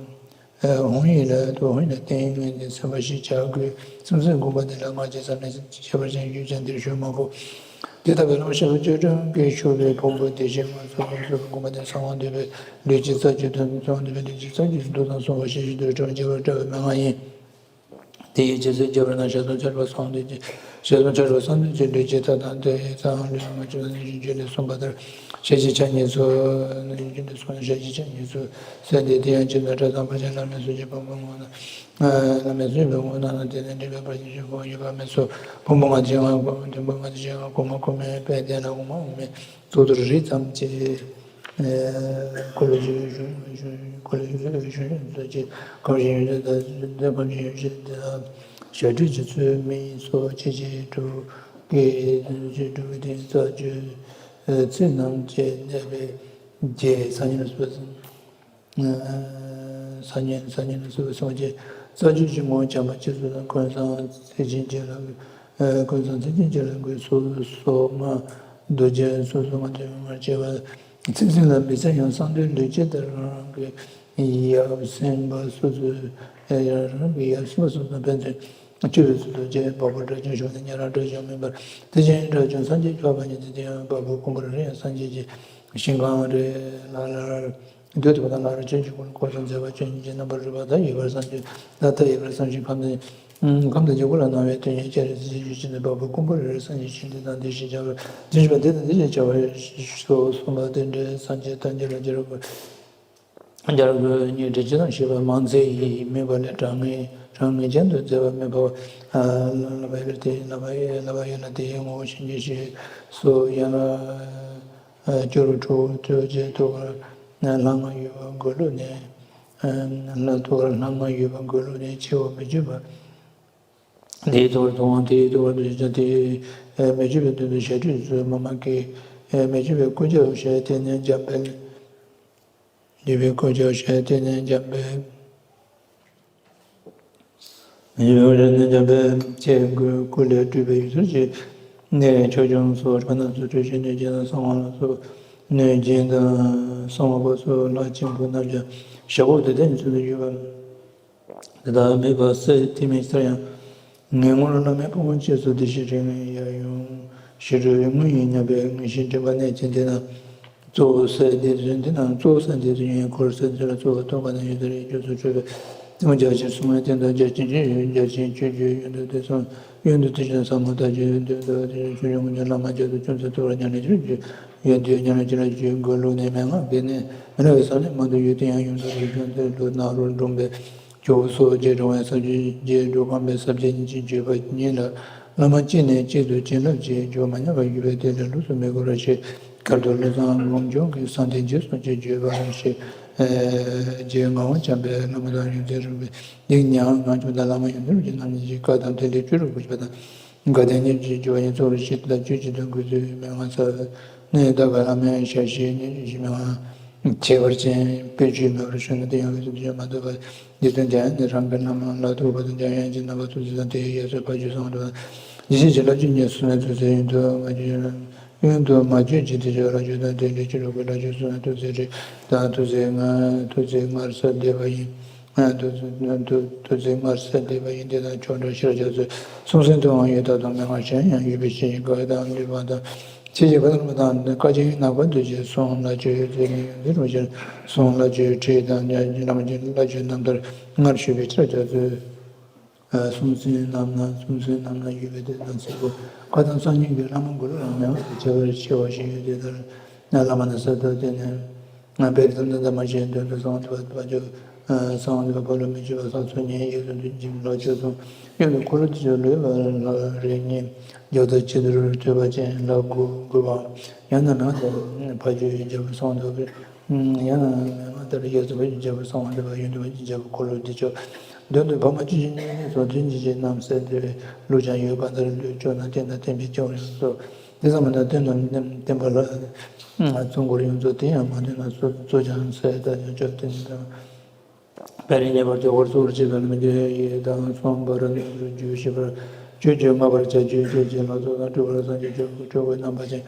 ཧཱུྃ་ཡིག་ལ་ཧཱུྃ་ཡིག་ལ་བརྟེན་ངེས་ཏེ་སེམས་དཔའ་ཞེས་བྱ་དགོས། སེམས་ཅན་མགོན་པོ་འདི་ལ་སྔར་གྱི་ས་ནས་ཁྱད་པར་ཅན་ཡོད་ཀྱང་འདིར་ཞུ་མ་དགོས། དེ་ལྟ་བུའི་བླ་མ་ཞེས་པ་ཅོད་པན་གྱིས་བཞུགས་པའི་ཕུང་པོ་བདེ་གཤེགས་མངོན་སུམ་ལ་སོགས་པ་མགོན་པོ་འདི་གསང་བ་འདུས་པའི་ལུས་ཀྱི་རྩ་རྒྱུད་དང་གསང་བ་འདུས་པའི་ལུས་ཀྱི་རྩ་རྒྱུད་ཀྱི་མདོ་དང་གསུངས་པ་ཞེས་བྱ་དུས་སྒྲ་བརྗེ་བར་བཀྲལ་བའི་མན་ངག་ཡིན། དེ་ཡི་རྗེས་སུ་རྒྱས་པར་ན་ཞལ་གསུམ་མཆེ་བ་གསུམ་དུ་བཅད། ཞལ་གསུམ་མཆེ་བ་གསུམ་དུ་བཅད་ལུས་ཀྱི་མཐའ་དང་དེ་ཡི་རྩ་ལུས་མ་བཅད་པ་ནི་རྒྱུད་ལས་གསུངས་པ་ལྟར་ཞལ་གཅིག་ཕྱག་གཉིས་སུ། ནི་རྒྱུད་ལས་གསུངས་ཞལ་གཅིག་ཕྱག་གཉིས་སུ་གསལ་ཏེ། དེ་ཡང་སྤྱིར་ན་སྒྲ་དང་བར་ཆད་བླ་མའི་གཟུགས་ཀྱི་ཕུང་པོ་ངོ་ན། བླ་མའི་གཟུགས་ཀྱི་ཕུང་པོ་ངོ་ན་དེ་ནི་འདྲེས་པའི་བར་ཆད་ཀྱི་ཕུང་པོ་ཡོད་པ་མི་གསུང་། ཕུང་པོ་ལྔ་བཅུ་ང་དགུ་ཕུང་པོ་ལྔ་བཅུ་ང་དགུ་ང་དགུ་མེད་པས་དེ་ལ་དབུ་མ་དབུ་མའི་གཙུག་ཏོར་རི་ཙམ་གྱི། འཁོར་ལོ་བཞི་པའི་གཞུང་འཁོར་ལོ་བཞི་པའི་གཞུང་གཞུང་ཚོགས་ཀྱི་ཁམས་ཀྱི་ཡོན་ཏན་དང་ཁམས་ཀྱི་ཡོན་ཏན་དང་ཞབས་བྲོ་གྱི་ཚུལ་མིན་སོགས་ཅི་ཕྱིར་སྒྲུབ་ཀྱི་ཅི་སྒྲུབ་ཀྱི་རྩ་རྒྱུད་ཚིག་རྣམས་ཀྱི་གནས་པའི་རྒྱས་སང་ཉིན་སོགས་སང་ཉིན་སང་ཉིན་སོགས་སོགས་ཀྱི་རྩ་རྒྱུད་ཀྱི་ངོ་བོ་བྱམས་པ་སྤྱི་གཙུག་དང་ཀུན་བཟང་ཚིག་ཆེན་གྱི་ལམ། ཀུན་བཟང་ཚིག་ཆེན་གྱི་ལམ་གྱི་སོ་སོ་ལྔ། རྡོ་རྗེ་སོ་སོ་ལྔ་དེ་ལྔ་བྱེ་བ་ཚིག་ཟིན་ལ་མི་ཚེ་ཡང་གསང་འདུས་ལུས་སྐྱེས་ལྟར་རང་རང་གི་ཡབ་སེམས་དཔའ་སོ་སོའི་ཡང་རང་རང་གི་ཡབ་སེམས་དཔའ་སོ་སོ་ཕན་ཚུན་སྤྱོད་པའི་ཚུལ་དུ་རྗེ་དཔའ་བོ་དགྲ་བཅོམ་ཞུ་ནས་ཉན་རང་དགྲ་བཅོམ་མིན་པར་དེ་བཞིན་དགྲ་བཅོམ་སངས་རྒྱས་མཆོད་པ་ཉིད་དེ་དེ་ཡང་དཔའ་བོ་ཀུན་དགའ་རེ་ཡང་སངས་རྒྱས་ཀྱི་ཞིང་ཁམས་རེ་ལ་ལར། མདོར་བསྡུས་པ་དང་། སླར་བྱང་ཆུབ་སྐུ་ལ་གོ་ཆ་མཛད་པ་ཆོས་ཉིད་ཀྱི་རྣམ་པར་རིག་པ་དང་། ཡོད་པར་བསམ་བྱུང་། ད་ལྟ་ཡོད་པར་བསམ་བྱུང་། ཁམས་དང་ཁམས་དང་འཇིགས་པ་ལ་སྣང་བའི་དོན་ཡོད་ཅེས་རེ་ཚིག་གཅིག་གིས་ཆོས་འདི་འཕགས་པའི་ཀུན་འབུམ་རིག་རིག་སངས་རྒྱས་ཆོས་འདི་དང་འདི་ཞེས་བྱ་བར། བྱང་ཆུབ་པ་འདི་དང་འདི་ཞེས་བྱ་བར་སོགས་གསུངས་པ་དེ་འདྲའི་སངས་རྒྱས་ཐམས་ཅད་ལ་སྦྱར་དགོས། སྦྱར་དགོས་ཉིད་འགྲེལ་བྱེད་དང་ཞེས་པ་མང་ཚིག་ཡིན། དམིགས་པ་ལས་གྲངས་ངེས་གྲངས་ངེས་ཅན་དུ་མཛད་པ་མི་འཕགས་པ། བསླབ་པ་ཡོད་ལ་དེའི་བསླབ་པ་ཡོད་ལ་དེའི་ངོ་བོ་ཤེས་བྱེད་ཞེས་སོགས་ཡན་ལག་སྐྱོར་དྲུག་གཙོ་ཆེ་ཐུགས་ཀར་ལྷག་མ་ཡོད་པ་མགོ་ལུགས་ནས། ལ་ཐུགས་ཀར་ལྷག་མ་ཡོད་པ་མགོ་ལུགས་ནས་ཆེ་བ་མི་བརྗོད་པ། དེའི་ཐུགས་ཀར་ཐུབ་དབང་དེའི་ཐུགས་ཀར་དུ་བྱ་དེ་མི་བརྗོད་པའི་དོན་དུ་ཞབས་ཁྲིད་སུ་མ་མ་གི་མི་བརྗོད་པའི་སྐུ་རྒྱབ་ཞལ་དེ་ནས་འཇམ་དཔལ། བརྗོད་པའི་སྐུ་རྒྱབ་ཞལ་དེ་ནས་འཇམ་དཔལ། ཡིད་འོང་རེ་ནས་འཇམ་དཔལ་ཆེ་དགུའི་སྐུ་ལས་སྤྲུལ་པའི་ཡུལ་ཚུལ་གྱི་གནས་ཕྱོགས་སྐྱོང་སོགས་ཕྱོགས་རྣམས་སུ་སྤྲུལ་ཞིང་གནོད་སྦྱིན་དང་གསང་བ་ལ་སོགས་གནོད་སྦྱིན་དང་གསང་བ་པ་སོགས་ལྷ་ཆེན་པོ་རྣམས་ཀྱང་ཞབས་འོག་དེ་དག་ནས་ཚུལ་དུ་བཞུགས་པ། དེ་དག་མེད་པ་སྲིད་དེ་མིན་ཕྱིར་ཡང་། ངན་སྔོན་བླ་མའི་ཕུང་པོ་ཆོས་སུ་བདེ་གཤེགས་རིང་ཡར་ཡོང་། ཞི་ཁྲོའི་དངོས་ཡིན་སྙམ་པའི་ངེས་ཤེས་འདྲེན་པ་གནད་ཀྱི་འདི་རྣམས། གཙོ་བོ་སྲས་སྡེ་ཚན་འདི་རྣམས་གཙོ་བོ་སྲས་སྡེ་ཚན་ཡིན། འཁོར་སྲས་འདི་ལ་གཙོ་བོ་ཐོག་ཁ་ནས་ཡོད་ཚད་རིགས་རྒྱུ་སུ་འཕྲོས་པའི་གཏེར་མ་རྒྱ་ཆེར་གསུང་བའི་སྟེང་དུ་རྒྱ་ཆེན་ཆོས་ཡོད། རྒྱ་ཆེན་ཆོས་བརྒྱུད་ཡོན་དུ་དེ་གསུང་ཡོན་དུ་དེ་བཞིན་ཟབ་མོ་ལྟ་བརྒྱུད་ཡོན་དུ་ལྟ་བ་དེ་བཞིན་ཆོས་འབྱུང་ངོ་མ་བླ་མ་རྒྱ་མཚོ་ཅུང་ཟད་ཐུབ་པར་ཉམས་ལེན་ཅིག་ཡོན་དུ་ཉམས་ལེན་ཅིག་ལ་བརྒྱུད་དགོས་ལུགས་ནི་མན་ངག་གི་གནད་མི་འདྲ་བའི་ས་ནས་མང་དུ་ཡོད་དེ་ཡང་ཡོན་དུ་རིགས་ཀྱང་དེ་ལུ་ནཱ་རོ་འབྲོམ་པའི་ཇོ་བོ་སོགས་རྗེ་འགྲོ་བའི་ས་བཅུ་རྗེ་འགྲོ་ཁམས་པའི་ས་བཅད་གཉིས་ཀྱི་བརྗོད་པ་ཉིད་ལ་བླ་མ་གཅིག་ནས་གཅིག་ཏུ་བྱིན་རླབས་ཀྱིས་འཇུག་མ་ཉམས་པར་གྱུར་པས་དེ་ལས་ལོགས་སུ་མི་དགོས་པ་ཞེས་ཁར་ཐུག་བློ་བཟང་སྒོམ་བྱུང་གིས་གསང་བསྟན་རྗེས་གསུངས་ཀྱི་བརྗོད་པ་རེད་ཞེས། རྗེ་ངག་དབང་བྱམས་པས་བླ་མ་དང་ཡོན་ཏན་རིམ་པས་འདི་ཉག་ང་ཆུང་དང་བླ་མ་ཡོན་ཏན་རིན་པོ་ཆེ་རྣམ་གཉིས་ཀྱི་བཀའ་དང་དེ་ལས་བཅུ་དྲུག་པོ་བྱས་པ་དང་། དགའ་ལྡན་གཉིས་ཀྱི་སྦྱོར་བ་ཡིན། ཚོགས་རིགས་བཞི་དེ་དག་བཅུ་གཅིག་ཏུ་འགོད་ཚུལ་མན་ངག་ཚར་ནས་ད་ག་བླ་མའི་ཞལ་བཞེས་ཉིད་ཀྱི་མན་ངག་ཁྱད་པར་ཅན་དཔེ་བརྗོད་མེད་པར་ཞུས་ན་དེ་ཡང་ལུས་སུ་བརྗོད་མ་ཐུབ་པ། འདི་དོན་དེ་ཡང་ནི་རང་གི་བླ་མ་ལ་ཐུག་པ་དང་འཇམ་དབྱངས་ཀྱི་རྣམ་པ་ཐུགས་སྲས་དང་དེའི་ཡ་སོས་ཕ་རྒྱུད་གསང་བ་འདུས་པ་དང་། ཡེ་ཤེས་ཀྱི་ལྷ་ཆོས་ཉིད་གསུངས་ནས་ཐུགས་སྲས་ཡོན་དུ་མ་བརྗོད་ཡོན་དུ་མ་བརྗོད་ཀྱི་དེ་ཆོས་ལྷ་ཆོས་དང་དེ་ལས་ཅི་རུ་གི་ལྷ་ཆོས་གསུངས་ནས་ཐུགས་སྲས་རེ་དང་ཐུགས་སྲས་ལྔ་ཐུགས་སྲས་ལྔར་གསལ་བསྡད་པ་ཡིན། ཐུགས་ཐུགས་ཐུགས་ཚིག་སྔར་གསལ་བསྡད་པ་ཡིན། དེ་དང་ཕྱོགས་འདྲ་ཕྱིར་རྒྱ་མཚོའི་གསུང་གསན་དུའང་ཡོད། ད་དུང་མན་ངག་གཞན་ཡང་ཡོད་པའི་ཕྱིར་ཡིན། དགའ་བ་དང་འདུན་པ་དང་ཆེས་ཆེར་དགའ་བ་དང་བཀའ་བཅག་ཡིན། ནག་པ་འདུ་བྱེད་གསུང་ལ་བཅོས་ཡོད་ཚེ་ཉིད་ཡོད་འདི་རུ་ཕྱིར་གསུང་ལ་བཅོས་ཁྲིད་དང་བླ་མ་གི་བླ་ཆོས་རྣམ་ཐར་སྔར་ཞུས་པའི་ཕྱིར་རྒྱ་མཚོའི་གསུང་གསན་རྣམས་ན་གསུང་གསན་རྣམས་ན་ཡོད་པའི་དེ་དང་ཚིག་གོ་བཀའ་དང་གསར་རྙིང་གི་བླ་མ་མགུར་ལ་མེད་པ་ཁྱད་པར་ཆེ་བ་ཞིག་ཡོད་དེ་ལྟར་བླ་མ་ན་ས་ད་དེ་ནས། དཔལ་དང་ལྡན་མ་ཞེས་འདོན་དུ་གསང་བ་འདུས་པ་ཕ་ཇོ། གསང་བ་འདུས་པ་ཕ་ལུ་མི་བཅུ་པ་ས་ཚོ་ཉིད་ཡིག་ཏུ་འདུས་ཀྱི་ལ་ཆོས་གསུང་ཡོད་པའི་འཁོར་ལོ་དེ་ཆོས་ལུས་པ་ལ་རེ་གཉིས་རྒྱབ་ཏུ་ཕྱི་དར་ཐོད་པ་ཅན་ལ་དགུ་དགུ་པའམ་ཡང་ན་མེད་པ་ཕ་ཇོའི་རྒྱལ་པོ་གསང་བ་འདུས་པ་ཡང་ན་མེད་པ་ལྟར་རྒྱལ་སྲས་ཕ་ཇོའི་རྒྱལ་པོ་གསང་བ་འདུས་པ་ཡོན་ཏུ་ཕ་ཇོའི་རྒྱལ་པོ་འཁོར་ལོ་དེ་ཆོས་འདོན་དུ་ཕ་མ་བཅུ་བཞི་ཉིད་ནས་སོགས་དོན་གྱི་རྗེ་རྣམས་གསལ་འདེབས་ལུགས་ཀྱང་ཡོད་པ་ལྟར་ལུས་ཆོས་ན་བསྟན་དང་བསྟན་པའི་སྐྱོང་ཡོན་སོགས། དེ་ཙམ་མ་ཡིན་བསྟན་དང་བསྟན་པ་ལ་བརྩོན་འཁོར་ཡོངས་རྫོགས་དེ་ཡང་མ་བསྟན་ན་གཙོ་གཙོ་རྐྱང་ཟད་ད་ཡང་བཅོས་བསྟན་དང་། དཔལ་རི་ཉེ་བར་དུ་ཧོར་སོགས་བྱེད་པ་ལ་མི་འགྱུར་ཡིད་དང་མཚུངས་པར་རྣམ་རོལ་རྒྱུ་ཞེས་པར་བརྗོད་རྒྱུ་སྨྲ་བར་བྱ་རྒྱུའི་སྐད་ཅིག་ལ་སོགས་དང་སྤྲུལ་པར་སངས་རྒྱས་སྤྲུལ་སྤྲུལ་པའི་རྣམ་པ་ཅན་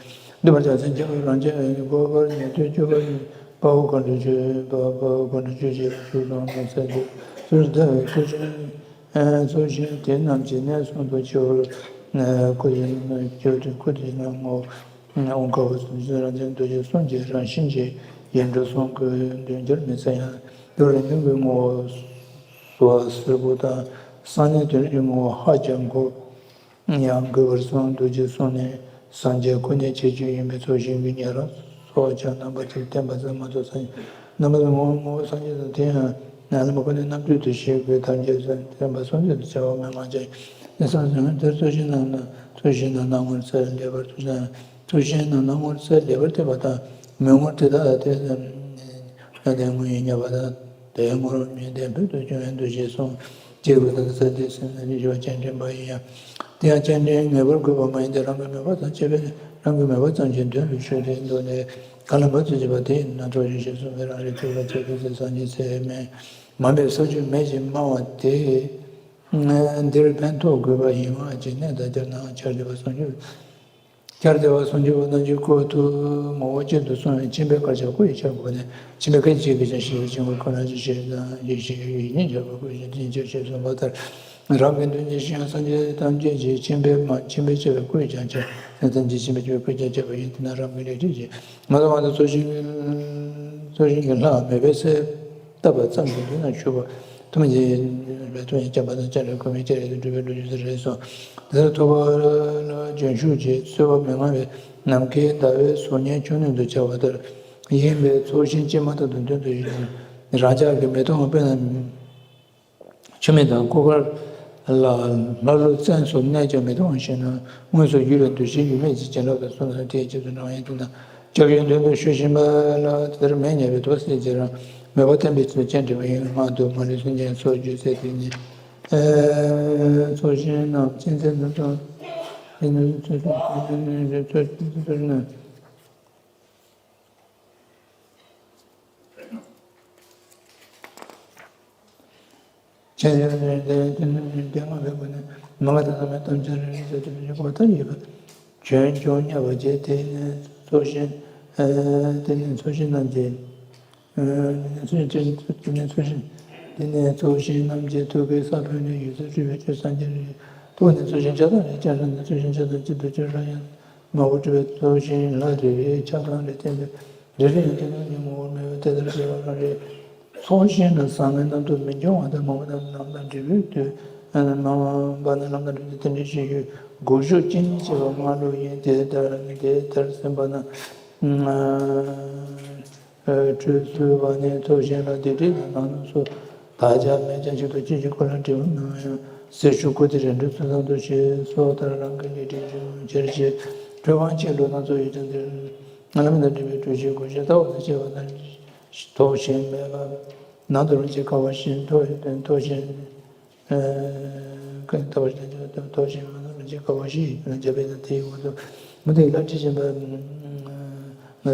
འདུས་པར་བྱ་མཚན་བརྒྱ་རང་བྱས་འགོག་པར་ཉེ་དུ་སྤྱོད་པ་ཡིན། དཔའ་བོ་མཁའ་འགྲོ་སྤྱོད་དཔའ་བོ་མཁའ་འགྲོ་སྤྱོད་ཅེས་པ་ཚུལ་དང་མ་ཟད་དུ་ཚུལ་འདི་ཚུལ་ཆེན། སོ་ཞེས་དེ་རྣམས་ཀྱི་གནས་གསུམ་དུ་སྤྱོད་པར་སྐུ་དེ་ནི་སྤྱོད་དུ་སྐུ་དེ་ནི་ངོ་བོ་ཀ་བ་གསུམ་གྱི་རང་བཙན་འདུ་བྱེད་གསུམ་གྱི་རང་བཞིན་གྱི་ཡིན་འགྲོ་གསུམ་གྱི་འདུན་གྱིས་མི་ཚད་ཡང་དུ་རིང་ཐུང་གི་ངོ་བོ་སོ་སོར་པོ་དང་གསང་གནས་དོན་གྱི་ངོ་བོ་ཧ་ཅང་གོ། ཡང་དགོས་པར་གསུངས་འདུག་ཅེས་གསུངས་ནས་སངས་རྒྱས་ཀུན་ནས་ཁྱད་ཆོས་ཡིན་པའི་ཚུལ་བཞིན་གྱི་ཉན་རང་སོགས་ཀྱང་རྣམ་པ་གཅིག་བསྟན་པ་ཙམ་མ་གཏོགས་སངས་རྣམ་པ་ངོ་བོ་ངོ་བོ་སངས་རྒྱས་དང་དེ་ཡང་ན་བླ་མ་ཀུན་ནས་རྣམ་གཅོད་དུ་ཤེས་དགོས། ཐམས་ཅད་བསྟན་པ་སངས་རྒྱས་དང་བྱ་བ་མི་མང་ཅན་ནི་སངས་རྒྱས་དེར་ཚུལ་བཞིན་རྣམ་སྣང་ཚུལ་བཞིན་རྣམ་སྣང་ངོར་གསལ་ལེགས་པར་ཐུགས་བཞིན་ཚུལ་བཞིན་རྣམ་སྣང་ངོར་གསལ་ལེགས་པར་ཐེབས་པ་དང་མོས་ངོར་དེ་དག་དེ་ཡོན་ཏན་དངོས་ཡིན་སྙམ་པ་དང་དེ་ངོར་མི་ལྡན་ཕུལ་དུ་བྱུང་བའི་འདུ་ཤེས་གསུམ། སྐྱེས་བུ་དང་ས་དེ་སེམས་ནི་རིག་པ་སྤྱན་འདྲེན་པ་ཡིན་ཡང་། དེ་ཡང་སྤྱན་འདྲེན་ངེས་པར་དགོས་པ་མ་ཡིན་ཏེ་རང་གི་མོས་པ་དང་བཅས་པས་རང་གི་མོས་པ་ཙམ་གྱིས་དོན་ལ་འཆོལ་ཏེ་འདུག་ནས་གང་ལ་མོས་ཚུལ་བྱེད་པ་དེ་ཡིན་ན་ཚོགས་ཞིང་ཞེས་གསུངས་པའི་རང་རིག་ཐུགས་ལ་བཅས་པའི་ཚེ་སངས་རྒྱས་ཚད་མེད་མང་པའི་ས་བཅུ་མེད་ཅིང་སྨྲ་བ་དེ་འདིར་ཕན་ཐོགས་དགོས་པ་ཡིན་པ་ཇི་སྙེད་དང་ཁྱབ་ནའང་ཁྱབ་བདེ་བ་སུམ་ཅུ། ཁྱབ་བདེ་བ་སུམ་ཅུ་པོ་རྣམས་ཀྱི་སྐོར་དུ་ངོ་བོ་གཅིག་ཏུ་གསུངས་པའི་མཆིམས་ཕུའི་དཀར་ཆག་སྐུ་ཡི་ཆག་སྒོ་ནས་མཆིམས་ཕུའི་སྐད་ཅིག་གིས་ཀྱང་ཤེས་པའི་སྤྱི་སྒོ་ཁོ་ན་ཅིག་ཤེས་དང་ཡེ་ཤེས་ཀྱི་ཡིད་གཉིས་འཇོག་པའི་སྐུ་ཡི་བདེན་བཅས་ཞེས་གསུངས་པ་ལྟར། རང་གི་དོན་གྱི་ཤེས་ཡང་སངས་རྒྱས་ཐམས་ཅད་ཀྱི་མཆིམས་ཕུའི་མ་མཆིམས་ཕུའི་ཆག་པའི་སྐུ་ཡི་ཀྱང་ཆག་སེམས་ཙམ་གྱི་མཆིམས་ཕུའི་ཆག་པའི་སྐུ་ཡི་ཀྱང་ཆག་པ་ཡིན། དེས་ན་རང་གི་ལས་འབྲས་ཀྱི་མ་དང་བ་དང་ཚུལ་བཞིན་གྱི། ཚོགས་ཞིང་གི་ལྷ་མེ་བོའི་སྲས་བཏབ་པ་ཙམ་གྱི་མདུན་ན་བཞུགས་པ། ཐུགས་རྗེ་ཆེན་པོ་དང་སྤྱན་རས་གོང་མའི་སྤྱན་རས་གཟིགས་སྒྲུབ་པའི་ལོ་རྒྱུས་སུ་རེད་གསུངས། དེ་ལྟར་ཐུབ་པ་ལ་རྒྱུན་ཞུགས་ཀྱིས་གསོལ་བ་མི་མངའ་བས། ནམ་མཁའི་ཟླ་བའི་གཟུགས་བརྙན་ཆུ་སྣོད་དུ་འཆར་བ་ལྟར་ཡིན་པས། ཚོགས་ཞིང་སྤྱི་མ་ཐག་ཏུ་མདུན་དུ་བཞུགས་ནས། རང་ཅག་གི་མི་མཐོང་བ་དཔེར་ན། ཆུ་མིག་དང་སྐུ་མཁར་ལ་ལྷ་ཀླུ་བཙན་སོགས་གནས་ཀྱང་མི་མཐོང་བ་ཞིག་ན། དངོས་སུ་ཡུལ་ལ་འདུ་ཤེས་ཡོད་མེད་ཀྱི་བྱིན་རླབས་དང་བསོད་ནམས་དེའི་རྗེས་སུ་འབྲང་བའི་དོན་དང་། སྐྱབས་ཡུལ་མདུན་དུ་བཞུགས་བཞིན་པ་ལ་དེར་མེ་བསྙལ་བས་དོགས་སེལ་གྱི་རང་མོས་པ་བརྟན་པོའི་ཚུལ་སྤྱན་འདྲེན་པ་ཡི་ངང་དུ་མ་ལུས་སེམས་ཅན་སོགས་རྒྱུ་ཚེ་དེ་ནི་ཚོགས་ཞིང་རྣམས་ཅི་མཛད་ན་ཚོགས་ཞིང་རྣམས་ཚོགས་ཞིང་རྣམས། ཁྱེད་ཡང་དེ་ནི་དེ་སྔ་བའི་སྒོ་ནས་མ་ག་དང་བླ་མའི་དམ་བཅའ་རེ་རེ་བྱས་ཏེ་མི་འཇུག་པ་ལྟར་ཡོད་པ། བྱོན་བྱོན་བརྙས་པ་བྱས། དེ་ནས་ཚོགས་ཞིང་། དེ་ནས་ཚོགས་ཞིང་རྣམས་ཀྱི། དེ་ནས་ཚོགས་ཞིང་དེ་ནས་ཚོགས་ཞིང་དེ་ནས་ཚོགས་ཞིང་རྣམས་ཀྱི་ཐུགས་ཀའི་ས་བོན་ནས་ཡུལ་སྲིད་སྤྲུལ་པའི་ཆོས་སངས་རྒྱས་རིགས་ཐོག་ནས་ཚོགས་ཞིང་བྱ་དང་རིགས་ཀྱང་རང་ནས་ཚོགས་ཞིང་བྱ་དང་བཅས་པའི་ཆོས་ལ་ཡང་། མ་བུ་སྤྲུལ་པའི་ཚོགས་ཞིང་ལ་རེ་རེའི་ཆགས་སྡང་ལས་བརྟེན་པའི་རེ་རེ་ཡང་དེ་དང་ཉོན་མོངས་པ་མེད་པས་དེ་ལྟར་སྐྱེ་བ་རང་རེ། ཚོགས་ཞིང་ལ་བཟང་ངན་རྣམ་རྟོག་མི་འབྱུང་བ་དང་མ་བུ་རྣམས་ལམ་དང་འབྲས་བུའི་དུས། མ་བུ་རྣམས་ལམ་དང་འབྲས་བུའི་དེ་འདྲའི་ཤེས་རྒྱུད་སྒོ་ཕྱུགས་གཅིག་ཉིད་སྐྱེ་བ་སྔ་ལོ་ཡིན། དེ་ལྟར་དེ་ལྟར་སེམས་པ་ན། འཕྲོས་གསོལ་བ་ནས་ཚོགས་ཞིང་ལ་སྡིག་སྒྲིབ་དང་ནང་ནོག་སོགས་དག་ཆ་མེད་ཀྱང་ཆེད་དུ་ཅི་ཞིག་ཁོ་ན་དྲི་བ་གནང་ཡང་ཟས་ཞུགས་ཀུ་ཏི་རེ་འགྲོ་ཚུལ་བཟང་དུ་བྱེད་སོགས་ལྟར་རང་གི་ལས་སྒྲིབ་སྦྱོང་ཕྱིར་བྱེད། འཕྲོས་དབང་ཆེ་ལོ་ན་ཚོགས་ཡོད་ཀྱང་འདིར་བླ་མ་དང་འབྲེལ་བའི་གྲོས་ཆོད་དགོས་ཆེད་ལྟ་བ་དང་བཅས་པ་དང་ཐོགས་ཞེན་མེད་པ། ནང་དུ་རང་བཞིན་དགའ་བ་བཞིན་ཐོགས་ཐོགས་ཞེན། ཀུན་ལྟ་བ་ཞིག་ལ་ལྟ་བ་ཞིག་ཡིན་ན་རང་བཞིན་དགའ་བ་ཞིག་ཡིན་ན་རྒྱབ་པའི་ན་དེའི་འོག་ཏུ་མུ་སྟེགས་ལ་དྲི་ཞིམ་པ་ན་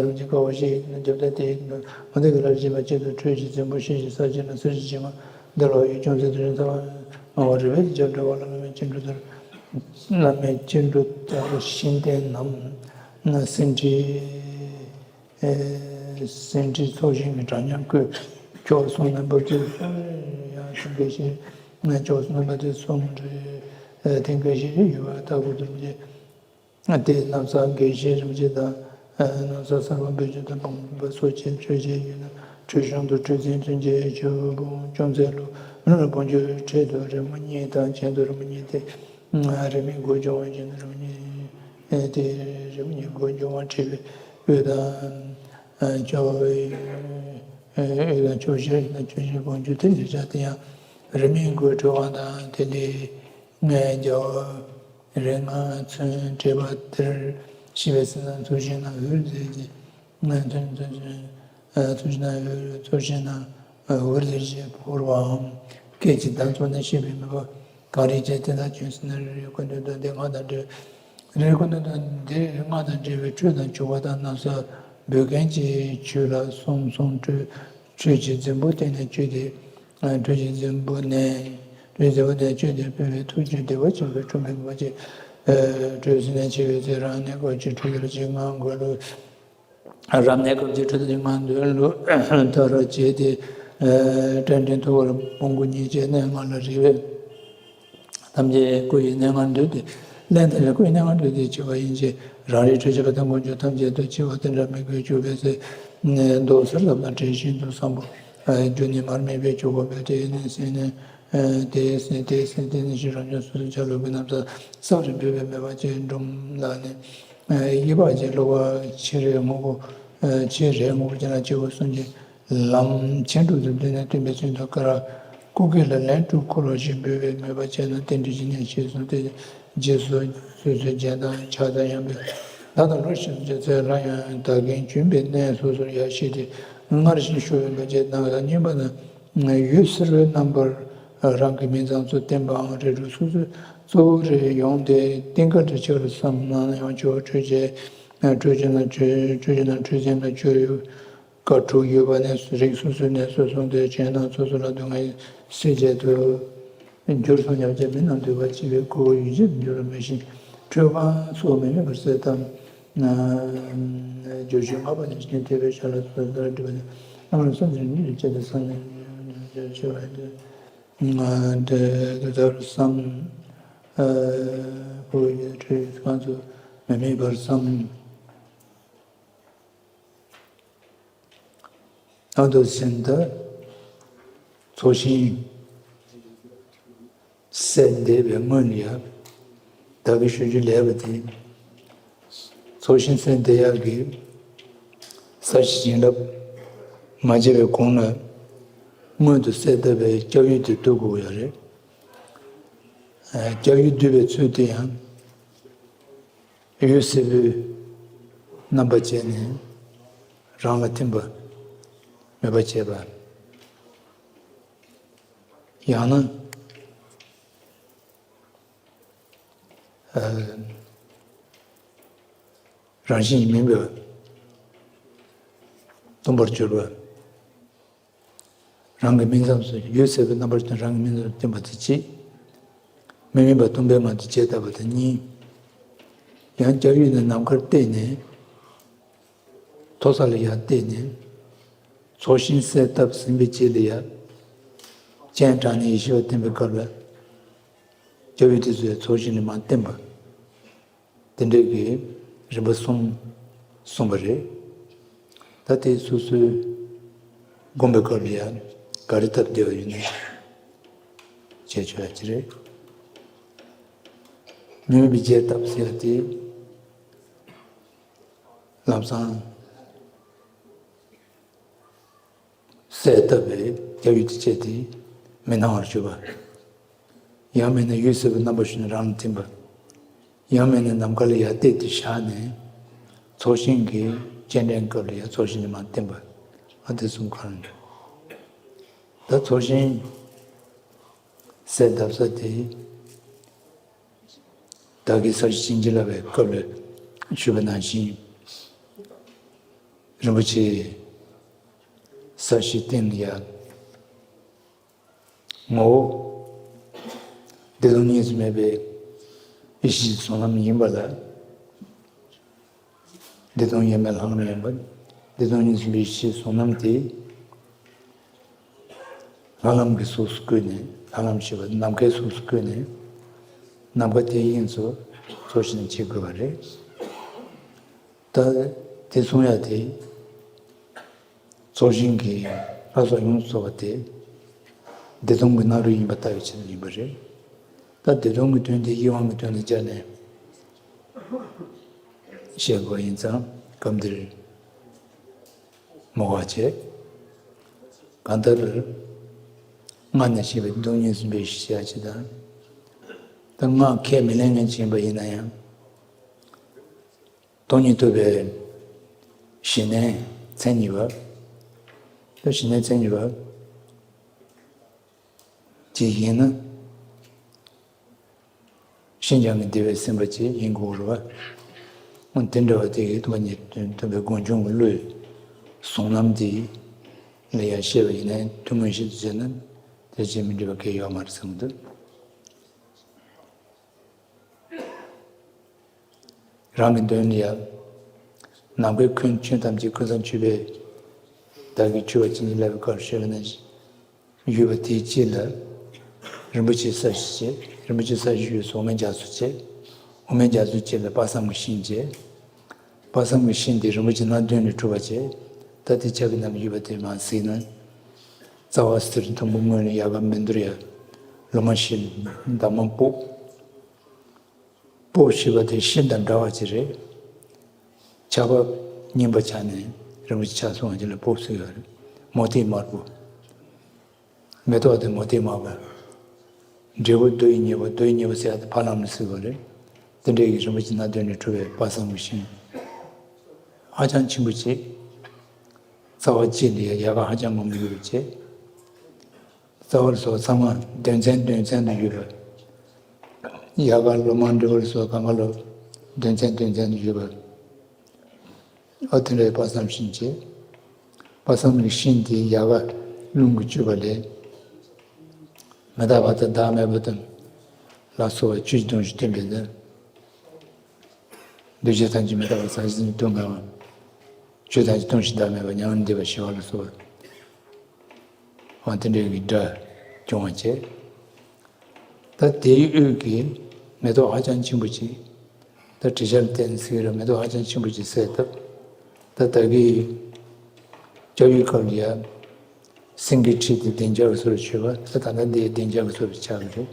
རང་བཞིན་དགའ་བ་ཞིག་ཡིན་ན་རྒྱབ་ལ་དེའི་མུ་སྟེགས་ལ་དྲི་ཞིམ་པ་གཅིག་ཏུ་འཕྲོས་ཀྱི་འཛིན་པོ་ཤེས་ཀྱི་ས་ཆེན་ན་གསེར་གྱི་བྱེ་མ་འདི་ལ་ཡུལ་ཅུང་ཟད་དུ་རིང་ཐ་བ་མ་བ་རི་བའི་རྒྱབ་འདྲ་བ་ལ་བླ་མའི་སྤྱན་འབྲུ་ལྟར་བླ་མའི་སྤྱན་འབྲུ་ལྟར་ཤིང་རྟའི་ནམ་སེང་ཁྲི། སེང་ཁྲི་ཚོགས་ཞིང་གི་གྲྭ་ཉག་བཀོད། ཕྱོགས་གསུམ་ན་འབབ་ཆུ་ཡང་སེང་གེ་ཤེས། ཕྱོགས་གསུམ་ན་འབབ་ཆུ་གསུམ་རེ་ཐེངས་སྐད་ཤེས་ཡོད་པ་ལྟ་བུ་དུ་མཇལ། དེ་གནམ་ས་དགེ་བཤེས་རིན་པོ་ཆེ་དང་། གནམ་ས་གསར་པ་འབད་བརྩོན་དང་འབངས་པ་སོགས་ཀྱིས་ཆོས་བྱས་ཡོད་ན་ཁྲུས་གཞུང་དུ་ཁྲུས་གཟན་བཙུན་གྱི་ཆོས་སྤོང་ཅུང་ཟད་ལུ་ལུ་ལ་སྤོང་རྒྱུའི་ཁྲིད་དུ་རི་མོ་གཉིས་དང་གྱེན་དུ་རི་མོ་གཉིས་ཏེ། རིས་མེད་སྒོ་སྦྱོང་བ་གྱེན་དུ་རི་མོ་གཉིས་ཏེ་རིས་མེད་སྒོ་སྦྱོང་བ་ཁྲིད་པའི་དབུས་དང་། ཕྱོགས་དབུས་དང་ཕྱོགས་བཞིར་ཡིན་ན་ཆོས་བཞིན་སྤོང་རྒྱུ་དེ་ཡིན་ཀྱང་དེ་ཡང་རིས་མེད་སྒོ་ཁྲིད་དབང་དང་དེ་ལས་ལྔའི་རྒྱལ་བ། རིགས་ལྔ་མཚོན་བྲིས་པ་དེར་ཤེས་པའི་སེམས་ནང་ཚུལ་བཞིན་ན་འོད་ཟེར་གྱི་ཚུལ་བཞིན་ན་འོད་ཚུལ་བཞིན་ན་འོད་ཟེར་གྱིས་ཕོར་བའམ་སྐད་ཅིག་བརྡ་མཚོན་ནས་ཤེས་པའི་མོས་པ་གང་རིགས་ཀྱིས་དེ་དག་བྱུང་ཟིན་ན་རེ་རེའི་སྐུ་མདུན་དུ་འདི་སྔགས་དང་འབྲེལ་རེ་རེའི་སྐུ་མདུན་དུ་འདིར་སྔགས་དང་འབྲེལ་བའི་ཁྲུས་དང་བྱུག་པ་དང་ན་བཟའ་འབུལ་མཁན་གྱི་ཆོས་ལ་གསུམ་གསུམ་སྤྲོས། ཁྲུས་ཀྱི་རྫིང་བུ་སྟེང་ནས་བཅུས་ཏེ། ཁྲུས་ཀྱི་རྫིང་བུ་ནས། ཁྲུས་རྫིང་བུ་ནས་བཅུས་ཏེ་ཕུལ་བའི་ཐུགས་རྒྱུད་བདེ་བ་ཆེན་པོས་འཁྲུངས་པའི་མོས་པ་ཅན། ཁྲུས་ཟིན་ནས་འཆི་བའི་ཚེ་རབ་གནས་སྐབས་ཀྱི་ཁྲུས་གར་གྱི་སྔགས་འདོན་ལུགས། རབ་གནས་སྐབས་ཀྱི་ཁྲུས་གར་གྱི་སྔགས་འདོན་ལུགས་མཐར་བྱས་ཏེ། སྐྲ་མགྲིན་ཐུགས་ཀར་བོང་གུ་གཉིས་བཅས་གནས་ལྔ་ལ་རེག་པས། ཐམས་ཅད་སྐུ་ཡི་གནས་ལྔར་འདུས་ཏེ། ལན་ཐམས་ཅད་སྐུ་ཡི་གནས་ལྔར་འདུས་ཏེ་འཆི་བ་ཡན་ཆད་རང་རིག་འཕྲོད་བྱེད་པ་དང་མངོན་སྤྱོད་ཐམས་ཅད་དུ་འཆི་བ་དེ་འདྲ་མི་དགོས་གྱུར་པའི་ཚེ། མདོག་གསེར་ལྟ་བུ་དང་དྲི་ཞིམ་དུ་བསམ་པ། རྒྱུ་ནི་མར་མེ་བས་བྱུག་པ་བས་དེ་ནི་སེན་ནས་དེ་སེན་དེ་སེན་དེ་ནི་ཞིང་རབ་འབྱོར་སོ་སོའི་ཆ་ལུགས་ཀྱི་ན་བཟའ་ས་རིམ་པས་མེད་པ་ཅན་སྒྲུང་ལ་ནི། ཡིད་བག་ཅན་བསླུ་བ་ཕྱི་རོལ་དངོས་པོ། ཕྱི་རོལ་དངོས་པོ་ཅན་ལ་སྐྱེ་བོ་གསུམ་གྱི་ལམ་ཆེན་དྲུག་ཏུ་བསྡུས་ནས་སྟོན་པའི་ཚུལ་དུ་ཀ་ར་སྐུ་སྐེ་ལ་ལན་དྲུག་འཁོར་བ་ཞིག་འབུལ་བའི་མོས་པ་བྱས་ན་རྟེན་འབྲེལ་གྱི་གནས་ཞེས་གསུངས་ཏེ། རྗེས་སུ་སོ་སོའི་རྒྱན་དང་ཕྱག་དང་ཡང་པའི་བརྡ་དང་ལོ་ཞེས་སོགས་ཀྱི་ཚེ་སླར་ཡང་བདག་རྐྱེན་བྱོན་པའི་གནས་སོ་སོར་ཡར་བཤིག་སྟེ་སྔར་བཞིན་བཞུགས་པའི་མོས་པ་བྱས་ན་བསྙེན་པ་དང་། འོད་སེར་པོའི་རྣམ་པར་རང་གི་མིང་ཙམ་སུ་བསྟན་པའང་རིགས་དྲུག་སོ་སོའི་གཙོ་བོ་རེ་ཡོང་སྟེ་རྟེན་ཁ་བྲལ་ཆེ་བར་བསམ་ན་ཡང་ཆོག་ཁྲུས་ཀྱི་ཁྲུས་ཀྱི་ནང་ཁྲུས་ཁྲུས་ཀྱི་ནང་ཁྲུས་གཟན་དང་ཆོས་ཡོད་བཀའ་དྲུག་ཡོད་པ་ནས་རིགས་སོ་སོའི་གནས་སུ་སོང་སྟེ་གཞན་དང་སོ་སོ་ལ་སྡུག་བསྔལ་སེལ་བྱེད་དུ་འགྱུར་སོང་སྙམ་བྱས་མི་རྣམས་འདུལ་བར་བྱེད་པའི་སྐུ་ཡུལ་ཅན་འགྱུར་བར་མི་ཤེས། ཁྲུས་ཁང་སོགས་མི་དམིགས་པར་གསལ་བཏབ། སྦྱོར་ཆོས་ལྔ་པ་ནི་ཞིང་དེ་བའི་ཤ་ལ་སོགས་ལ་སྒྲིབ་པ་ནི་བླ་མ་ལ་སོགས་ཀྱི་ཉིད་ལ་སྤྱད་དེ་སངས་རྒྱས་ཆེ་བ་ཡིན་ཏེ། དེ་ལྟར་བསམ། ཁོ་བོའི་ཁྲུས་ཁང་དུ་མི་དམིགས་པར་བསམ། ང་དང་སེམས་དང་ཚོགས་ཞིང་གསལ་འདེབས་པའི་སྔོན་ལ་ཡང་བདག་གིས་ཞུ་རྒྱུ་ལས་པ་དེ། ཚོགས་ཞིང་གསལ་འདེབས་ཡག་གི་ས་གཞི་བྱིན་རླབས་མ་བྱས་པའི་གོང་ལ་སྔོན་དུ་གསལ་བཏབ་པའི་སྐྱབས་ཡུལ་དེ་བསྡུ་དགོས་ཡོད་རེད། སྐྱབས་ཡུལ་བསྡུ་བའི་ཚུལ་དེ་ཡང་། ཡུལ་སྲིད་པའི་རྣམ་པ་བཅད་ནས་རང་ལ་ཐིམ་པ་མོས་པ་བྱེད་པ། ཡང་ན། རང་བཞིན་མིན་པ་སྟོང་པར་གྱུར་པ། རང་གི་སྨིན་མཚམས་སུ་ཡུལ་སྲིད་པའི་རྣམ་པར་བསྟན་རང་གི་སྨིན་མཚམས་སུ་བསྟན་པ་དེ་གཅིག་མི་དམིགས་པ་སྟོང་པའི་ངང་དུ་བྱས་བཏབ་པ་དེ་གཉིས། ཡང་སྐྱབས་ཡུལ་ནས་ནམ་མཁར་བལྟས་ནས། མཐོ་ས་ལ་ཡར་བལྟས་ནས། ཚོགས་ཞིང་གསལ་བཏབ་ཟིན་པའི་རྗེས་ལ་ཡར། སྤྱན་དྲངས་ནས་ཡེ་ཤེས་པ་བསྟན་པའི་སྐབས་ལ། སྐྱབས་ཡུལ་དེ་ཚོའི་ཚོགས་ཞིང་ནས་མར་བསྟན་པ། དེ་འདྲའི་གི་རིམ་པ་གསུམ་གསུངས་པ་རེད། ད་དེ་སོ་སོའི་སྒོམ་པའི་སྐབས་ལ་ཡང་ག་རེ་སྟབས་བདེ་བ་ཡོད་ན་བྱས་ཆོག་ཡ་ཅི་རེད། མི་དམིགས་པའི་རྗེས་བཏབ་ཟེར་ཡ་དེ་ལམ་སང་། གསལ་བཏབ་པའི་སྐྱབས་ཡུལ་དེ་བཅད་དེ་མི་སྣང་བར་གྱུར་པ། ཡང་མིན་ན་ཡུལ་སྲིད་པའི་རྣམ་པ་ཞུ་ནས་རང་ལ་ཐིམ་པ། ཡང་མིན་ན་ནམ་མཁའ་ལ་ཡར་བལྟས་ཏེ་བཞག་ནས། ཚོགས་ཞིང་གི་སྤྱན་འདྲེན་སྐབས་ལ་ཡང་ཚོགས་ཞིང་ནས་མར་བསྟན་པ། ཨ་དེ་གསུམ་གང་རུང་། ད་ཚོགས་ཞིང་གསལ་བཏབ་ས་དེ། བདག་གིས་ས་གཞི་བྱིན་གྱིས་བརླབས་པའི་སྐབས་ལ་ཞུས་པ་ནང་བཞིན། རིན་པོ་ཆེ་ས་གཞི་སྟེང་ལ་ཡར། ངོ་བོ། བདེ་སྟོང་གཉིས་སུ་མེད་པའི་ཡེ་ཤེས་བཟུང་ལམ་ཡིན་པ་ལ། བདེ་སྟོང་ཡེངས་མེད་ལྷ་ལམ་ཡིན་པ། བདེ་སྟོང་གཉིས་སུ་མེད་པའི་ཡེ་ཤེས་བཟུང་ལམ་དེ། ལྷ་ལམ་གྱི་གཟུགས་སུ་བཀོད་ནས་ལྷ་ལམ་ཞེས་པ་ནམ་མཁའི་གཟུགས་སུ་བཀོད་ནས། ནམ་མཁའ་དེའི་དབྱིངས་སུ་ཚོགས་ཞིང་བྱེད་དགོས་པ་རེད། ད་དེ་གསུང་ཡ་དེ། ཚོགས་ཞིང་གི་ལྷ་ཚོགས་ཡོངས་སུ་རྫོགས་པ་དེ། བདེ་སྟོང་གི་སྣང་རུང་ཡིན་པ་ལྟ་བའི་ཆེད་དུ་ཡིན་པ་རེད། ད་བདེ་སྟོང་གི་དོན་དེ་ཡིད་དབང་གི་དོན་ལ་སྦྱར་ནས་བཤད་དགོས་ཡིན་ཙང་སྐབས་འདིར་མ་བཀག་བྱས། གང་ལྟར་སྔར་ནས་བཤད་པའི་བདེ་སྟོང་གཉིས་སུ་མེད་པའི་ཡེ་ཤེས་ཅིག་དང་། ད་སྔགས་ཁས་མི་ལེན་མཁན་ཅིག་ཡིན་པ་ཡིན་ན་ཡང་། སྟོང་ཉིད་རྟོགས་པའི་ཞི་གནས་མཚན་ཉིད་པ། ད་ཞི་གནས་མཚན་ཉིད་པ་ཅིག་ཡིན་ན། ཤིན་སྦྱངས་ཀྱི་བདེ་བས་ཟིན་པ་ཅིག་ཡིན་དགོས་རེད་བ། འོ་དེ་འདྲ་བ་དེ་གིས་སྟོང་ཉིད་རྟོགས་པའི་སྒོམ་བྱུང་གི་བློའི་གཟུང་ལམ་དེ་ལ་ཡང་བཤད་པ་ཡིན་ན་ཐུན་མོང་ཞིག་ཏུ་བྱས་ན་དེ་ཅིག་མི་འགྲིག་པ་གང་ཡང་ཡོད་མ་རེད་བསམ་གྱི་འདུག་རང་གི་དོན་ལ་ཡང་། ནམ་མཁའི་ཁྱོན་ཆོས་ཐམས་ཅད་ཀུན་བཟང་མཆོད་པས་བདག་གིས་མཆོད་པ་བྱིན་གྱིས་བརླབས་པའི་སྐབས་ཞུས་པ་ནང་བཞིན། ཡོད་པ་དེའི་དཀྱིལ་ལ་རིན་པོ་ཆེའི་ས་གཞི་བྱས། རིན་པོ་ཆེའི་ས་གཞི་ཡོད་ས་འོ་མའི་རྒྱ་མཚོ་བྱས། འོ་མའི་རྒྱ་མཚོའི་དཀྱིལ་ལ་དཔག་བསམ་གྱི་ཤིང་བྱས། དཔག་བསམ་གྱི་ཤིང་དེ་རིན་པོ་ཆེ་སྣ་བདུན་ལས་གྲུབ་པ་བྱས། ད་དེ་ཆ་གི་ནང་ལ་ཡོད་པ་དེ་མར་གཟིགས་ན། རྩ་བ་ཟེར་དུམ་བུ་སྔོན་ལ་ཡལ་ག་མི་འདུར་ཡ། ལོ་མ་ཤིང་འདབ་མ་སྤོབས། སྤོབས་ཞེས་པ་དེ་ཤིང་དང་འདྲ་བ་ཅིག་རེད། ཆར་པ་རྙིང་པ་ཆགས་ནས་རིན་པོ་ཆེ་ཆགས་སོང་བ་ཅིག་ལ་སྤོབས་ཟེར་ཡོད་རེད། མུ་ཏིག་དམར་པོ། མེ་ཏོག་དེ་མུ་ཏིག་དམར་པོ། འབྲས་བུ་རྡོ་ཡི་སྙིང་པོ། རྡོ་ཡི་སྙིང་པོ་ཟེར་ཡ་དེ་ཕ་ལམ་ལ་ཟེར་བ་རེད། དེ་འདྲའི་གི་རིན་པོ་ཆེ་སྣ་བདུན་ལས་གྲུབ་པའི་དཔག་བསམ་གྱི་ཤིང་ཧ་ཅང་ཆེན་པོ་ཅིག་རྩ་བ་གཅིག་ལ་ཡལ་ག་ཧ་ཅང་མང་པོ་ཡོད་པ་བྱས། རྩ་བ་ལ་སོགས་ཚང་མ་དོན་ཚན་དོན་ཚན་དུ་ཡོད་པ། ཡལ་ག་ལོ་མ་འབྲས་བུ་ལ་སོགས་གང་ག་ལ་དོན་ཚན་དོན་ཚན་དུ་ཡོད་པ། ཨ་དེ་འདྲའི་དཔག་བསམ་ཤིང་བྱས། དཔག་བསམ་གྱི་ཤིང་དེའི་ཡལ་ག་རླུང་གིས་བསྐྱོད་པ་ལས། མི་རྟག་པ་དང་བདག་མེད་པ་དང་ལ་སོགས་པ་ཆོས་ཀྱི་སྟོང་ཞིག་སྟོན་པས་ན། འདུས་བྱས་ཐམས་ཅད་མི་རྟག་པ་ཟག་བཅས་ཀྱི་སྟོང་ངེས་པ། ཆོས་ཐམས་ཅད་སྟོང་ཞིང་བདག་མེད་པ་མྱ་ངན་འདས་པ་ཞི་བ་ལ་སོགས་པ། འོ་དེ་འདྲའི་གི་སྒྲ་སྐྱོང་བ་བྱས། ད་དེའི་དབུས་ཀྱི་མེ་ཏོག་ཧ་ཅང་ཆེན་པོ་ཅིག་ད་བྲིས་ཆ་ལ་བལྟས་ནས་གཟིགས་ར་མེ་ཏོག་ཧ་ཅང་ཆེན་པོ་ཅིག་གསལ་བཏབ། ད་བདག་གིས་ ལྟ་བའི་སྐབས་ལ་ཡ། སེང་གེའི་ཁྲི་དེ་བདེ་འཇགས་ཀྱི་སོ་རུ་ཆུད་པ། ད་ད་ལྟ་འདི་བདེ་འཇགས་ཀྱི་སོ་རུ་ཆགས་ཀྱི་རེད།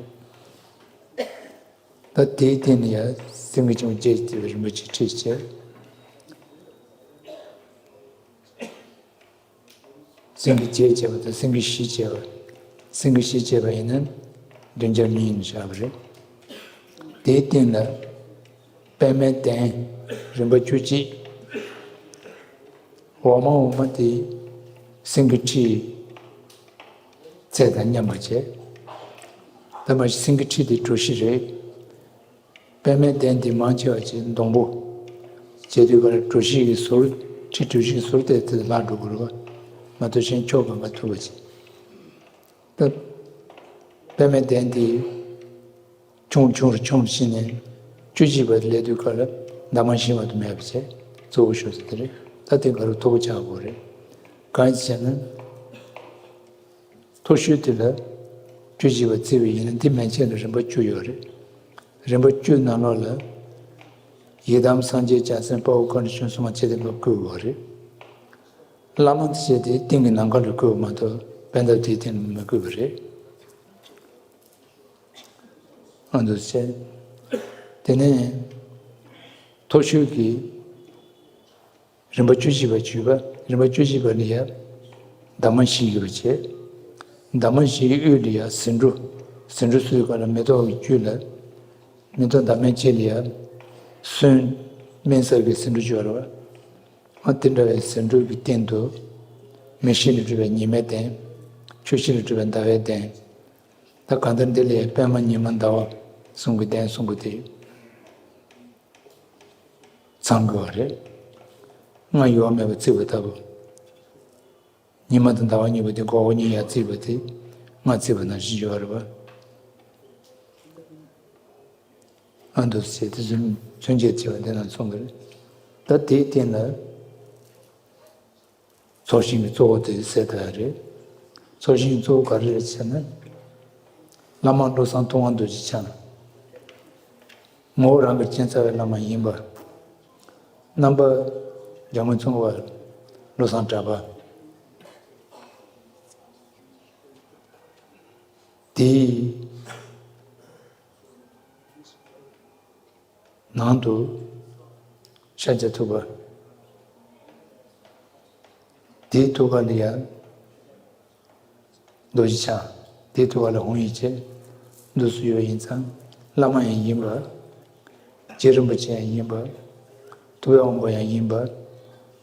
ད་དེའི་སྟེང་ལ་ཡ་སེང་གེ་ཆེན་པོ་བརྒྱད་ཅེས་བྱ་བའི་རིན་པོ་ཆེའི་ཁྲི་བྱས། སེང་གེ་བརྒྱད་བྱས་པ་དང་སེང་གེ་བཞི་བྱས་པ། སེང་གེ་བཞི་བྱས་པ་ཡིན་ན་བདུན་བརྒྱ་མི་ཡིན་བཞག་པ་རེད། དེའི་སྟེང་ལ་པདྨའི་གདན་རིམ་པ་བཅུ་གཅིག་འོག་མ་འོག་མ་དེ་སེང་གེའི་ཁྲིའི་ཚད་དང་མཉམ་པ་བྱས། ད་མ་གཞི་སེང་གེའི་ཁྲི་དེ་གྲུ་བཞི་རེད། པདྨའི་གདན་དེ་མང་ཆེ་བ་ཅིག་སྡོང་པོ་བྱས་དུས་ག་ལ་གྲུ་བཞི་གི་ཟུར། ཁྲི་གྲུ་བཞི་གི་ཟུར་དེ་དེ་ལ་འགྲོ་དགོས་རེད་བ། མ་གཏོགས་གཞན་ཕྱོགས་གང་ག་ཐུབ་པ་ཅིག་ད་པདྨའི་གདན་དེ་ཆུང་ཆུང་རུ་ཆུང་རུ་ཕྱིན་ནས་བཅུ་གཅིག་པ་དེ་སླེབས་དུས་ག་ལ་འདབ་མ་བཞི་མ་གཏོགས་མེད་པ་བྱས། གཙོ་བོ་ཤོར་ས་དེ་རེད། ད་དེ་ག་རུ་མཐོ་པོ་ཆགས་དགོས་རེད། གང་ཡིན་ཟེར་ན། མཐོ་ཤོས་དེ་ལ་བཅུ་གཅིག་པ་བརྩི་བ་ཡིན་ན་འདི་མན་ཆད་ལ་རིམ་པ་བཅུ་ཡོད་རེད། རིམ་པ་བཅུ་ནང་ལོགས་ལ་ཡི་དམ་སངས་རྒྱས་བྱང་སེམས་དཔའ་བོ་བཀའ་དྲིན་ཆེན་སྲུང་མ་བཅས་དེ་ལ་བསྐུལ་བ་རེད། བླ་མ་དེ་བྱས་ཏེ་སྟེང་གི་ནམ་མཁའ་ལ་བསྐུལ་བ་མ་གཏོགས་པད་འདབ་དེའི་སྟེང་ལ་མི་བསྐུལ་བ་རེད། ཨ་འདུག་བྱས། དེ་ནས་མཐོ་ཤོས་ཀྱི་རིམ་པ་བཅུ་གཅིག་པ་བརྒྱུད་པ། རིམ་པ་བཅུ་གཅིག་པ་ལ་ཡ་འདབ་མ་བཞི་ཡོད་པ་བྱས། འདབ་མ་བཞིའི་དབུས་ལ་ཡ་ཟེའུ་འབྲུ། ཟེའུ་འབྲུ་སོའི་སྒང་ལ་མེ་ཏོག་གི་རྒྱུད་ལ། མེ་ཏོག་འདབ་མའི་ཕྱེད་ལ་ཡ་སོན་སྨིན་གསར་གྱི་ཟེའུ་འབྲུ་སྦྱོར་བ། ཨ་དེ་འདྲ་བའི་ཟེའུ་འབྲུ་གི་སྟེང་དུ་མེ་བཞི་ལས་གྲུབ་པའི་ཉི་མའི་གདན། ཆུ་བཞི་ལས་གྲུབ་པའི་ཟླ་བའི་གདན། ད་གང་ལྟར་འདི་ལ་ཡ་པདྨ་ཉི་མ་ཟླ་བ་གསུམ་གྱི་གདན་གསུམ་པོ་དེ། ཚང་དགོས་པ་རེད། སྔར་ཡོད་མེད་པ་བརྩི་བ་ལྟ་བུ། ཉི་མ་དང་ཟླ་བ་གཉིས་པོ་དེ་སྒོར་སྒོར་གཉིས་ཡར་བརྩིས་པ་དེ་སྔར་བརྩིས་པ་ནང་བཞིན་ཡོད་རེད་པ། ཨ་འདུག་ཟེར་དེ་ཚུན་ཚོན་ཆད་བྱས་པ་དེ་ནང་མཚུངས་པ་རེད། ད་དེའི་སྟེང་ལ་ཚོགས་ཞིང་གི་གཙོ་བོ་དེ་གསལ་བཏབ་ཡ་རེད། ཚོགས་ཞིང་གི་གཙོ་བོ་ག་རེ་རེད་ཟེར་ན། བླ་མ་བློ་བཟང་ཐུབ་དབང་རྡོ་རྗེ་འཆང་། ངོ་བོ་རང་གི་སྤྱན་རྩ་བའི་བླ་མ་ཡིན་པ། རྣམ་པ་འཇམ་མགོན་ཙོང་ཁ་པ་བློ་བཟང་གྲགས་པ། དེའི་ནང་དུ་ཤཱཀྱ་ཐུབ་པ། དེའི་ཐུགས་ཀ་ལ་ཡ་རྡོ་རྗེ་འཆང་། དེའི་ཐུགས་ཀ་ལ་ཧཱུྃ་ཡིག་བྱས། འདུག་སེ་ཡོད་ཡིན་ཙང་བླ་མ་ཡང་ཡིན་པ། རྗེ་རིན་པོ་ཆེ་ཡང་ཡིན་པ། ཐུབ་པའི་དབང་པོ་ཡང་ཡིན་པ།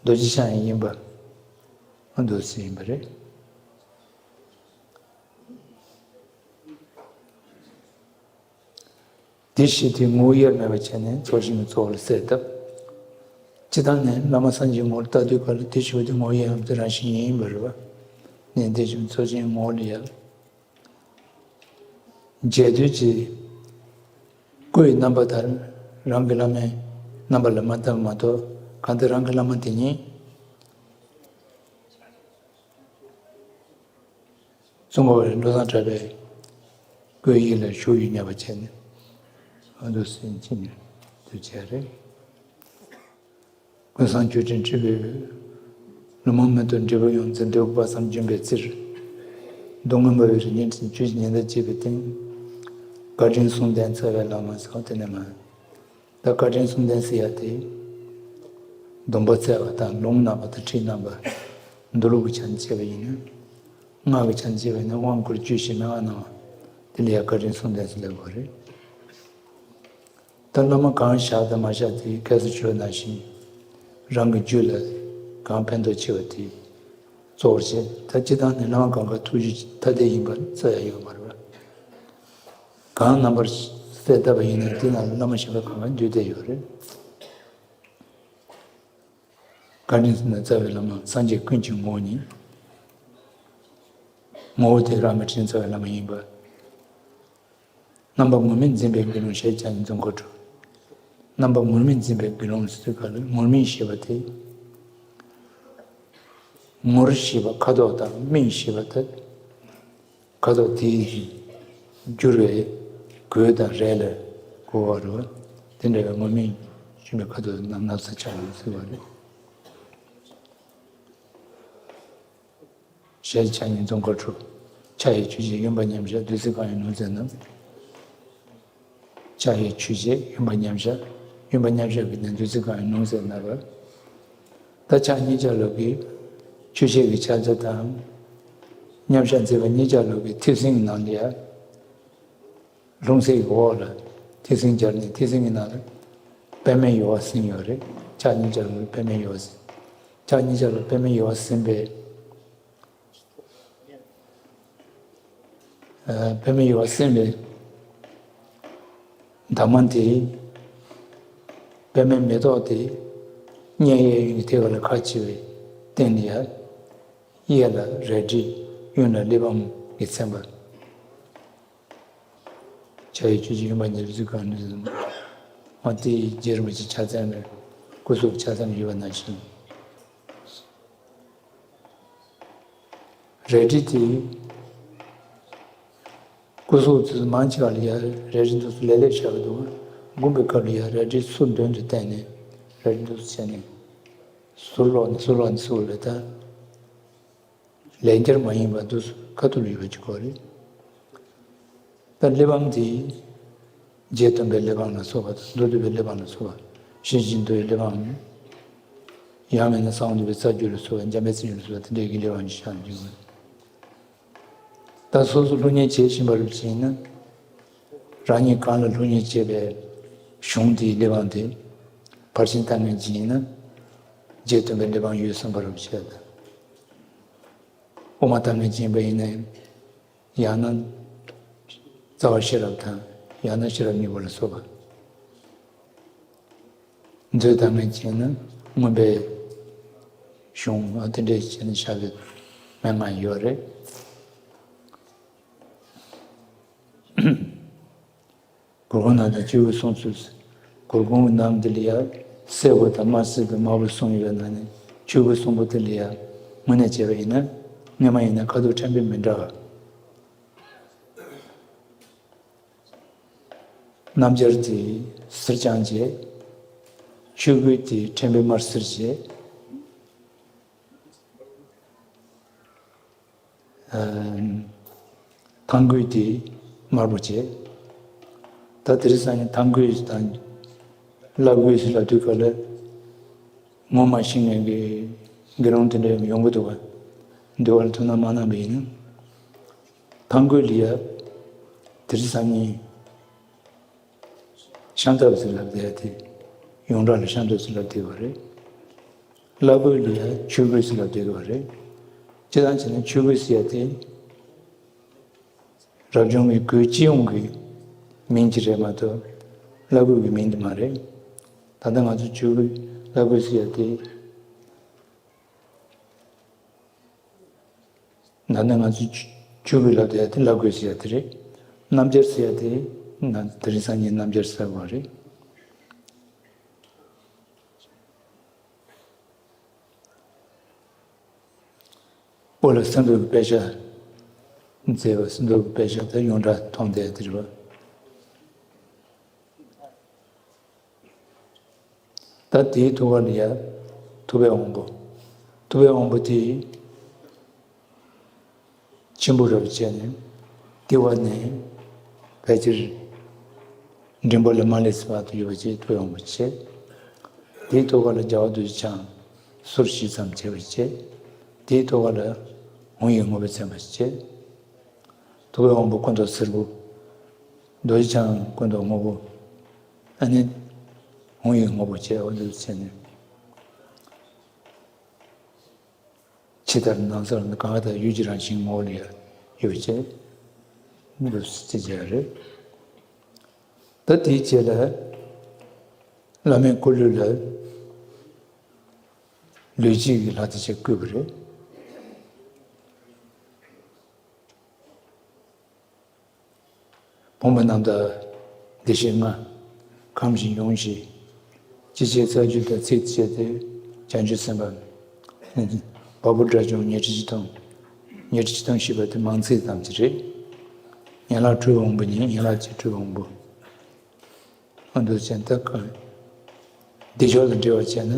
རྡོ་རྗེ་འཆང་ཡང་ཡིན་པ། འདུག་སེ་ཡིན་པ་རེད། དེ་བཞིན་དེ་ངོ་བོ་དབྱེར་མེད་པར་བྱས་ནས་ཚོགས་ཞིང་གི་གཙོ་བོ་ལ་གསལ་བཏབ། སྤྱིར་བཏང་ནས་བླ་མ་སངས་རྒྱས་ངོ་བོ་ལ་ལྟ་དུས་ག་ལ་དེ་བཞིན་དེ་ངོ་བོ་དབྱེར་མེད་པའི་རང་བཞིན་ཡིན་པ་རེད་པ། ནས་དེ་བཞིན་ཚོགས་ཞིང་ངོ་བོ་ལ་ཡང་མཇལ་དུས་ཀྱི་སྐུ་ཡི་རྣམ་པ་ལྟར་རང་གི་བླ་མའི་རྣམ་པ་ལ་མ་བལྟམས་མ་གཏོགས་གང་ལྟར་རང་གི་བླ་མ་དེ་ཉིད། ཙོང་ཁ་པ་བློ་བཟང་གྲགས་པའི་སྐུའི་ཡིད་ལ་ཞུགས་ཡོད་སྙམ་པ་བྱས་ནས་ཨ་འདུག་སེ་ཕྱིན་ནས་འདུག་བྱས་རེད། ཀུན་བཟང་མཆོད་སྤྲིན་འཁྲིགས་པའི་འོད། ལྷུན་མང་མེ་ཏོག་འབྲས་བུ་ཡོངས་འཛིན་འདོད་དགུ་དཔག་བསམ་ལྗོན་པའི་རྩེར། རྡོ་སྔོན་པོ་འོད་ཟེར་ཉི་ཁྲི་བཅུ་ཉི་ཟླ་བརྗིད་པའི་སྟེང་། བཀའ་དྲིན་གསུམ་ལྡན་རྩ་བའི་བླ་མ་ཟེར་བ་དེ་ནས་མ། ད་བཀའ་དྲིན་གསུམ་ལྡན་ཟེར་ཡ་དེ། སྡོམ་པ་བསྩལ་བ་དང་ལུང་གནང་བ་དང་ཁྲིད་གནང་བ། མདོ་ལུགས་ཀྱི་ཆ་ནས་བྱས་པ་ཡིན་ན། སྔགས་ཀྱི་ཆ་ནས་བྱས་པ་ཡིན་ན་དབང་བསྐུར་རྒྱུད་བཞི་མན་ངག་གནང་བ། དེ་ལ་ཡ་བཀའ་དྲིན་གསུམ་ལྡན་ཟེར་ལབ་དགོས་རེད། ད་བླ་མ་གང་བཞག་དང་མ་བཞག་དེ་ཁ་སང་ཞུས་པ་ནང་བཞིན་རང་གི་རྒྱུད་ལ་གང་ཕན་ཐོགས་ཆེ་བ་དེ་གཙོ་བོར་བྱས། ད་སྤྱིར་བཏང་ནས་བླ་མ་གང་ག་ཐུགས་རྒྱུད་ཐ་དད་ཡིན་པ་རྩ་ཡ་ཡོད་མ་རེད་པ། གང་རྣམ་པར་གསལ་བཏབ་པ་ཡིན་ན་དེ་ནང་ལ་བླ་མ་གཞན་པ་གང་ག་འདུས་བསྡད་ཡོད་རེད། བཀའ་དྲིན་གསུམ་ལྡན་རྩ་བའི་བླ་མ་སངས་རྒྱས་ཀུན་གྱི་ངོ་བོ་ཉིད། ངོ་བོ་དེ་རང་གི་དྲིན་རྩ་བའི་བླ་མ་ཡིན་པ། རྣམ་པ་ངུར་སྨྲིག་འཛིན་པའི་དགེ་སློང་ཞེས་བྱ་ནི་འཛུམ་ཁོག་གྲུ། རྣམ་པ་ངུར་སྨྲིག་འཛིན་པའི་དགེ་སློང་ཟེར་དུས་ག་ལ་ངུར་སྨྲིག་ཞེས་པ་དེ། ངུར་ཞེས་པ་ཁ་དོག་དང་སྨྲིག་ཞེས་པ་དེ། ཁ་དོག་དེའི་འགྱུར་བའི་གོས་དང་རས་ལ་གོ་བ་རེད་པ། དེ་འདྲ་བའི་ངུར་སྨྲིག་ཞུ་བའི་ཁ་དོག་ནམ་ནམ་ས་ཆགས་ཡོད་ཟེར་བ་རེད། ཞལ་ཕྱག་གཉིས་འཛུམ་དཀར་ཕྲུག་ཕྱག་གཡས་ཆོས་འཆད་གཡོན་པ་མཉམ་བཞག་བདུད་རྩི་གང་ཡང་ནོར་ཟད་ན། ཕྱག་གཡས་ཆོས་འཆད་གཡོན་པ་མཉམ་བཞག་གཡོན་པ་མཉམ་བཞག་གི་ནི་བདུད་རྩི་གང་ཡང་ནོར་ཟད་ན་བ། ད་ཕྱག་གཉིས་ཆ་ལོག་གི་ཆོས་འཆད་ཀྱི་ཕྱག་རྒྱ་དང་། མཉམ་བཞག་མཛད་པ་གཉིས་ཆ་ལོག་གི་མཐེབ་སྲིན་གྱི་ནང་ལ་ཡ། ལྷུང་བཟེད་ཀྱི་འོག་ལ་མཐེབ་སྲིན་སྦྱར་ནས་མཐེབ་སྲིན་གྱི་ནང་ལ་པདྨའི་ཡུ་བ་ཟིན་ཡོད་རེད། ཕྱག་གཉིས་ཆ་ལ་པདྨའི་ཡུ་བ་ཟིན། ཕྱག་གཉིས་ཆ་ལ་པདྨའི་ཡུ་བ་ཟིན་པའི། ཨ། པདྨའི་ཡུ་བ་ཟིན་པའི་འདབ་མ་དེ། པདྨའི་མེ་ཏོག་དེ། སྙན་གཡས་གཡོན་གྱི་ཐད་ཀ་ལ་ཁ་ཕྱེ་བའི་སྟེང་ལ་ཡ། གཡས་ལ་རལ་གྲི། གཡོན་ལ་གླེགས་བམ་གྱིས་མཚན་པ། ཕྱག་གཡས་ཆོས་འཆད་གཡོན་པ་མཉམ་བཞག་གང་ནས་བཟུང་། འོ་དེ་རྗེ་རིན་པོ་ཆེ་ཕྱག་མཚན་ནས་སྐུ་གཟུགས་ཕྱག་མཚན་ཡོད་པ་ནང་བཞིན། རལ་གྲི་དེ་སྐུ་གཟུགས་དེ་མང་ཆེ་བ་ལ་ཡ་རལ་གྲི་འདུག་སེ་ལེབ་ལེབ་བཞག་གི་འདུག་འགུམ་པའི་སྐབས་ལ་ཡ་རལ་གྲི་ཚུར་མདུན་དུ་བསྟན་ནས་རལ་གྲི་འདུག་སེ་བྱས་ནས་ཟུར་ལོག་ནས་ཟུར་ལོག་ནས་ཟུར་ལ་ད། ལན་བརྒྱར་མ་ཡིན་པ་འདུག་སེ་ཁ་ཐུག་ལ་ཡོད་པ་ཅིག་གོ་རེད། ད་གླེགས་བམ་དེ་རྗེ་བསྟན་པའི་གླེགས་བམ་ལ་སོགས་པ་དང་མདོ་སྡུད་པའི་གླེགས་བམ་ལ་སོགས་པ། ཞེས་བཞིན་དུ་གླེགས་བམ། ཡང་མིན་ན་གསང་བ་འདུས་པའི་རྩ་རྒྱུད་ལ་སོགས་པ་འཇམ་དཔལ་རྩ་རྒྱུད་ལ་སོགས་པ་དེ་འདྲའི་གི་གླེགས་བམ་ཞིག་བཞག་འདུག་ད་སོ་སོ་སློབ་གཉེར་བྱེད་བཞིན་པ་རུ་ཕྱིན་ན། རང་ཉིད་གང་ལ་སློབ་གཉེར་བྱེད་པའི་གཞུང་དེའི་གླེགས་བམ་དེ་ཕར་ཕྱིན་ལྟ་མཁན་ཅིག་ཡིན་ན། རྗེ་བསྟན་པའི་གླེགས་བམ་ཡོད་བསམ་པ་རུ་བྱེད་དང་། དབུ་མ་ལྟ་མཁན་ཅིག་ཡིན་པ་ཡིན་ན། ཡང་ན་རྩ་བ་ཤེས་རབ་དང་ཡང་ན་ཤེས་རབ་སྙིང་པོ་ལ་སོགས་པ། མཛོད་ལྟ་མཁན་ཅིག་ཡིན་ན་མངོན་པའི་གཞུང་ཨ་དེ་འདྲའི་བྱས་ནས་བཞག་པའི་མན་ངག་ཡོད་རེད། གུར་གུམ་ནང་དུ་ཆོས་གོས་གསུམ་གསོལ། གུར་གུམ་གྱི་ནང་འདི་ལ་ཡ་སེར་པོ་དང་དམར་སེར་དང་དམར་པོ་གསུམ་ཡོད་ན་ནི་ཆོས་གོས་གསུམ་པོ་དེ་ལ་ཡ་དངོས་གནས་བྱས་པ་ཡིན་ན་སྔོན་མ་ཡིན་ན་ཁ་དོག་ཕྲན་བུ་མི་འདྲ་བ། སྣམ་སྦྱར་དེ་སེར་ལྗང་བྱས། ཆོས་གོས་དེ་ཕྲན་བུ་དམར་སེར་བྱས། ཨ། མཐང་གོས་དེ་དམར་པོ་བྱས། ད་དེ་རིང་སང་ཉིན་མཐང་གོས་དང་བླ་གོས་ཟེར་ལབ་དུས་སྐབས་ལ་ངོ་མ་ཤེས་མཁན་གྱི་དགེ་སློང་དེ་འདྲ་ཡོང་གི་འདུག་ག་འདི་བར་ཐུགས་སྣང་མ་གནང་བ་ཡིན་ན། མཐང་གོས་ལ་ཡ་དེ་རིང་སང་ཉིན་ཤམ་ཐབས་ཟེར་ལབ་བསྡད་ཡ་དེ་ཡོངས་གྲགས་ལ་ཤམ་ཐབས་ཟེར་ལབ་བསྡད་པ་རེད། བླ་གོས་ལ་ཡ་ཆོས་གོས་ཟེར་ལབ་བསྡད་པ་རེད། སྤྱིར་བཏང་བྱས་ན་ཆོས་གོས་ཟེར་ཡ་དེ་རབ་བྱུང་གི་གོས་སྤྱི་ཡོངས་ཀྱི་མིང་ཅིག་རེད་མ་གཏོགས་བླ་གོས་ཀྱི་མིང་དེ་མ་རེད། ད་ལྟ་ང་ཚོ་ཆོས་གོས་བླ་གོས་ཟེར་ཡ་དེ། ད་ནི་ང་ཚོས་ཆོས་གོས་ལབ་བསྡད་ཡ་དེ་བླ་གོས་ཟེར་ཡ་དེ་རེད། སྣམ་སྦྱར་ཟེར་ཡ་དེ་ང་དེ་རིང་སང་ཉིན་སྣམ་སྦྱར་ཟེར་བ་རེད། སྤོ་ལོ་སིནྡྷུ་གི་དཔེ་ཆ་མཛད་པ། སིནྡྷུ་གི་དཔེ་ཆ་དེ་ཡོངས་གྲགས་མཐོང་བསྡད་ཡ་དེ་རེད་བ། ད་དེའི་ཐུགས་ཀ་ལ་ཡ་ཐུབ་པའི་དབང་པོ། ཐུབ་པའི་དབང་པོ་དེ་ཆེན་པོ་རབ་བྱས་ནས་དེ་བ་ནས་ཕལ་ཆེར་མགྲིན་པ་ལས་མར་ལས་ཚིག་བར་དུ་ཡོད་པ་བྱས་ཐུབ་པའི་དབང་པོ་བྱས། དེའི་ཐུགས་ཀ་ལ་རྒྱལ་བ་རྡོ་རྗེ་འཆང་ཟུར་བཞི་ཙམ་བྱས་པ་བྱས། དེའི་ཐུགས་ཀ་ལ་ཧཱུྃ་ཡིག་དངོས་པོ་མཚན་པ་བྱས། ཐུབ་པའི་དབང་པོ་སྐུ་མདོག་སེར་པོ། རྡོ་རྗེ་འཆང་སྐུ་མདོག་སྔོ་པོ། ཨ་ནི་ཧཱུྃ་ཡིག་སྔོ་པོ་བྱས། འོ་འདུག་བྱས་ནས་ཕྱི་ལྟར་ནང་གསལ་གང་ལྟར་ཡུལ་གྱི་རང་བཞིན་ངོ་བོ་ལ་ཡོད་བྱས་འདུག་སེ་བྱས་རེད། ད་དེའི་རྗེས་ལ་བླ་མའི་སྐུ་ལུས་ལ་ལུས་དཀྱིལ་གྱི་ལྷ་དེ་ཅིག་བཀོད་པ་རེད། བུམ་པ་རྣམ་དག་བདེ་གཤེགས་ལྔ། ཁམས་བཞི་ཡུམ་བཞི། ཅི་བྱེད་རྩ་རྒྱུད་དང་ཚིགས་བཅད་དེ་བྱང་ཆུབ་སེམས་དཔའ། བ་སྤུ་སྒྲ་བྱུང་ཉི་ཁྲི་བཞི་སྟོང་། ཉི་ཁྲི་བཞི་སྟོང་ཞེས་པ་དེ་མང་ཚིག་ཙམ་ཅིག་རེད། ཡན་ལག་སྤྲུལ་པའི་དབང་པོ་ཉིད། ཡན་ལག་གཅིག་སྤྲུལ་པའི་དབང་པོ། ཨ་འདུག་ཅན་ད་གང་། བདེ་མཆོག་ལ་འགྲེལ་བ་བྱས་ན།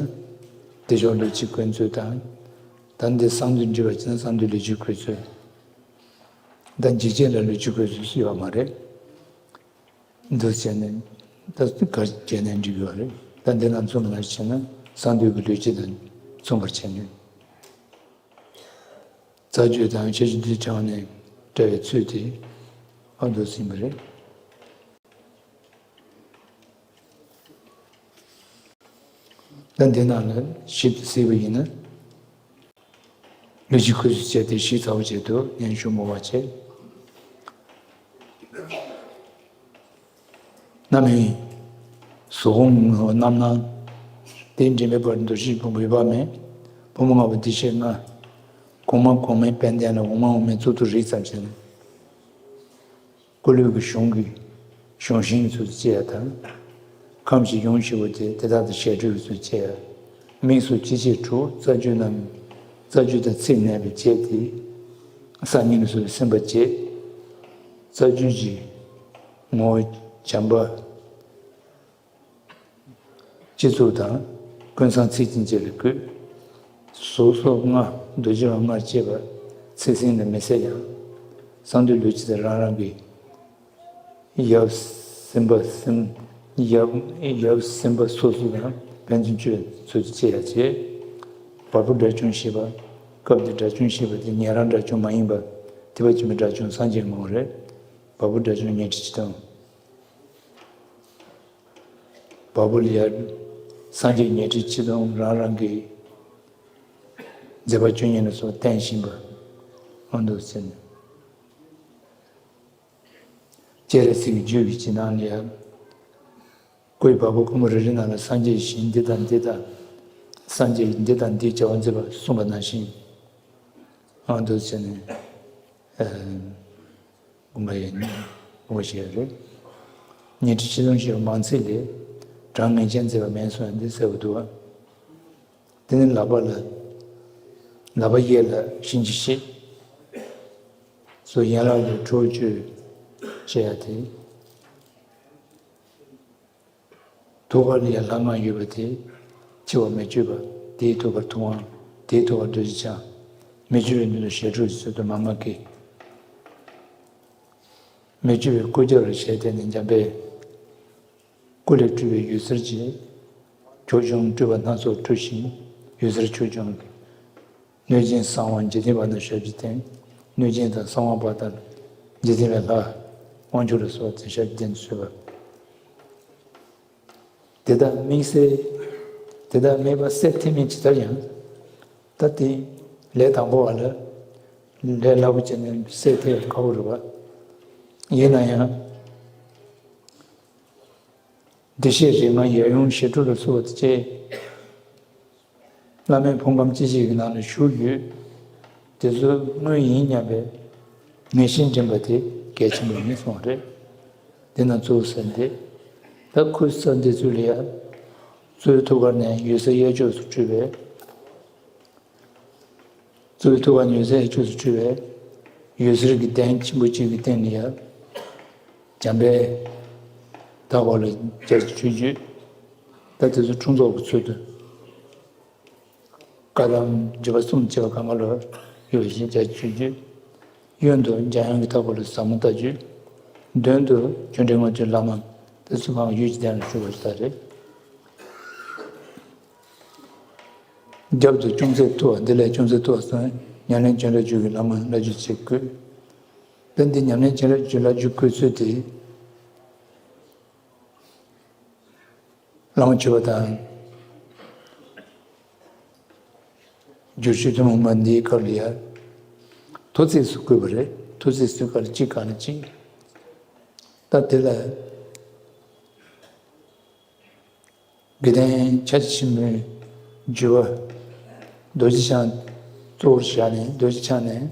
བདེ་མཆོག་ལུས་དཀྱིལ་བཀོད་མཛོད་དང་། ད་འདི་གསང་འདུས་འབྲི་བ་བྱས་ན་གསང་འདུས་ལུས་སྦྱོང་འཁོད་ཚུལ། ད་འཇིགས་བྱེད་ལ་ལུས་སྦྱོང་འཁོད་ཚུལ་ཡོད་མ་རེད། འདུ་བྱས་ནས་ད་ག་བྱས་ནས་འབྲི་དགོས་པ་རེད། ད་འདི་ན་མཚུངས་པ་ནང་བཞིན་བྱས་ན་གསང་འདུས་ཀྱི་ལུས་སྦྱོང་དང་མཚུངས་པར་བྱས་ནས། རྩ་རྒྱུད་དང་ཆ་རྒྱུད་འདི་དྲངས་ནས་བཀྲལ་བའི་ཚུལ་དེ་ཨ་འདུག་ཟིན་པ་རེད། ད་འདི་ནང་ལ་ཞིབ་ཏུ་གཟིགས་པ་ཡིན་ན། ལུས་ཀྱི་ཁུ་ཚུར་བྱས་ཏེ་ཞིབ་ཚགས་པོ་བྱས་འདུག་སྙན་ཞུ་མོ་བ་བྱས། རྣམ་སྨིན། གཟུགས་ཕུང་ངོ་བོ་རྣམ་སྣང་། དེ་འདྲེན་པའི་བར་དུ་བཞི་བུམ་པའི་བ་མེད། བུམ་ངོ་བོ་བདེ་གཤེགས་ལྔ། གོང་མ་གོང་མའི་དཔལ་ལྡན་ལ་འོག་མ་འོག་མའི་གཙུག་ཏོར་རིགས་ཙམ་བྱས་ནས། སྐུ་ལུས་ཀྱི་གཞུང་གི་གཞུང་ཤིང་ཚུལ་བཅས་དང་། ཁམས་ཀྱི་གཞུང་བཞི་པོ་དེ་དེ་དག་དང་ཞལ་སྤྲོད་ཀྱི་ཚུལ་བཅས། མིག་གཟུགས་སྤྱི་བྱེ་དྲུག་རྩ་རྒྱུད་རྣམས། རྩ་རྒྱུད་དང་ཚིག་གནས་པའི་བཅས་ཏེ། གསར་རྙིང་ཚུལ་སེམས་པ་བཅས། རྩ་རྒྱུད་ཀྱི་ངོ་བོ་བྱམས་པ། སྤྱི་གཙུག་དང་། ཀུན་བཟང་ཚིག་ཅན་བཅས་ལ་བཀོད། གཟུགས་སོགས་ལྔ་རྡོ་རྗེ་ལ་ལྔར་བཅས་པ་ཚིག་ཟིན་ལ་མི་གསལ་ཡང་། གསང་འདུས་ལུས་སྦྱོང་དེ་རང་རང་གི་ཡབ་སེམས་དཔའ་སེམས་ཡབ་ཡབ་སེམས་དཔའ་སོ་སོ་དང་ཕན་ཚུན་གཅོད་ཚུལ་དུ་བྱེད་ཡ་བྱེད། བ་སྤུ་སྒྲ་ཆུང་ཞེས་པ། སྐབས་འདིར་སྒྲ་ཆུང་ཞེས་པ་དེ་ཉན་རང་སྒྲ་ཆུང་མ་ཡིན་པ། ཐེག་པ་ཆེན་པོའི་སྒྲ་ཆུང་སངས་རྒྱས་ངོ་བོ་རེད། བ་སྤུ་སྒྲ་ཆུང་ཉི་ཁྲི་ཆིག་སྟོང་། བ་སྤུ་ལ་ཡར། སངས་རྒྱས་ཉི་ཁྲི་ཆིག་སྟོང་རང་རང་གི་མཛད་པ་བཅུ་གཉིས་ལ་སོགས་བསྟན་བཞིན་པ་ཨ་འདུག་ཟེར་ནས། སྤྱན་རས་གཟིགས་ཀྱི་རྒྱུད་ཀྱི་ཕྱི་ནང་ལ་ཡར། སྐུའི་བ་སྤུ་ཁོ་མོ་རེ་རེ་ནང་ལ་སངས་རྒྱས་ཞིང་འདི་དང་འདི་དང་། སངས་རྒྱས་འདི་དང་འདིའི་བྱ་བ་མཛད་པ་གསུངས་པ་ནང་བཞིན་ཨ་འདུག་ཟེར་ནས། དགོངས་པ་ཡིན། དགོངས་པ་བཞེས་རེད། ཉི་ཁྲི་ཆིག་སྟོང་ཞེས་པ་མང་ཚིག་ལས། གྲངས་ངེས་ཅན་མཛད་པ་མིན་གསུངས་ཡང་འདི་གསལ་པོ་འདུག་བ། དེ་ནི་ལག་པ་ལ། ལག་པ་གཡས་ལ་གཤིན་རྗེ་གཤེད། སོ་ཡན་ལག་ལ་ཁྲོ་བོ་བཅུ་བྱེད་ཡ་དེ། ཐུགས་ཀ་ལ་ཡང་ལྷ་ལྔ་ཡོད་པ་དེ། འཆི་བ་མི་བསྐྱོད་པ་དེའི་ཐུགས་ཀར་ཐུབ་དབང་། དེའི་ཐུགས་ཀར་རྡོ་རྗེ་འཆང་། མི་བསྐྱོད་པའི་མདུན་དུ་ཞལ་དྲུག་གི་ཚུལ་དུ་མ་མ་ཀི། མི་བསྐྱོད་པའི་སྐུ་རྒྱབ་ལ་ཞལ་བསྟན་ནས་འཇམ་པའི་སྐུ་ལས་སྤྲུལ་པའི་འོད་ཟེར་གྱིས། ཕྱོགས་བཅུའི་སྤྲུལ་པ་སྣ་ཚོགས་སྤྲུལ་ཞིང་འོད་ཟེར་ཕྱོགས་བཅུ་གི། གནོད་སྦྱིན་གསང་བ་འཇིག་རྟེན་པ་རྣམས་ཞབས་ཀྱིས་བསྟེན། གནོད་སྦྱིན་དང་གསང་བ་པ་དང་འཇིག་རྟེན་པའི་ལྷ། དབང་ཕྱུག་ལ་སོགས་ཚེ་ཞབས་ཀྱིས་བསྟེན་དུ་གསོལ་བ། དེ་དག་དམིགས་བསལ། དེ་དག་དམིགས་པ་གསལ་ཐེབས་མིན་ཇི་ལྟར་ཡང་། ད་དེ་ལས་དང་པོ་བ་ལ་ལས་སླ་པོ་བྱས་ནས་གསལ་ཐེབས་ཁག་པོ་རེད་བ། ཡིན་ན་ཡང་། བདེ་གཤེགས་རིགས་ལྔ་ཡབ་ཡུམ་ཞི་ཁྲོ་ལ་སོགས་པ་བཅས། བླ་མའི་ཕུང་ཁམས་ཅི་ཞིག་གི་ནང་ལ་བཞུགས་ཡོད། དེ་ཚོ་དངོས་ཡིན་སྙམ་པའི་ངེས་ཤེས་འདྲེན་པ་དེ་གལ་ཆེན་པོ་ཡིན་གསུངས་པ་རེད། དེ་ན་གཙོ་བོ་ཟེར་འདི། ད་ཁུ་ས་འདི་ཚོ་ལ་ཡང་། གཙོ་བོའི་ཐུགས་ཀ་ནས་འོད་ཟེར་གཡས་ཕྱོགས་སུ་སྤྲུལ་པས། གཙོ་བོའི་ཐུགས་ཀ་ནས་འོད་ཟེར་གཡས་ཕྱོགས་སུ་སྤྲུལ་པས། འོད་ཟེར་གྱི་གདན་ཆེན་པོ་གཅིག་གི་སྟེང་ནས་ཡར། འཇམ་པའི་མཐའ་འཁོར་ལ་བརྒྱ་བྱིན་ཆུ་རྒྱུད། ད་དེ་ཚོ་ཁྲུས་ཚོགས་ཀྱི་ཚུལ་དུ། བཀའ་གདམས་འཇུག་པ་གསུམ་བྱེད་པ་གང་ག་ལ་ཡོད་བཞིན་བརྒྱ་བྱིན་ཆུ་རྒྱུད། གཡོན་དུ་འཇམ་དབྱངས་ཀྱི་མཐའ་འཁོར་ལ་ཟབ་མོ་ལྟ་རྒྱུད། མདུན་དུ་རྒྱུ་འབྲས་དངོས་གྲུབ་བླ་མ། དེ་ཚོ་གང་ག་འོད་ཀྱི་གདན་ལ་བཞུགས་པ་ཞིག་རེད། རྒྱབ་ཏུ་ཅུང་ཟད་མཐོ་བ། འདི་ལས་ཅུང་ཟད་མཐོ་བ་སོང་། ཉམས་ལེན་བྱེ་བྲག་རྒྱུད་ཀྱི་བླ་མ་བླ་བརྒྱུད་ཅེས་བཀོད། དཔེ་འདི་ཉམས་ལེན་བྱེ་བྲག་རྒྱུད་བླ་བརྒྱུད་བཀོད་ཚུལ་དེ། བླ་མ་མཆོད་པ་དང་། བསྒྱུར་བཅོས་ཐུན་མོང་མ་འདིའི་སྐབས་ལ་ཡང་། ཐོ་བརྩེགས་སུ་བཀོད་པ་རེད། ཐོ་བརྩེགས་སུ་སྐབས་ལ་གཅིག་གང་ལ་གཅིག་ད་དེ་ལ། དགེ་ལྡན་ཕྱག་རྒྱ་ཆེན་པོའི་བརྒྱུད་པ། རྡོ་རྗེ་འཆང་གཙོ་བོར་བཞག་ནས་རྡོ་རྗེ་འཆང་ནས།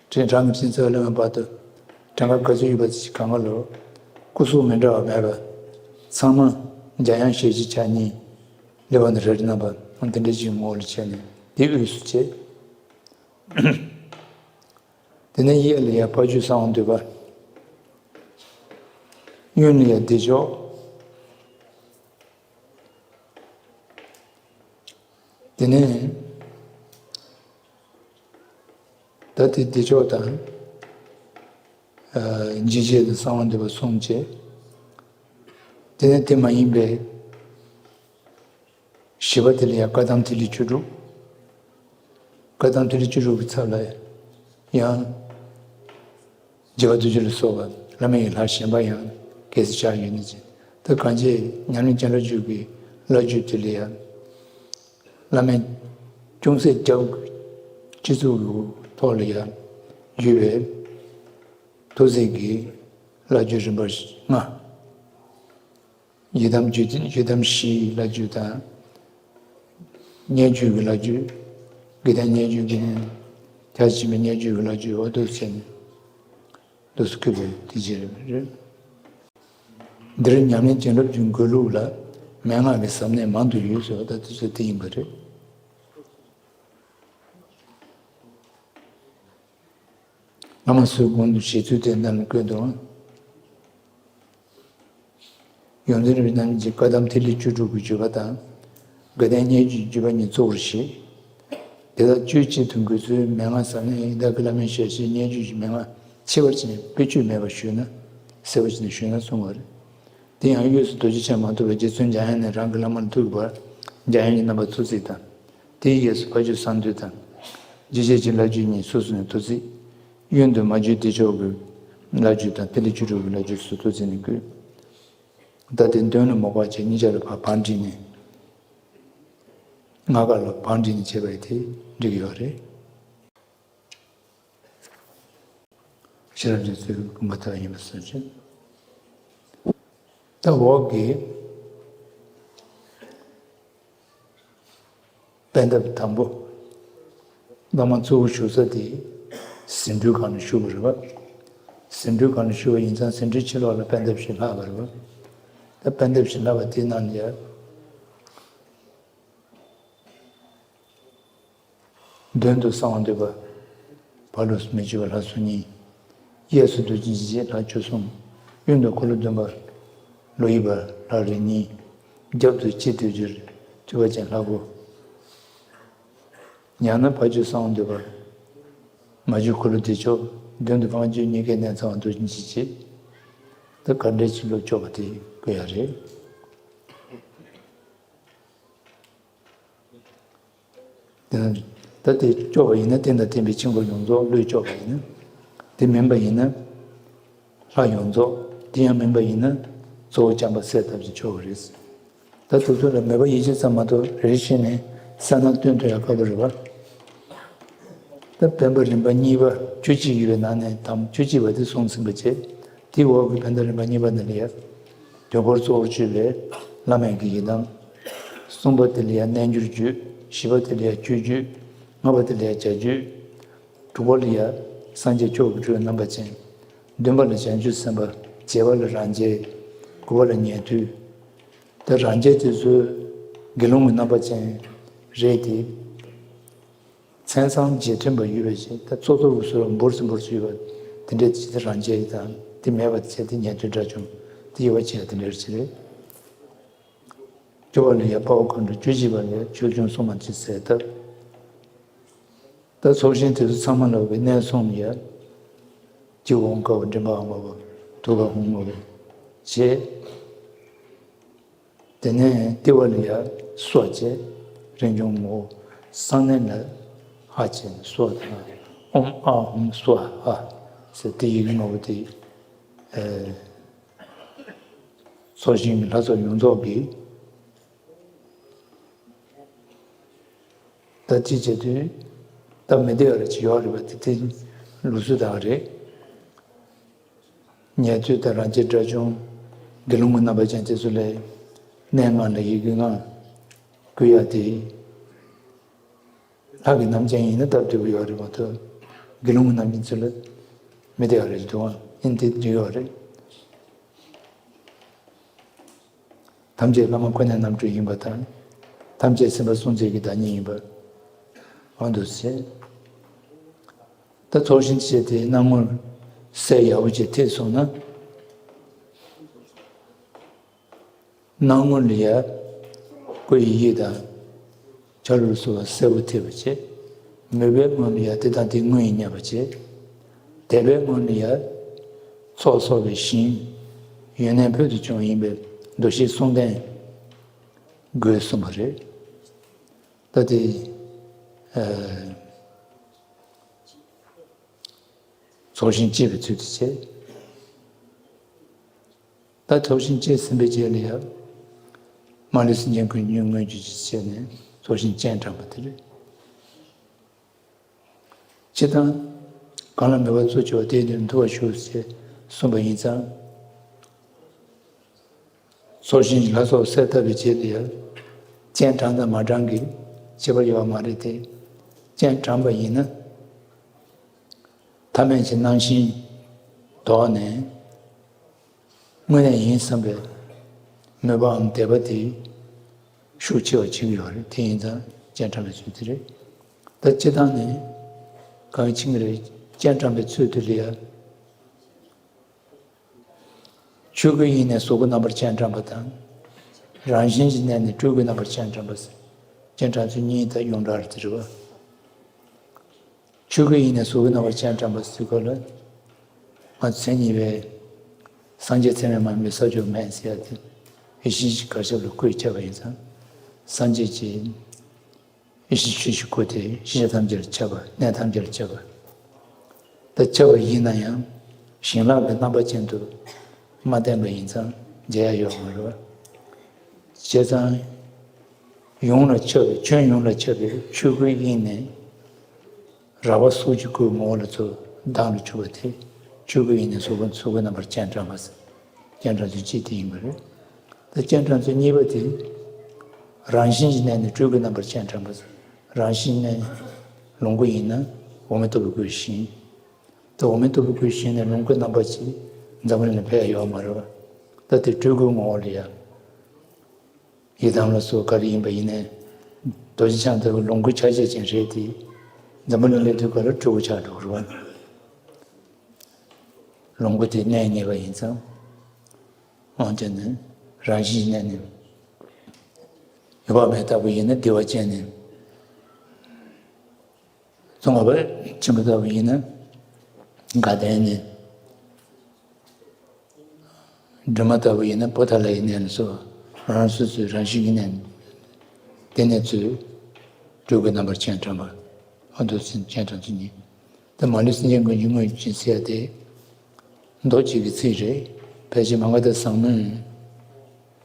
ཕྲེང་བྲང་གི་ཕྱིན་ཚུལ་ལ་མ་བར་དུ་གྲངས་ཀ་ག་ཚོད་ཡོད་པ་ཞིག་གང་ག་ལོ། སྐུ་གཟུགས་མི་འདྲ་བ་མེད་པ། ཚང་མ་འཇམ་དབྱངས་ཞལ་གཅིག་ཕྱག་གཉིས། ལེགས་པར་ནི་རལ་གྲི་བསྣམས་པ་འདི་འདྲ་ཞིག་ངོ་བོ་ལ་བྱས་ནས་འདི་དབུས་སུ་བྱས། དེ་ནས་གཡས་ལ་ཡར་ཕ་ཇུ་གསང་བ་འདུས་པ། གཡོན་ལ་ཡར་བདེ་མཆོག་དེ་ནས་ ད་དེ་བདེ་མཆོག་དང་། ཨ། འཇིགས་བྱེད་དང་གསང་བ་འདུས་པ་གསུམ་བྱས། དེ་ནས་དེ་མ་ཡིན་པའི་བཞི་པ་དེ་ལ་ཡང་བཀའ་གདམས་ཐིག་ལེ་བཅུ་དྲུག་བཀའ་གདམས་ཐིག་ལེ་བཅུ་དྲུག་གི་ཚབ་ལ་ཡང་། འཇིགས་པ་བདུད་བཞི་ལ་སོགས་པ་བླ་མེད་ཀྱི་ལྷ་གཞན་པ་ཡང་གལ་སྲིད་བཞག་ཡོད་ན་ཅི། ད་གང་བྱས་ཉམས་ལེན་བྱེ་བྲག་བཅུ་གི་བླ་བརྒྱུད་དེ་ལ་ཡང་། བླ་མེད་ཅུང་ཟད་རྒྱབ་སྤྱི་གཙུག་གི་ཐོག་ལ་ཡང་བརྒྱུད་པའི་ཐུགས་བརྩེ་གི་བླ་བརྒྱུད་རིམ་པ་ལྔ། ཡི་དམ་རྒྱུད། ཡི་དམ་བཞིའི་བླ་བརྒྱུད་དང་། སྙན་བརྒྱུད་ཀྱི་བླ་བརྒྱུད། དགེ་ལྡན་སྙན་བརྒྱུད་ཀྱི་ནི། ཁྱད་ཆེན་པའི་སྙན་བརྒྱུད་ཀྱི་བླ་བརྒྱུད་འོ་དུ་ཟེར་ནས། འདུག་སེ་བཀོད་པའི་དེ་བྱས་རེད། འདིར་ཉམས་ལེན་བྱིན་རླབས་ཀྱི་འགོས་ལུགས་ལ་མན་ངག་གི་ཟབ་གནད་མང་དུ་ཡོད་ཟེར་བ་ད་དེ་ཚོ་དེ་ཡིན་པ་རེད། བླ་མ་སོགས་གོང་དུ་བཞེད་ཚུལ་དེ་རྣམས་ལ་བཀོད་འདུག་ཡོངས་འཛིན་རིན་པོ་ཆེ་རྣམ་གཉིས་ཀྱི་བཀའ་གདམས་ཐིག་ལེ་བཅུ་དྲུག་གི་བརྒྱུད་པ་དང་། དགེ་ལྡན་སྙན་བརྒྱུད་ཀྱི་བརྒྱུད་པ་གཉིས་གཙོ་བོར་བཞེད། དེ་དག་བཅུད་གཅིག་ཏུ་འགོད་ཚུལ་མན་ངག་ཟབ་གནད་ཡི་དམ་གྱི་བླ་མའི་ཞལ་བཞེས་སྙན་བརྒྱུད་ཀྱི་མན་ངག་ཕྱེ་བར་བྱས་ནས་དཔེ་བཅུད་མེད་པར་ཞུས་ན། གསལ་བར་བྱས་ནས་ཞུས་ན་གསུང་བ་རེད། དེ་ཡང་དབུས་སུ་རྡོ་རྗེ་འཆང་མ་ཐོབ་པའི་རྗེ་བཙུན་འཇམ་དབྱངས་ནས་རང་གི་བླ་མ་ལ་ཐུག་གི་བར་འཇམ་དབྱངས་ཀྱི་རྣམ་པ་ཐུགས་བརྩེགས་དང་། དེའི་གཡས་སུ་ཕ་ཇོ་གསང་འདུས་དང་། འཇིགས་བྱེད་ཀྱི་བླ་བརྒྱུད་གཉིས་སོ་སོ་ནས་ཐུགས་བརྩེགས། གཡོན་དུ་མ་བརྒྱུད་བདེ་མཆོག་གི་བླ་བརྒྱུད་དང་ཐིག་ལེ་བཅུ་དྲུག་གི་བླ་བརྒྱུད་སོ་སོ་ཐུགས་བརྩེགས་ནས་བཀོད། ད་དེ་འདོན་ལ་མོ་པ་བཅས་གཉིས་ཆར་ལ་བར་བར་བསྒྲིགས་ནས། ལྔ་ཀ་ལ་བར་བསྒྲིགས་ནས་བྱས་པ་ཡིན་ཏེ་འགྲིག་གི་ཡོད་རེད། ཤེས་རབ་ཀྱི་ཚུལ་གྱི་དགོངས་པ་ལྟར་ཡིན་པར་བཟོ་ཅིག་ད་འོག་གི་པད་འདབ་དང་པོ། བླ་མ་གཙོ་བོ་བཞུགས་ས་དེ་ཟིན་འབྲུའི་སྒང་ལ་བཞུགས་པ་རེད་པ། ཟིན་འབྲུའི་སྒང་ལ་བཞུགས་པ་ཡིན་ཙང་ཟིན་འབྲུའི་ཕྱི་ལོགས་ལ་པད་འདབ་ཞིག་ལྷག་པ་རེད་པ། ད་པད་འདབ་ཞིག་ལྷག་པ་དེའི་ནང་ལ་ཡ། མདུན་དུ་གསང་བ་འདུས་པ། བར་དུ་མི་བསྐྱོད་པ་ལྷ་སོ་གཉིས། གཡས་སུ་རྡོ་རྗེ་འཇིགས་བྱེད་ལྷ་བཅུ་གསུམ། གཡོན་དུ་འཁོར་ལོ་བདུན་པ། ལོ་ཡི་པ་ལྷ་རིགས་གཉིས། རྒྱབ་ཏུ་སྤྱི་རྡོ་རྗེ་ཐུབ་པ་ཅན་ལྷ་དགུ། ཡང་ན་ཕ་ཇོ་གསང་བ་འདུས་པ། མ་བརྒྱུད་འཁོར་ལོ་བདེ་མཆོག་མདུན་དུ་དབང་ཕྱུག་གཉིས་ཀའི་གནས་ཚང་བ་རྡོ་རྗེ་འཇིགས་བྱེད། ད་ག་འདྲའི་ཕྱི་ལོགས་བསྐྱོད་པ་དེ་བཀོད་ཡ་རེད། དེ་ན་ད་དེ་སྐྱོར་བ་ཡིན་ན་རྟེན་དང་བརྟེན་པའི་ཆོས་འཁོར་ཡོངས་རྫོགས་བློས་སྐྱོར་བ་ཡིན་ན། དེ་མིན་པ་ཡིན་ན་ལྷ་ཡོངས་རྫོགས། དེ་ཡང་མིན་པ་ཡིན་ན་གཙོ་བོ་བྱམས་པ་སེལ་ཐབས་ཀྱི་ཆོག་གི་རེད། ད་དེ་ཚོ་ལ་མོས་པ་ཡིད་ཆེས་ཙམ་མ་གཏོགས་རེ་རེ་བཞིན་ནས་གསལ་སྣང་སྟོན་ཐུབ་ཡ་དཀའ་པོ་རེད་པ། ད་བེམ་པོ་རིམ་པ་གཉིས་པ་བཅུ་གཅིག་ཡོད་པའི་ནང་ནས་དང་བཅུ་གཅིག་པ་དེ་གསུངས་ཟིན་པ་བྱས། དེའི་འོག་གི་བེམ་པོ་རིམ་པ་གཉིས་པ་འདི་ལ་ཡ། དུས་འཁོར་གཙོ་བོར་གྱུར་པའི་བླ་མེད་ཀྱི་ཡི་དམ། གསུམ་པ་དེ་ལ་ཡ་རྣལ་འབྱོར་རྒྱུད། བཞི་པ་དེ་ལ་ཡ་སྤྱོད་རྒྱུད། ལྔ་པ་དེ་ལ་ཡ་བྱ་རྒྱུད། དྲུག་པ་ལ་ཡ་སངས་རྒྱས་མཆོག་གི་སྤྲུལ་པའི་རྣམ་པ་ཅན། བདུན་པ་ལ་བྱང་ཆུབ་སེམས་དཔའ། བརྒྱད་པ་ལ་རང་རྒྱལ། དགུ་པ་ལ་ཉན་ཐོས། ད་རང་རྒྱལ་དེ་ཚོ་དགེ་སློང་གི་རྣམ་པ་ཅན་རེད་དེ། མཚན་བཟང་རྗེས་མཐུན་པ་ཡོད་པའི་ཕྱིར། ད་ཚོགས་གཙོ་བོ་སུ་འབུར་སུ་འབུར་སུ་ཡོད་པ་དེ་འདྲའི་ཅིག་དེ་རང་རྒྱལ་དང་དེ་མེད་པ་བྱས་ཏེ་ཉན་ཐོས་དགྲ་བཅོམ་དེ་ཡོད་པ་བྱས་དེ་འདྲའི་ཅིག་རེད། བཅུ་པ་ལ་ཡ་དཔའ་བོ་མཁའ་འགྲོ། བཅུ་གཅིག་པ་ལ་ཡ་ཆོས་སྐྱོང་སྲུང་མ་ཅིག་ཟེར་ད། ད་ཚོགས་ཞིང་དེ་ཚོ་ཚང་མ་ལ་བའི་གནས་སྲུང་ལ་ཡ། སྤྱི་བོ་དཀར་པོ་མགྲིན་པ་དམར་པོ་ཐུགས་ཀར་ཧཱུྃ་དམར་པོ་བྱས། དེ་ནས་ལྟེ་བ་ལ་ཡ་སྭཱ་ཧཱ་བྱས། རིན་འབྱུང་ངོ་བོ་གསང་གནས་ལ་ཧ་བྱས་ནས་སྭཱ་ཧཱ་དང་། ཨོཾ་ཨཱཿཧཱུྃ་སྭཱ་ཧཱ་ཟེར་དེ་ཡི་གེ་ལྔ་པོ་དེ། ཨེ། ཚོགས་ཞིང་གི་ལྷ་ཚོགས་ཡོངས་རྫོགས་ཀྱིས། ད་ཅི་བྱེད་དུས། ད་མི་བདེ་བ་རེ་ཅིག་ཡོད་རེད་པ། དེ་དེ་ལུགས་སྲོལ་དག་རེད། ཉན་ཐོས་དང་རང་རྒྱལ་དགྲ་བཅོམ། དགེ་སློང་གི་རྣམ་པ་ཅན་དེ་ཚོ་ལ་གནས་ལྔ་ལ་ཡི་གེ་ལྔ་བསྐུལ་ཡ་དེ། ལྷ་གི་རྣམ་ཅན་ཡིན་ན་སྟབས་བདེ་པོ་ཡོད་རེད་མ་གཏོགས། དགེ་སློང་གི་རྣམ་ཅན་ཚོ་ལ་མི་བདེ་བ་རེ་ཅིག་འདུག་ཨང་། ཨིན་དེ་འགྲིག་ཡོད་རེད། ཐམས་ཅད་བླ་མ་ཁོ་ནའི་རྣམ་སྤྲུལ་ཡིན་པ་དང་། ཐམས་ཅད་སེམས་དཔའ་སྲུང་མཛད་ཀྱི་བདག་ཉིད་ཡིན་པ། འོ་འདུག་སེ། ད་ཚོགས་ཞིང་བྱས་ཏེ་སྣང་ངོར་གསལ་ཡག་པོ་ཅིག་ཐེབས་སོང་ན། སྣང་ངོར་ལ་ཡ་སྐུ་ཡི་དབྱིངས་དང་། ཆ་ལུགས་སོགས་གསལ་པོ་ཐེབས་པ་བྱས། མོས་པའི་སྔོན་ལ་ཡང་དེ་དང་དེའི་སྔོན་ཡིན་སྙམ་པ་བྱེད། དད་པའི་སྔོན་ལ་ཡང་ཚོགས་གསོག་པའི་ཞིང་། ཡོན་གནས་ཕུལ་དུ་བྱུང་བ་ཡིན་པས་འདུ་ཤེས་གསུམ་ལྡན་དགོས་གསུངས་པ་རེད། ད་དེ། ཚོགས་ཞིང་བཅས་པའི་ཚུལ་དུ་བྱས། ད་ཚོགས་ཞིང་བཅས་ཟིན་པའི་རྗེས་ལ་ཡང་། མ་ལུས་སེམས་ཅན་ཀུན་གྱི་མངོན་གྱུར་ཅིག་བྱས་ནས་ཚོགས་ཞིང་སྤྱན་དྲངས་པ་དེ་རེད། སྤྱིར་བཏང་། གང་ལ་མོས་པ་གཙོ་ཆེ་བ་དེ་ནི་མཐུ་བར་ཞུགས་ཞེས་གསུངས་པ་ཡིན་ཙང་། ཚོགས་ཞིང་ལ་སོགས་གསལ་བཏབ་པའི་རྗེས་ལ་ཡང་། སྤྱན་དྲངས་དང་མ་དྲངས་ཀྱི་ཁྱད་པར་ཡོད་པ་མ་རེད་དེ། སྤྱན་དྲངས་པ་ཡིན་ན། ཐ་མལ་གྱི་སྣང་ཞེན་ལྡོག་ནས། དངོས་གནས་ཡིན་བསམ་པའི་མོས་པའམ་དད་པ་དེ་ཤུགས་ཆེ་བ་བྱེད་ཀྱི་ཡོད་རེད། དེ་ཡིན་ཙང་སྤྱན་དྲངས་པའི་ཚུལ་དེ་རེད། ད་སྤྱིར་བཏང་ནས་གང་ཕྱིན་གྱི་རེད། སྤྱན་དྲངས་པའི་ཚུལ་དེ་ལ་ཡང་། ཆོས་སྐུའི་དབྱིངས་ནས་གཟུགས་སྐུའི་རྣམ་པར་སྤྱན་དྲངས་པ་དང་། རང་བཞིན་གྱི་གནས་ནས་སྤྲུལ་སྐུའི་རྣམ་པར་སྤྱན་དྲངས་པ། སྤྱན་དྲངས་ཚུལ་གཉིས་ད་ཡོངས་གྲགས་རེད་དེ་རེད་བ། ཆོས་སྐུའི་དབྱིངས་ནས་གཟུགས་སྐུའི་རྣམ་པར་སྤྱན་དྲངས་པ་ཟེར་སྐབས་ལ། ང་ཚོ་མཚན་ཉིད་པའི་སངས་རྒྱས་ཚད་མེད་མ་ཡིན་པའི་ས་བཅུ་མེད་ཟེར་ཡ་དེ་ཡེ་ཤེས་ཀྱི་གར་ཞབས་ལ་སྐུར་བྱས་པ་ཡིན་ཙང་། སངས་རྒྱས་ཀྱི་ཡེ་ཤེས་ཆོས་ཀྱི་སྐུ་དེ་ཤེས་བྱ་ཐམས་ཅད་ལ་ཁྱབ་པ། གནས་ཐམས་ཅད་ལ་ཁྱབ་པ། ད་ཁྱབ་པ་ཡིན་ན་ཡང་བྱིན་རླབས་ཀྱི་རྣམ་པ་ཅན་དུ་མ་བསྟན་པ་ཡིན་ཙང་མཇལ་ཡ་ཡོད་མ་རེད་བ། བྱས་ཙང་། ཡོངས་ལ་ཁྱབ་པའི། ཁྱོན་ཡོངས་ལ་ཁྱབ་པའི་ཆོས་སྐུའི་དབྱིངས་ནས། རགས་པ་གཟུགས་ཀྱི་སྐུའི་ངོ་བོ་ལ་ཚུར་ལྡང་ལ་བཅུག་པ་དེ། ཆོས་སྐུའི་དབྱིངས་ནས་གཟུགས་སྐུ། གཟུགས་སྐུའི་རྣམ་པར་སྤྱན་དྲངས་པ་ཟེར། སྤྱན་དྲངས་ཚུལ་གཅིག་དེ་ཡིན་པ་རེད། ད་སྤྱན་དྲངས་ཚུལ་གཉིས་པ་དེ། རང་བཞིན་གྱི་གནས་ནས་སྤྲུལ་སྐུའི་རྣམ་པར་སྤྱན་དྲངས་པ་ཟེར། རང་བཞིན་གནས་ལོངས་སྐུ་ཡིན་ན་འོག་མིན་སྟོབས་པའི་སྐུའི་ཞིང་། ད་འོག་མིན་སྟོབས་པའི་སྐུའི་ཞིང་ནས་ལོངས་སྐུའི་རྣམ་པ་ཅིག་འཛམ་བུ་གླིང་ལ་ཕེབས་ཡ་ཡོད་མ་རེད་བ། ད་དེ་སྤྲུལ་སྐུའི་ངོ་བོ་ལ་ཡ། ཡི་དམ་ལ་སོགས་ག་རེ་ཡིན་པ་ཡིན་ནའི། རྡོ་རྗེ་འཆང་དེ་ལོངས་སྐུའི་ཆ་ཤས་ཅན་རེད་དེ། འཛམ་བུ་གླིང་སླེབས་དུས་སྐབས་ལ་སྤྲུལ་སྐུ་ཆགས་འགྲོ་གི་རེད་བ། ལོངས་སྐུ་དེ་གནས་ངེས་པ་ཡིན་ཙང་། འོན་ཀྱང་ནི་རང་བཞིན་གནས་ནས། ཡུལ་བག་མེད་ལྟ་བུ་ཡིན་ན་བདེ་བ་ཅན་ནས། གཙང་མ་པ་ཆེན་པོ་ལྟ་བུ་ཡིན་ན་དགའ་ལྡན་ནས། སྒྲོལ་མ་ལྟ་བུ་ཡིན་ན་པོ་ཏ་ལའི་གནས་ལ་སོགས། རང་སོ་སོའི་རང་བཞིན་གྱི་གནས། དེ་ནས་ཚུར་སྤྲུལ་སྐུའི་རྣམ་པར་སྤྱན་དྲངས་པ། ཨ་མདོ་ཚིག་སྤྱན་དྲངས་ཚུལ་གཉིས། ད་མ་ལུས་སེམས་ཅན་ཀུན་གྱི་མངོན་སུམ་ཟེར་ཡ་དེ། མདོ་གཅིག་གི་ཚིག་རེད། ཕལ་ཆེར་མ་ག་དྷ་བཟང་མོས་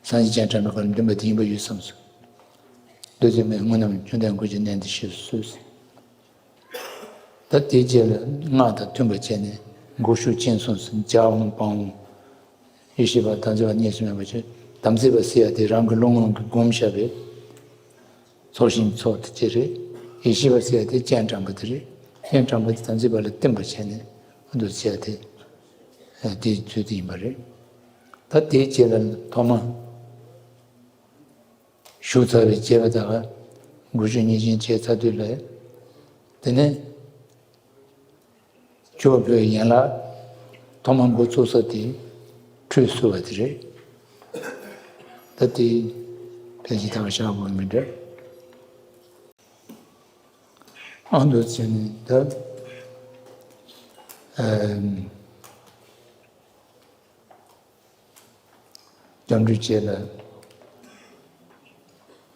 སངས་རྒྱས་སྤྱན་དྲངས་པའི་སྐབས་ལ་འདོན་པ་དེ་ཡིན་པ་ཡོད་བསམ་སོང་། མདོ་ཚིག་མེད་དངོས་རྣམས་བཅོམ་ལྡན་འཁོར་གྱི་གནས་འདི་ཤེས་སུ་གསོལ། ད་དེའི་རྗེས་ལ་སྔགས་དང་མཐུན་པར་བྱས་ནས་འགུགས་གཞུག་སྦྱིན་སོགས་སུ་བྱ་འོང་སྤང་འོང་། ཡེ་ཤེས་པ་དམ་ཚིག་པ་གཉིས་སུ་མེད་པར་བྱེད། དམ་ཚིག་པ་ཟེར་ཡ་དེ་རང་གི་བློ་ངོར་གྱི་བསྒོམ་བཞག་པའི་ཚོགས་ཞིང་ཚོགས་དེ་དེ་རེད། ཡེ་ཤེས་པ་ཟེར་ཡ་དེ་སྤྱན་དྲངས་པ་དེ་རེད། སྤྱན་དྲངས་པ་དེ་དམ་ཚིག་པ་ལ་བསྟིམ་པར་བྱས་ནས་འདུག་ཟེར་ཡ་དེ། དེའི་ཚུལ་དེ་ཡིན་པ་རེད། ད་དེའི་རྗེས་ལ་ཐོག་མ། བཞུགས་ཚར་བའི་རྗེས་ལ་ད་ག་འགུགས་གཞུག་གཉིས་སྦྱིན་བྱས་ཚར་དུས་ལ། དེ་ནས་ཆོས་པའི་ཡན་ལག་ཐོག་མ་འགོ་བཙུགས་ས་དེ་ཁྲུས་གསོལ་བ་དེ་རེད། ད་དེ་ཕལ་ཆེར་ད་ག་བཞག་དགོས་མི་འདྲ། ཨ་མདོ་ཚིག་ནི་ད། ཨམ། སྐྱབས་འགྲོའི་རྗེས་ལ་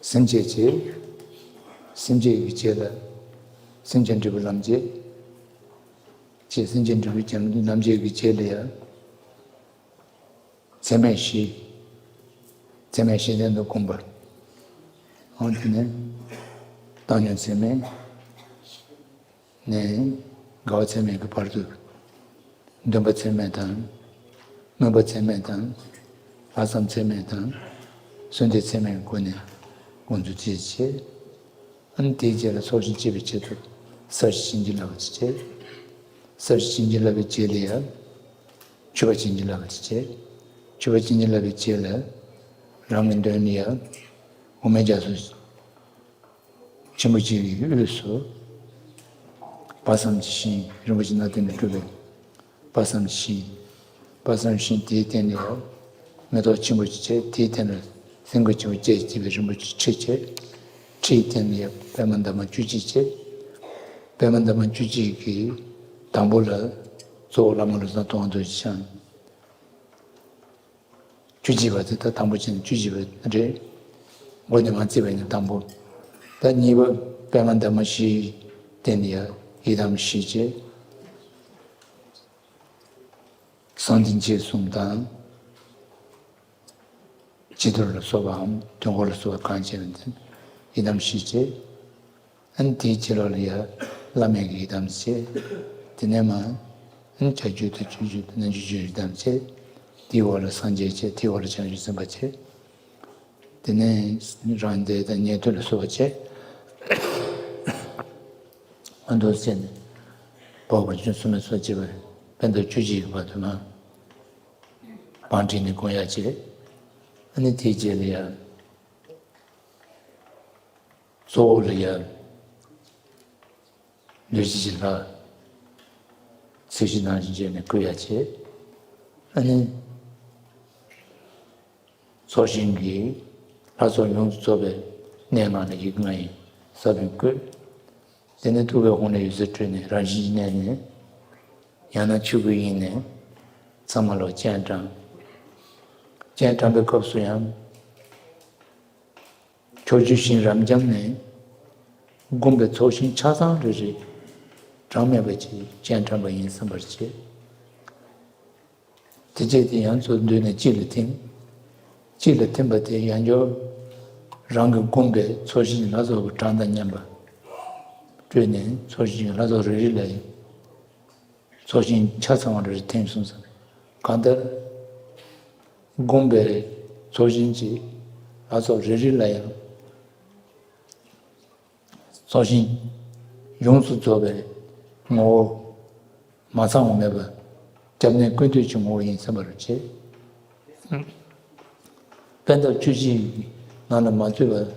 སེམས་བསྐྱེད་བྱེད། སེམས་བསྐྱེད་ཀྱི་རྗེས་ལ་སེམས་ཅན་འབྲས་བུ་ལམ་བྱེད། ཅེས་སེམས་ཅན་འབྲས་བུ་ལམ་བྱེད་ཀྱི་རྗེས་ལ་ཡང་ཚད་མེད་བཞི། ཚད་མེད་བཞི་ལྡན་དུ་བསྒོམ་པ། འོ་དེ་ནས་བཏང་སྙོམས་ཚད་མེད། ནས་དགའ་བ་ཚད་མེད་ཀྱི་བར་དུ། འདུན་པ་ཚད་མེད་དང་། སྨོན་པ་ཚད་མེད་དང་། ལྷག་བསམ་ཚད་མེད་དང་། གསོལ་འདེབས་ཚད་མེད་ཀྱི་སྒོ་ནས་དགོངས་ཚུལ་བྱེད་བྱེད། ཨ་ནི་དེའི་རྗེས་ལ་ཚོགས་ཞིང་བཅས་པའི་ཆེད་དུ་ས་བཅུ་བྱིན་གྱིས་བརླབ་པ་བྱེད། ས་བཅུ་བྱིན་གྱིས་བརླབ་པའི་རྗེས་ལ་ཡང་མཆོད་པ་བྱིན་གྱིས་བརླབ་པ་བྱེད། མཆོད་པ་བྱིན་གྱིས་བརླབ་པའི་རྗེས་ལ་རང་གི་མདུན་ལ་ཡང་འོ་མའི་རྒྱ་མཚོ་ཆེན་པོ་གཅིག་གི་དབུས་སུ་དཔག་བསམ་གྱི་ཤིང་། རིན་པོ་ཆེ་སྣ་བདུན་ལས་གྲུབ་པའི་དཔག་བསམ་གྱི་ཤིང་། དཔག་བསམ་ཤིང་དེའི་སྟེང་ལ་ཡང་མེ་ཏོག་ཆེན་པོ་གཅིག་བྱས། དེའི་སྟེང་ལ་སེང་གེ་ཆེན་པོ་བརྒྱད་ཀྱིས་བརྒྱན་པའི་རིན་པོ་ཆེའི་ཁྲི་བྱས། ཁྲིའི་སྟེང་ལ་ཡང་པདྨ་འདབ་མ་བཅུ་གཅིག་བྱས། པདྨ་འདབ་མ་བཅུ་གཅིག་གི་དང་པོ་ལ་གཙོ་བོ་བླ་མ་བློ་བཟང་ཐུབ་དབང་རྡོ་རྗེ་འཆང་། བཅུ་གཅིག་པ་དེ་ད་དང་པོ་བྱས་ནས་བཅུ་གཅིག་པ་རེད། མགོ་ནས་མར་བརྩིས་པ་ཡིན་ན་དང་པོ། ད་གཉིས་པ་པདྨ་འདབ་མ་བཞིའི་སྟེང་ནས་ཡ་ཡི་དམ་བཞི་བྱས། གསང་འདུས་རྗེས་གསུམ་དང་། བྱི་དོར་ལ་སོགས་པའམ་དུས་འཁོར་ལ་སོགས་པ་གང་བྱས་པ་འདི་ཡི་དམ་བཞི་བྱས། ཨ་ནི་དེའི་ཕྱི་ལོགས་ལ་ཡ་བླ་མེད་ཀྱི་ཡི་དམ་བྱས། དེ་ནས་མར་ཨ་ནི་བྱ་རྒྱུད་དང་སྤྱོད་རྒྱུད་དང་རྣལ་འབྱོར་རྒྱུད་ཡི་དམ་བྱས། དེའི་འོག་ལ་སངས་རྒྱས་བྱས། དེའི་འོག་ལ་བྱང་ཆུབ་སེམས་དཔའ་བྱས། དེ་ནས་རང་སྡེ་དང་ཉན་ཐོས་ལ་སོགས་པ་བྱས། ཨ་མདོ་བྱས་ནས་འཕགས་པ་སྤྱན་རས་གཟིགས་སོགས་བྱས་པ་སྤྱི་ལོ་བཅུ་གཅིག་གི་བར་དུ་ན། བང་བསྒྲིགས་ནས་དགོངས་ཡ་བྱས། ཨ་ནི་དེའི་རྗེས་ལ་ཡ། གཙོ་བོ་ལ་ཡ། ལུས་ཀྱི་ལྷ། ཚིག་བཞི་ནང་བཞིན་བྱས་ནས་བསྐུལ་ཡ་བྱས། ཨ་ནི། ཚོགས་ཞིང་གི་ལྷ་ཚོགས་ཡོངས་སུ་རྫོགས་པའི་གནས་ལྔ་ལ་ཡིག་ལྔ་ཡི་ས་བོན་བཀོད། དེ་ནས་ཐུགས་ཀའི་ཧཱུྃ་ལས་འོད་ཟེར་འཕྲོས་ནས་རང་བཞིན་གྱི་གནས་ནས། ཡང་ན་ཆོས་སྐུའི་དབྱིངས་ནས་ཚང་མ་ལ་སྤྱན་དྲངས། སྤྱན་དྲངས་པའི་སྐབས་སུ་ཡང་། ཕྱོགས་བཅུའི་ཞིང་རབ་འབྱམས་ནས་བསྒོམས་པའི་ཚོགས་ཞིང་ཆ་ཚང་རེ་རེ་གྲངས་མེད་པ་ཅིག་སྤྱན་དྲངས་པ་ཡིན་བསམ་པར་བྱེད། དེ་རྗེས་དེ་ཡང་ཚུར་མདུན་ནས་དཀྱིལ་ལ་ཐིམ། དཀྱིལ་ལ་ཐིམ་པ་དེ་ཡང་བསྐྱར་རང་གིས་བསྒོམས་པའི་ཚོགས་ཞིང་ལྷ་ཚོགས་ཀྱི་གྲངས་དང་མཉམ་པ་སྤྲོས་ནས་ཚོགས་ཞིང་ལྷ་ཚོགས་རེ་རེ་ལ་ཡང་། ཚོགས་ཞིང་ཆ་ཚང་བ་རེ་རེ་ཐིམ་སོང་ཙང་། གང་ལྟར་བསྒོམས་པའི་ཚོགས་ཞིང་གི་ལྷ་ཚོགས་རེ་རེ་ལ་ཡང་། ཚོགས་ཞིང་ཡོངས་སུ་རྫོགས་པའི་ངོ་བོ། མ་ཚང་བ་མེད་པ། སྐྱབས་གནས་ཀུན་འདུས་ཀྱི་ངོ་བོ་ཡིན་བསམ་པར་བྱེད། པད་འདབ་བཅུ་གཅིག་ནང་ལ་མ་ཚུད་པར།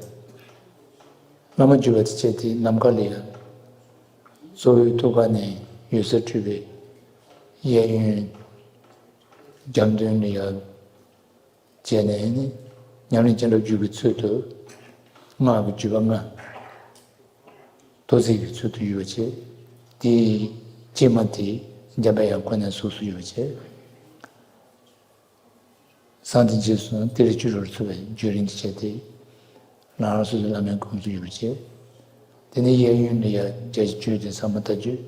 བླ་མ་བརྒྱུད་པ་དེ་བྱས་ཏེ་ནམ་མཁའ་ལ་ཡ། གཙོ་བོའི་ཐུགས་ཀ་ནས་འོད་ཟེར་འཕྲོས་པའི་གཡས་གཡོན། རྒྱབ་མདུན་ལ་ཡ། བྱས་ནས་ནི། ཉམས་ལེན་བྱིན་རླབས་འཇུག་པའི་ཚུལ་དུ། སྔགས་ཀྱི་བརྒྱུད་པ་ལྔ། ཐོ་བརྩེགས་ཀྱི་ཚུལ་དུ་ཡོད་པ་བྱས། དེའི་དཀྱིལ་མ་དེ་འཇམ་པའི་དབྱངས་ཁོ་ནའི་གཟུགས་སུ་ཡོད་པ་བྱས། གསང་བདེ་རྗེས་སུ་ཏི་རུ་ཅི་རུར་ཚུད་པའི་བརྒྱུད་རིམ་གྱི་ཆེད་དེ། རང་རང་སོ་སོའི་བླ་མའི་གོ་འཕང་ཡོད་པ་བྱས། དེ་ནས་གཡས་གཡོན་ལ་ཡ་བརྒྱ་བཞི་བཅུ་དེ་ཟབ་མོ་ལྟ་བརྒྱུད།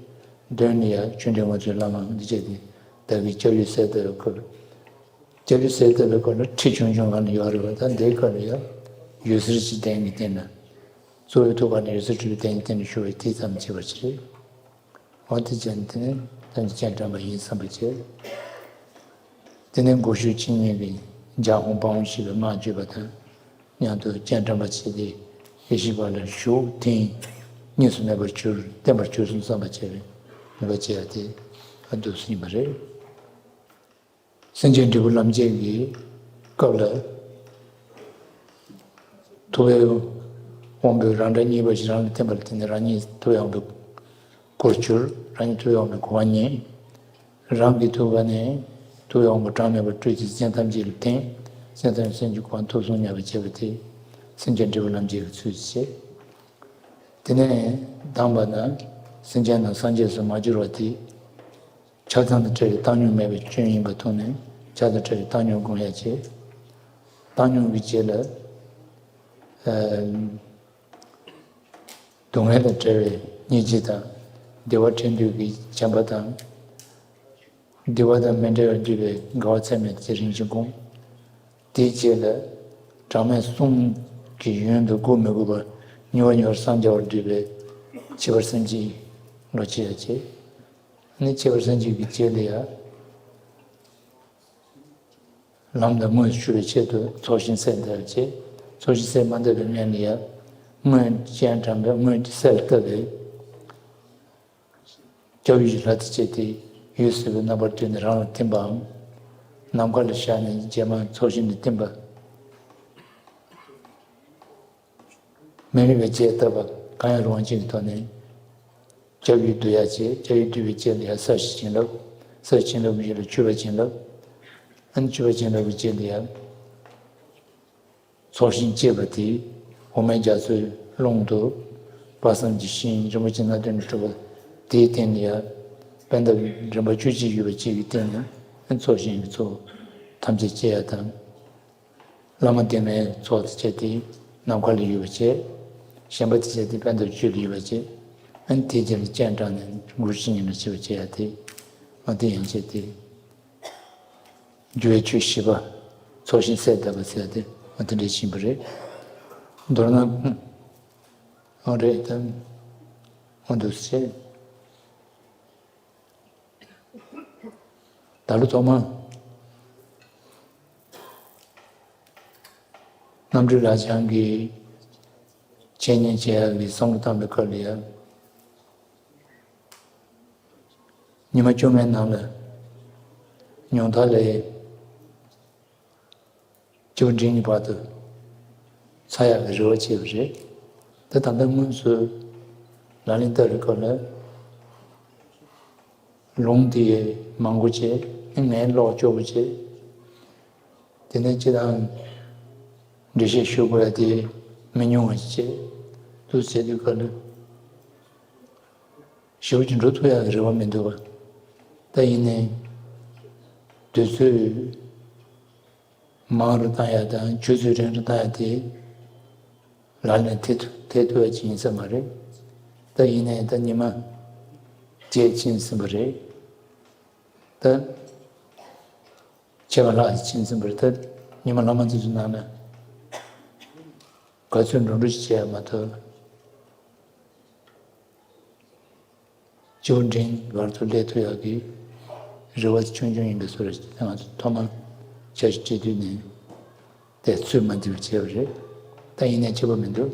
མདུན་ལ་ཡ་ཆོས་འབྲེལ་དབང་ཕྱུག་བླ་མ་འདི་བྱས་ཏེ་བདག་གི་སྐྱབས་ཡུལ་གསལ་བཏབ་པའི་སྐོར། སྐྱབས་ཡུལ་གསལ་བཏབ་པའི་སྐོར་ལ་ཁྲིད་ཆུང་ཆུང་གང་ལ་ཡོད་རེད་པ། ད་འདིའི་སྐོར་ལ་ཡང་འོད་ཟེར་གྱི་གདན་གྱི་སྟེང་ན། གཙོ་བོའི་ཐུགས་ཀ་ནས་འོད་ཟེར་འཕྲོས་པའི་གདན་གྱི་སྟེང་ན་ཞུ་བའི་དེ་ཙམ་བྱས་པ་ཞིག་རེད། འོ་དེ་བྱས་ནས་དེ་ནས་ཐམས་ཅད་སྤྱན་དྲངས་པ་ཡིན་བསམ་པ་བྱས། དེ་ནས་སྒོ་ཕྱོགས་ཆོས་ཉིད་ཀྱི་འཇམ་དབྱངས་དཔའ་བོ་ཞེས་པའི་སྔགས་བརྗོད་པ་དང་མཉམ་དུ་སྤྱན་དྲངས་པ་བྱས་ཏེ་ཡེ་ཤེས་པ་ལ་ཞུགས། དེས་གཉིས་སུ་མེད་པར་གྱུར། བརྟན་པར་གྱུར་སོང་བསམ་པ་བྱས་པས་ནུས་པ་བྱས་ཏེ་ཨ་འདུག་སེ་ཡིན་པ་རེད། སེམས་ཅན་འབྲས་བུ་ལམ་བྱེད་ཀྱི་སྐབས་ལ། ཐུབ་པའི་དབང་པོའི་རང་སྒྲ་གཉིས་པ་ཞིག་རང་ལ་བརྟེན་པ་ལ་བརྟེན་ནས་རང་ཉིད་ཐུབ་པའི་དབང་པོའི་སྐུར་གྱུར། རང་ཉིད་ཐུབ་པའི་དབང་པོའི་གོ་འཕང་བརྙེས། རང་གི་ཐུགས་ཀ་ནས་ཐུབ་པའི་དབང་པོ་གྲངས་མེད་པ་སྤྲོས་ཏེ་སེམས་ཅན་ཐམས་ཅད་ལ་བརྟེན། སེམས་ཅན་སེམས་ཀྱི་གོ་འཕང་ཐོབ་སོང་སྙམ་པ་བྱས་པ་དེ་སེམས་ཅན་འབྲས་བུ་ལམ་བྱེད་ཀྱི་ཚུལ་བྱས། དེ་ནས་དང་པ་ན་སེམས་ཅན་རྣམས་སངས་རྒྱས་སུ་མ་གྱུར་བ་དེ། ཆགས་སྡང་དང་བྲལ་བའི་བཏང་སྙོམས་མེད་པའི་སྐྱོན་ཡིན་པ་མཐོང་ནས་ཆགས་སྡང་བྲལ་བའི་བཏང་སྙོམས་སྒོམ་ཡ་བྱེད། བཏང་སྙོམས་ཀྱི་རྗེས་ལ། ཨ། སྡུག་བསྔལ་དང་བྲལ་བའི་སྙིང་རྗེ་དང་། བདེ་བ་འཕྲད་འདོད་ཀྱི་བྱམས་པ་དང་། བདེ་བ་དང་མི་འབྲལ་བར་འདོད་པའི་དགའ་བ་ཚད་མེད་དེ་རིམ་བཞིན་སྒོམ། དེའི་རྗེས་ལ་གྲངས་མེད་གསུམ་གྱི་ཡོན་དུ་བགོ་མི་དགོས་པར་མྱུར་བ་མྱུར་བར་སངས་རྒྱ་བར་འདོད་པའི་ཁྱད་པར་སེམས་བསྐྱེད་ལོ་བྱེད་ཡ་བྱེད། ནི་ཁྱད་པར་སེམས་བསྐྱེད་ཀྱི་རྗེས་ལ་ཡ། ལམ་དང་དངོས་སུ་ཞུགས་པའི་ཆེད་དུ་ཚོགས་ཞིང་གསལ་འདེབས་བྱེད། ཚོགས་ཞིང་གསལ་མ་འདེབས་པའི་སྔོན་ལ་ཡ། སྔོན་སྤྱན་དྲངས་པའི་སྔོན་གྱི་གསལ་བཏབ་པའི། སྐྱབས་ཡུལ་གྱི་ལྷ་དེ་བྱས་ཏེ་འོད་གསལ་བའི་རྣམ་པར་སྟོན་ནས་རང་ལ་ཐིམ་པའམ། ནམ་མཁའ་ལ་ཤར་ནས་རྗེས་མ་ཚོགས་ཞིང་དུ་ཐིམ་པ། མི་དམིགས་པའི་རྗེས་བཏབ་པ་གང་ཡང་རུང་བ་ཅན་གྱི་ཐོག་ནས། སྐྱབས་ཡུལ་བསྡུ་ཡ་བྱེད། སྐྱབས་ཡུལ་བསྡུ་བའི་རྗེས་ལ་ཡང་ས་གཞི་བྱིན་རླབས། ས་གཞི་བྱིན་རླབས་ཀྱི་རྗེས་ལ་མཆོད་པ་བྱིན་རླབས། ཨ་ནི་མཆོད་པ་བྱིན་རླབས་ཀྱི་རྗེས་ལ་ཡང་། ཚོགས་ཞིང་བཅས་པ་དེ་འོ་མའི་རྒྱ་མཚོའི་ཀློང་དུ་ དཔག་བསམ་གྱི་ཤིང་རིན་པོ་ཆེ་སྣ་བདུན་གྱིས་གྲུབ་པ་དེའི་སྟེང་ལ་ཡང་པད་འདབ་རིམ་པ་བཅུ་གཅིག་ཡོད་པ་གཅིག་གི་སྟེང་ལ་ཚོགས་ཞིང་གི་ཚོགས་ཐམས་ཅད་བཅད་ཡ་དང་། བླ་མ་བདེ་མའི་ཚོགས་དེ་བཅད་དེ་ནམ་མཁའ་ལ་ཡོད་པ་བཅད། གཞན་པ་དེ་བཅད་དེ་པད་འདབ་བཅུ་ལ་ཡོད་པ་བཅད། ཨ་ནི་དེའི་རྗེས་ལ་སྤྱན་དྲངས་ནས་དགུ་བཅུ་གཉིས་ལ་བྱེད་པ་བཅད་ཡ་དེ། ཨ་དེ་ཡང་བཅད་དེ། འགྱུ་བའི་ཆོས་བཞི་པ། ཚོགས་ཞིང་གསལ་བཏབ་པ་ཟེར་ཏེ་འོ་དེ་འདྲ་ཕྱིན་པ་རེད། མདོར་ན། འོ་རེད་དམ། འོ་འདུག་སེ། ད་ལོ་ཐོག་མ། རྣམ་གྲོལ་ལག་བཅངས་ཀྱི་འཆད་ཉན་བྱེད་ཡག་གི་བསམ་བློ་བཏང་པའི་སྐབས་ལ་ཡང་། ཉི་མ་བཅོ་ལྔའི་ནང་ལ་ཉུང་མཐའ་ལ་སྤྱི་བོ་མགྲིན་གཉིས་བར་དུ་ཚར་ཡག་གི་རེ་བ་བྱས་པ་རེད། ད་ད་ལྟ་དངོས་སུ་ལག་ལེན་བསྟར་བའི་སྐབས་ལ་ལུང་དེ་མང་པོ་བྱས། ངན་ཀློག་སྐྱོ་པོ་བྱས། དེ་ནས་སྤྱིར་བཏང་འགྲེལ་བཤད་ཞུ་དགོས་ཡ་དེ་མི་ཉུང་བ་ཞིག་བྱས། འདུག་ཟེར་དུས་སྐབས་ལ། ཞེ་པོ་ཅིག་འགྲོ་ཐུབ་ཡག་གི་རེ་བ་མི་འདུག་པ། ད་ཡིན་ནའི་དུས་ཚོད་མང་རུ་བཏང་ཡག་དང་ཆུ་ཚོད་རིང་རུ་བཏང་ཡག་དེ་ལག་ལེན་ཐེབས་ཐུབ་ཐེབས་ཐུབ་ཡག་ཅིག་ཡིན་ས་མ་རེད། ད་ཡིན་ནའི་ད་ཉི་མ་བརྒྱད་ཕྱིན་ཟིན་པ་རེད། ད་བྱེད་པ་ལྷག་ཕྱིན་ཟིན་པ་རེད། ད་ཉི་མ་ལྷག་མ་དེ་ཚོའི་ནང་ན་ག་ཚོད་འགྲོ་འགྲོ་ཞིག་བྱས་ཡག་མ་གཏོགས། སྤྱི་བོ་མགྲིན་བར་དུ་སླེབས་ཐུབ་ཡག་གི་རེ་བ་ཆུང་ཆུང་ཡིན་པའི་བཟོ་འདྲ་ཞིག་ང་ཚོ་ཐོག་མར་འཆར་གཞི་བྲིས་དུས་ནས་དེ་ཚོད་མ་འདི་བྱས་པ་རེད། ད་ཡིན་ནའི་ཁྱད་པར་མི་འདུག་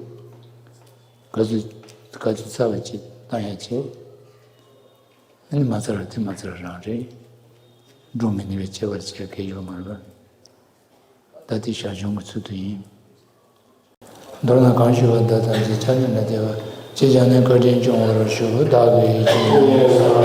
ག་ཚོད་ག་ཚོད་ཚར་བ་ཅིག་བཏང་ཡག་བྱས། ཨ་ནི་མ་ཚར་བ་དེ་མ་ཚར་བ་རང་རེད། སྒྲུང་མི་ནུས་པའི་ཁྱད་པར་བྱས་གལ་ཡོད་མ་རེད་པ། ད་དེ་ཞར་བྱུང་གི་ཚུལ་དུ་ཡིན། མདོར་ན་གང་ཞུ་བ་བདག་ཐམས་ཅད་ཆ་མཉམ་ལ་བདེ་བ་ཅི་བྱ་ནས་བཀའ་དྲིན་སྐྱོང་བར་ཞུ། བདག་གིས་ཀྱང་